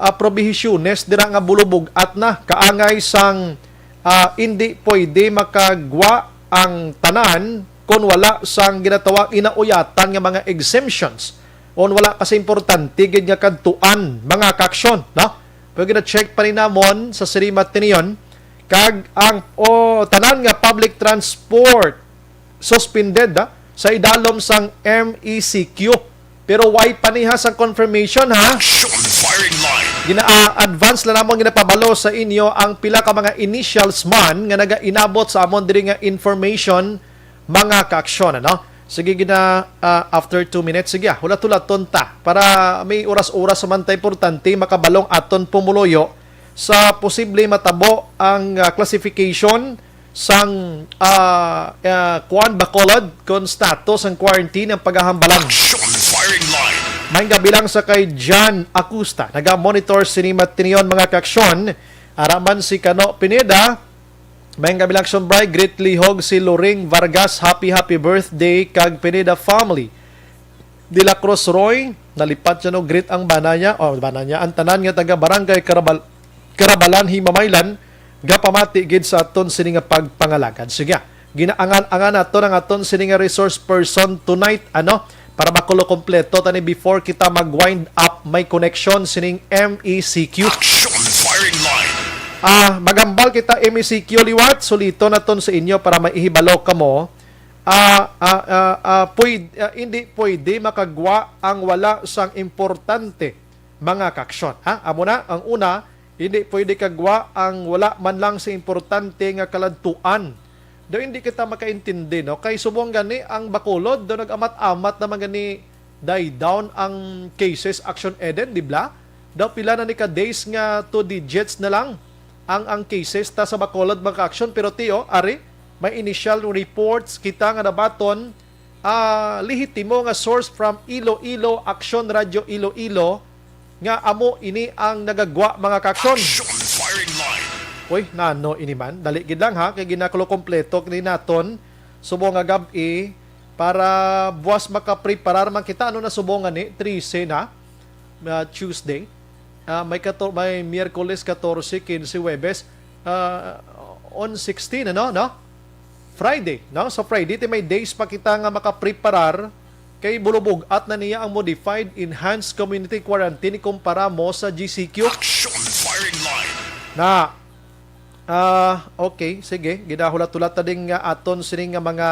ah, probihisyones dira nga bulubog-at na kaangay sang, ah, indi pwede makagwa ang tanan kon wala sang ginatawag inauyatan nga mga exemptions. Kon wala kasi importante gid nga kadtuan, mga kaaksyon, no? Pero gina-check pa rin namon sa Sirimat tiniyon, kag ang, o, tanan nga public transport suspended, ha, sa idalom sang M E C Q. Pero way pa niha sang confirmation, ha? Action firing line. Gina-, ah, advance lang namon ginapabalo sa inyo ang pila ka mga initials man nga nagainabot sa amon diri nga information, mga kaaksyon, ano? Sige, gina, ah, after two minutes, sige, ah, hulat-hulaton ta para may oras-oras man ta, importante makabalong aton pumuluyo sa posible matabo ang, ah, classification sang, ah, ah, kuan, Bacolod, kon status ang quarantine ang pagahambalan. Action firing line. Maayong gab-i lang sa kay John Acusta, naga-monitor sini matiniyon, mga kaaksyon. Ara man si Kano Pineda, maayong gab-i lang, Action Bri, greet lihog si Loring Vargas, happy, happy birthday kag Pineda family. De La Cruz Roy, nalipat siya, no, greet ang bana niya, o, bana niya, ang tanan nga taga Barangay Karabal-, Karabalan, Himamaylan, gapamati gid sa aton sini nga pagpangalagad. Sige, ginaangan-angan naton ang aton sini nga resource person tonight, ano, para makulo kompleto tani before kita mag-wind up, may connection sining M E C Q. Action firing line. Ah, magambal kita M E C Q liwat, sulito naton sa inyo para maihibalo kamo. Ah, ah, ah, ah, pwed-, ah, hindi pwede makagwa ang wala sang importante, mga kaaksyon, ha? Amo na, ang una, hindi pwede kagwa ang wala man lang sa importante nga kaladtuan. Daw hindi kita makaintindi, no? Kay subong gani ang Bacolod, daw nag-amat-amat naman gani die down ang cases, Action Eden, di ba? Daw pila na ni ka days nga two digits na lang ang, ang cases ta sa Bacolod, mga kaaksyon. Pero tiyo, ari, may initial reports kita nga nabaton, ah, lehitimo nga source from Iloilo, Action Radio Iloilo, nga amo ini ang nagagwa, mga kaaksyon. Action firing line. Uy, nano ini man? Dali gid lang, ha, kay ginakulo kompleto ni naton subong nga gab-i para buwas makapreparar man kita. Ano na subong nga ni? Trese na, ah, Tuesday. Ah, may kator-, may Miyerkules, katorse, kinse, Huwebes, ah, on sixteen, ano, no? Friday, no? So, Friday, ti may days pa kita nga makapreparar kay bulubog-at na niya ang modified enhanced community quarantine kumpara mo sa G C Q. Action firing line. Na, ah, okay, sige. Ginahulat-hulat ta ding nga aton sining nga mga,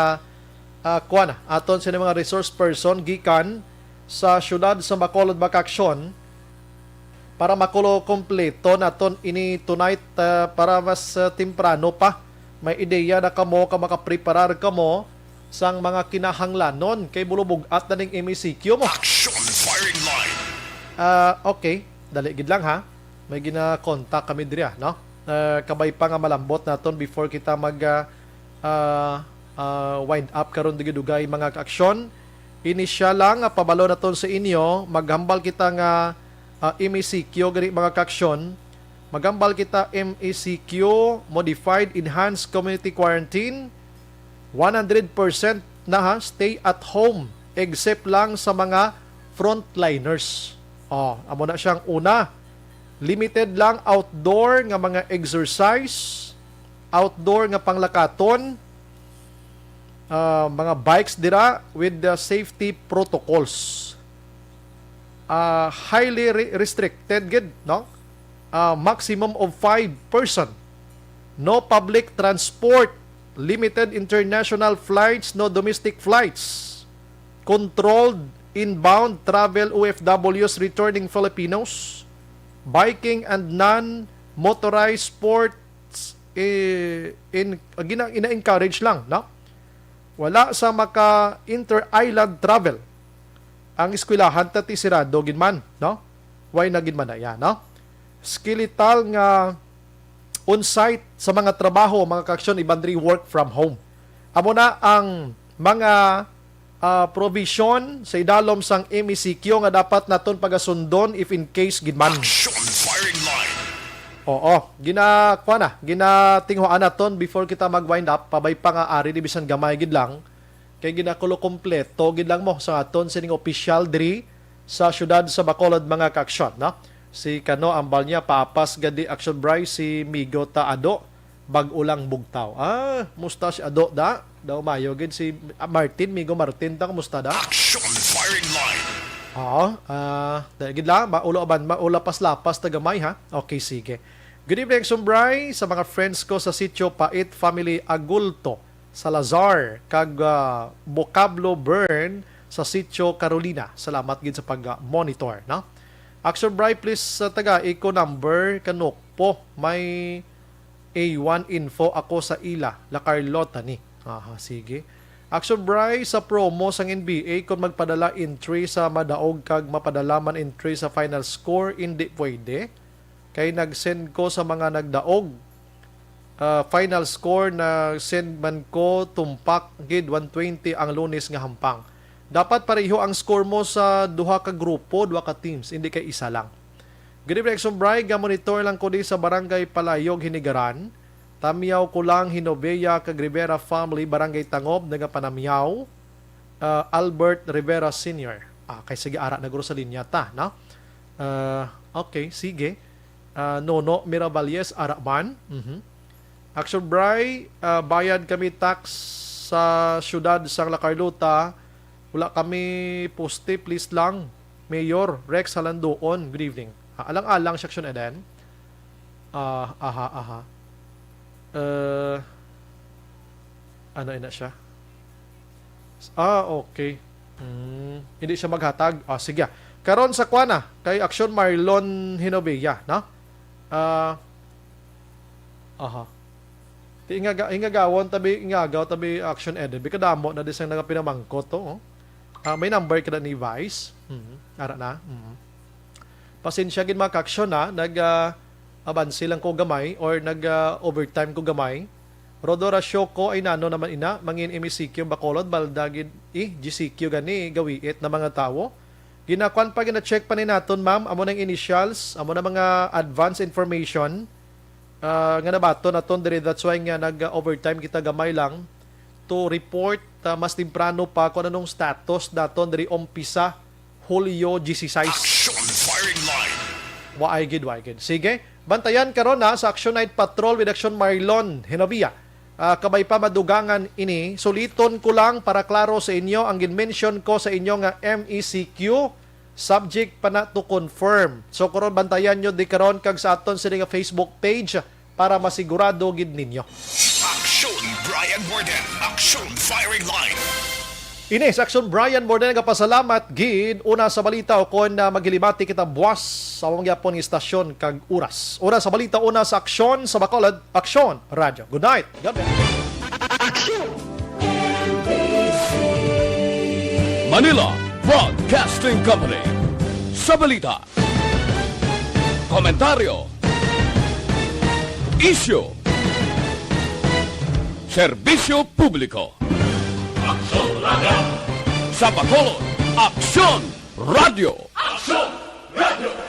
ah, kuwan, aton sining mga resource person gikan sa siyudad sa Bacolod, mga kaaksyon, para makulo kompleto naton ini tonight, ah, para mas, ah, temprano pa. May ideya na kamo ka makapreparar kamo sang mga kinahanglanon kay bulubog-at na ning M E C Q mo. Action firing line. Ah, okay. Dali gid lang, ha. May gina-contact kami diri, ah, no? Ah, kabay pa nga malambot naton before kita mag, ah, ah, ah, wind up karon, dugay-dugay, mga kaaksyon. Ini siya lang nga pabalo naton sa inyo. Maghambal kita nga, ah, M E C Q gani, mga kaaksyon. Maghambal kita M E C Q, modified, enhanced community quarantine. One hundred percent na, ha, stay at home, except lang sa mga frontliners. Oh, amo na siyang una. Limited lang outdoor nga mga exercise, outdoor nga panglakaton, ah, mga bikes dira with the safety protocols. Ah, highly re-, restricted gid, no? Ah, maximum of five person. No public transport, limited international flights, no domestic flights. Controlled inbound travel O F Ws returning Filipinos. Biking and non-motorized sports, eh, in, gina-, ina-encourage lang, no? Wala sa maka inter-island travel. Ang eskwelahan tati sirado gid man, no? Why na gid man na yan, no? Skeletal nga on-site sa mga trabaho, mga kaaksyon, iban diri work from home. Amo na ang mga, ah, provision sa idalom sang M E C Q nga dapat naton pagasundon if in case gid man. Action firing line. Oo, gina, kuha na, ginatinguhaan naton before kita mag-wind up, pabay pa nga ari di bisan gamay gid lang. Kay ginakulo kompleto gid lang mo sa aton sining opisyal diri sa siyudad sa Bacolod, mga kaaksyon, no? Si kano ambal niya, paapas gadi, Action Bry, si Migo ta Ado, bag-o lang bugtaw. Ah, musta si Ado da? Daw mayo gid si, ah, Martin, Migo Martin ta, kumusta da? Action firing line. Oo, ah, dahil gid lang, maulo aban, maulapas-lapas ta gamay, ha? Okay, sige. Good evening, Action Bry, sa mga friends ko sa Sitio Pait, family Agulto, Salazar, kag, ah, Vocablo Bern sa Sitio Carolina. Salamat gid sa pag-monitor, no? Action Bry, please, ah, tagai ko number kanukpo. May A one info ako sa ila, La Carlota ni. Aha, sige. Action Bry, sa promo sang N B A, kung magpadala entry sa madaog kag mapadala man entry sa final score, hindi pwede. Kay nag-send ko sa mga nagdaog. Ah, final score, nag-send man ko, tumpak gid, one twenty ang Lunes nga hampang. Dapat pareho ang score mo sa duha ka grupo, duha ka teams, hindi kay isa lang. Good evening, Action Bry. Ga-monitor lang ko di sa Barangay Palayog, Hinigaran. Tamyaw ko lang, Hinovea kag Rivera family, Barangay Tangob, nagapanamyaw, ah, Albert Rivera Senior. Ah, kay sige, ara na guro sa linya ta, no? Ah, okay, sige. Ah, Nono Miravalles, ara man. Mhm. Action Bry, ah, bayad kami tax sa siyudad sang La Carlota. Wala kami poste, please lang. Mayor Rex Halandoon, good evening. Ah, alang-alang, Section Eden. Ah, aha, aha. Eh, ano ina siya? Ah, okay. Hmm, hindi siya maghatag. Ah, sige. Karon sa kuana, kay Action Marlon Hinovea, no? Ah, aha. Ti ingaga-, ingagawon tabi, ingagaw tabi Action Eden. Bi kadamo na di sang nagapinamangkot to, oh. Ah, may number ka na ni Vice? Mhm. Ara na. Mhm. Pasensya gid, mga ka-action, ha. Nag, ah, abanse lang ko gamay or nag, ah, overtime ko gamay. Rodora Shoko, ay nano naman ina, mangin M E C Q ang Bacolod, balda gid, eh, G C Q gani, gawiit na mga tawo. Ginakuan pa, gina-check pa ni naton, ma'am, amo nang initials, amo na mga advance information, ah, nga nabaton naton diri. That's why nga nag-overtime kita gamay lang to report, ah, mas temprano pa kung anong status naton diri umpisa Hulyo dieciséis. Action firing line. Waay gid, waay gid. Sige, bantayan karon na sa Action Night Patrol with Action Marlon Hinovia. Ah, kabay pa madugangan ini, suliton ko lang para klaro sa inyo ang gin-mention ko sa inyo nga M E C Q, subject pa na to confirm. So, karon bantayan nyo di karon kag sa aton sini nga Facebook page para masigurado gid ninyo. Action Brian Warden, Action Firing Line. Ini sa Action Brian Warden, nagapasalamat gid una sa balita o kon na maghilimati kita buwas sa among gyapon nga istasyon kag oras. Una sa balita, una sa aksyon sa Bacolod, Aksyon Radyo. Good night. God bless. Manila Broadcasting Company. Sa balita, komentaryo, isyu, serbisyo publiko. Aksyon Radio! Sa Bacolod, Aksyon Radio! Aksyon Radio!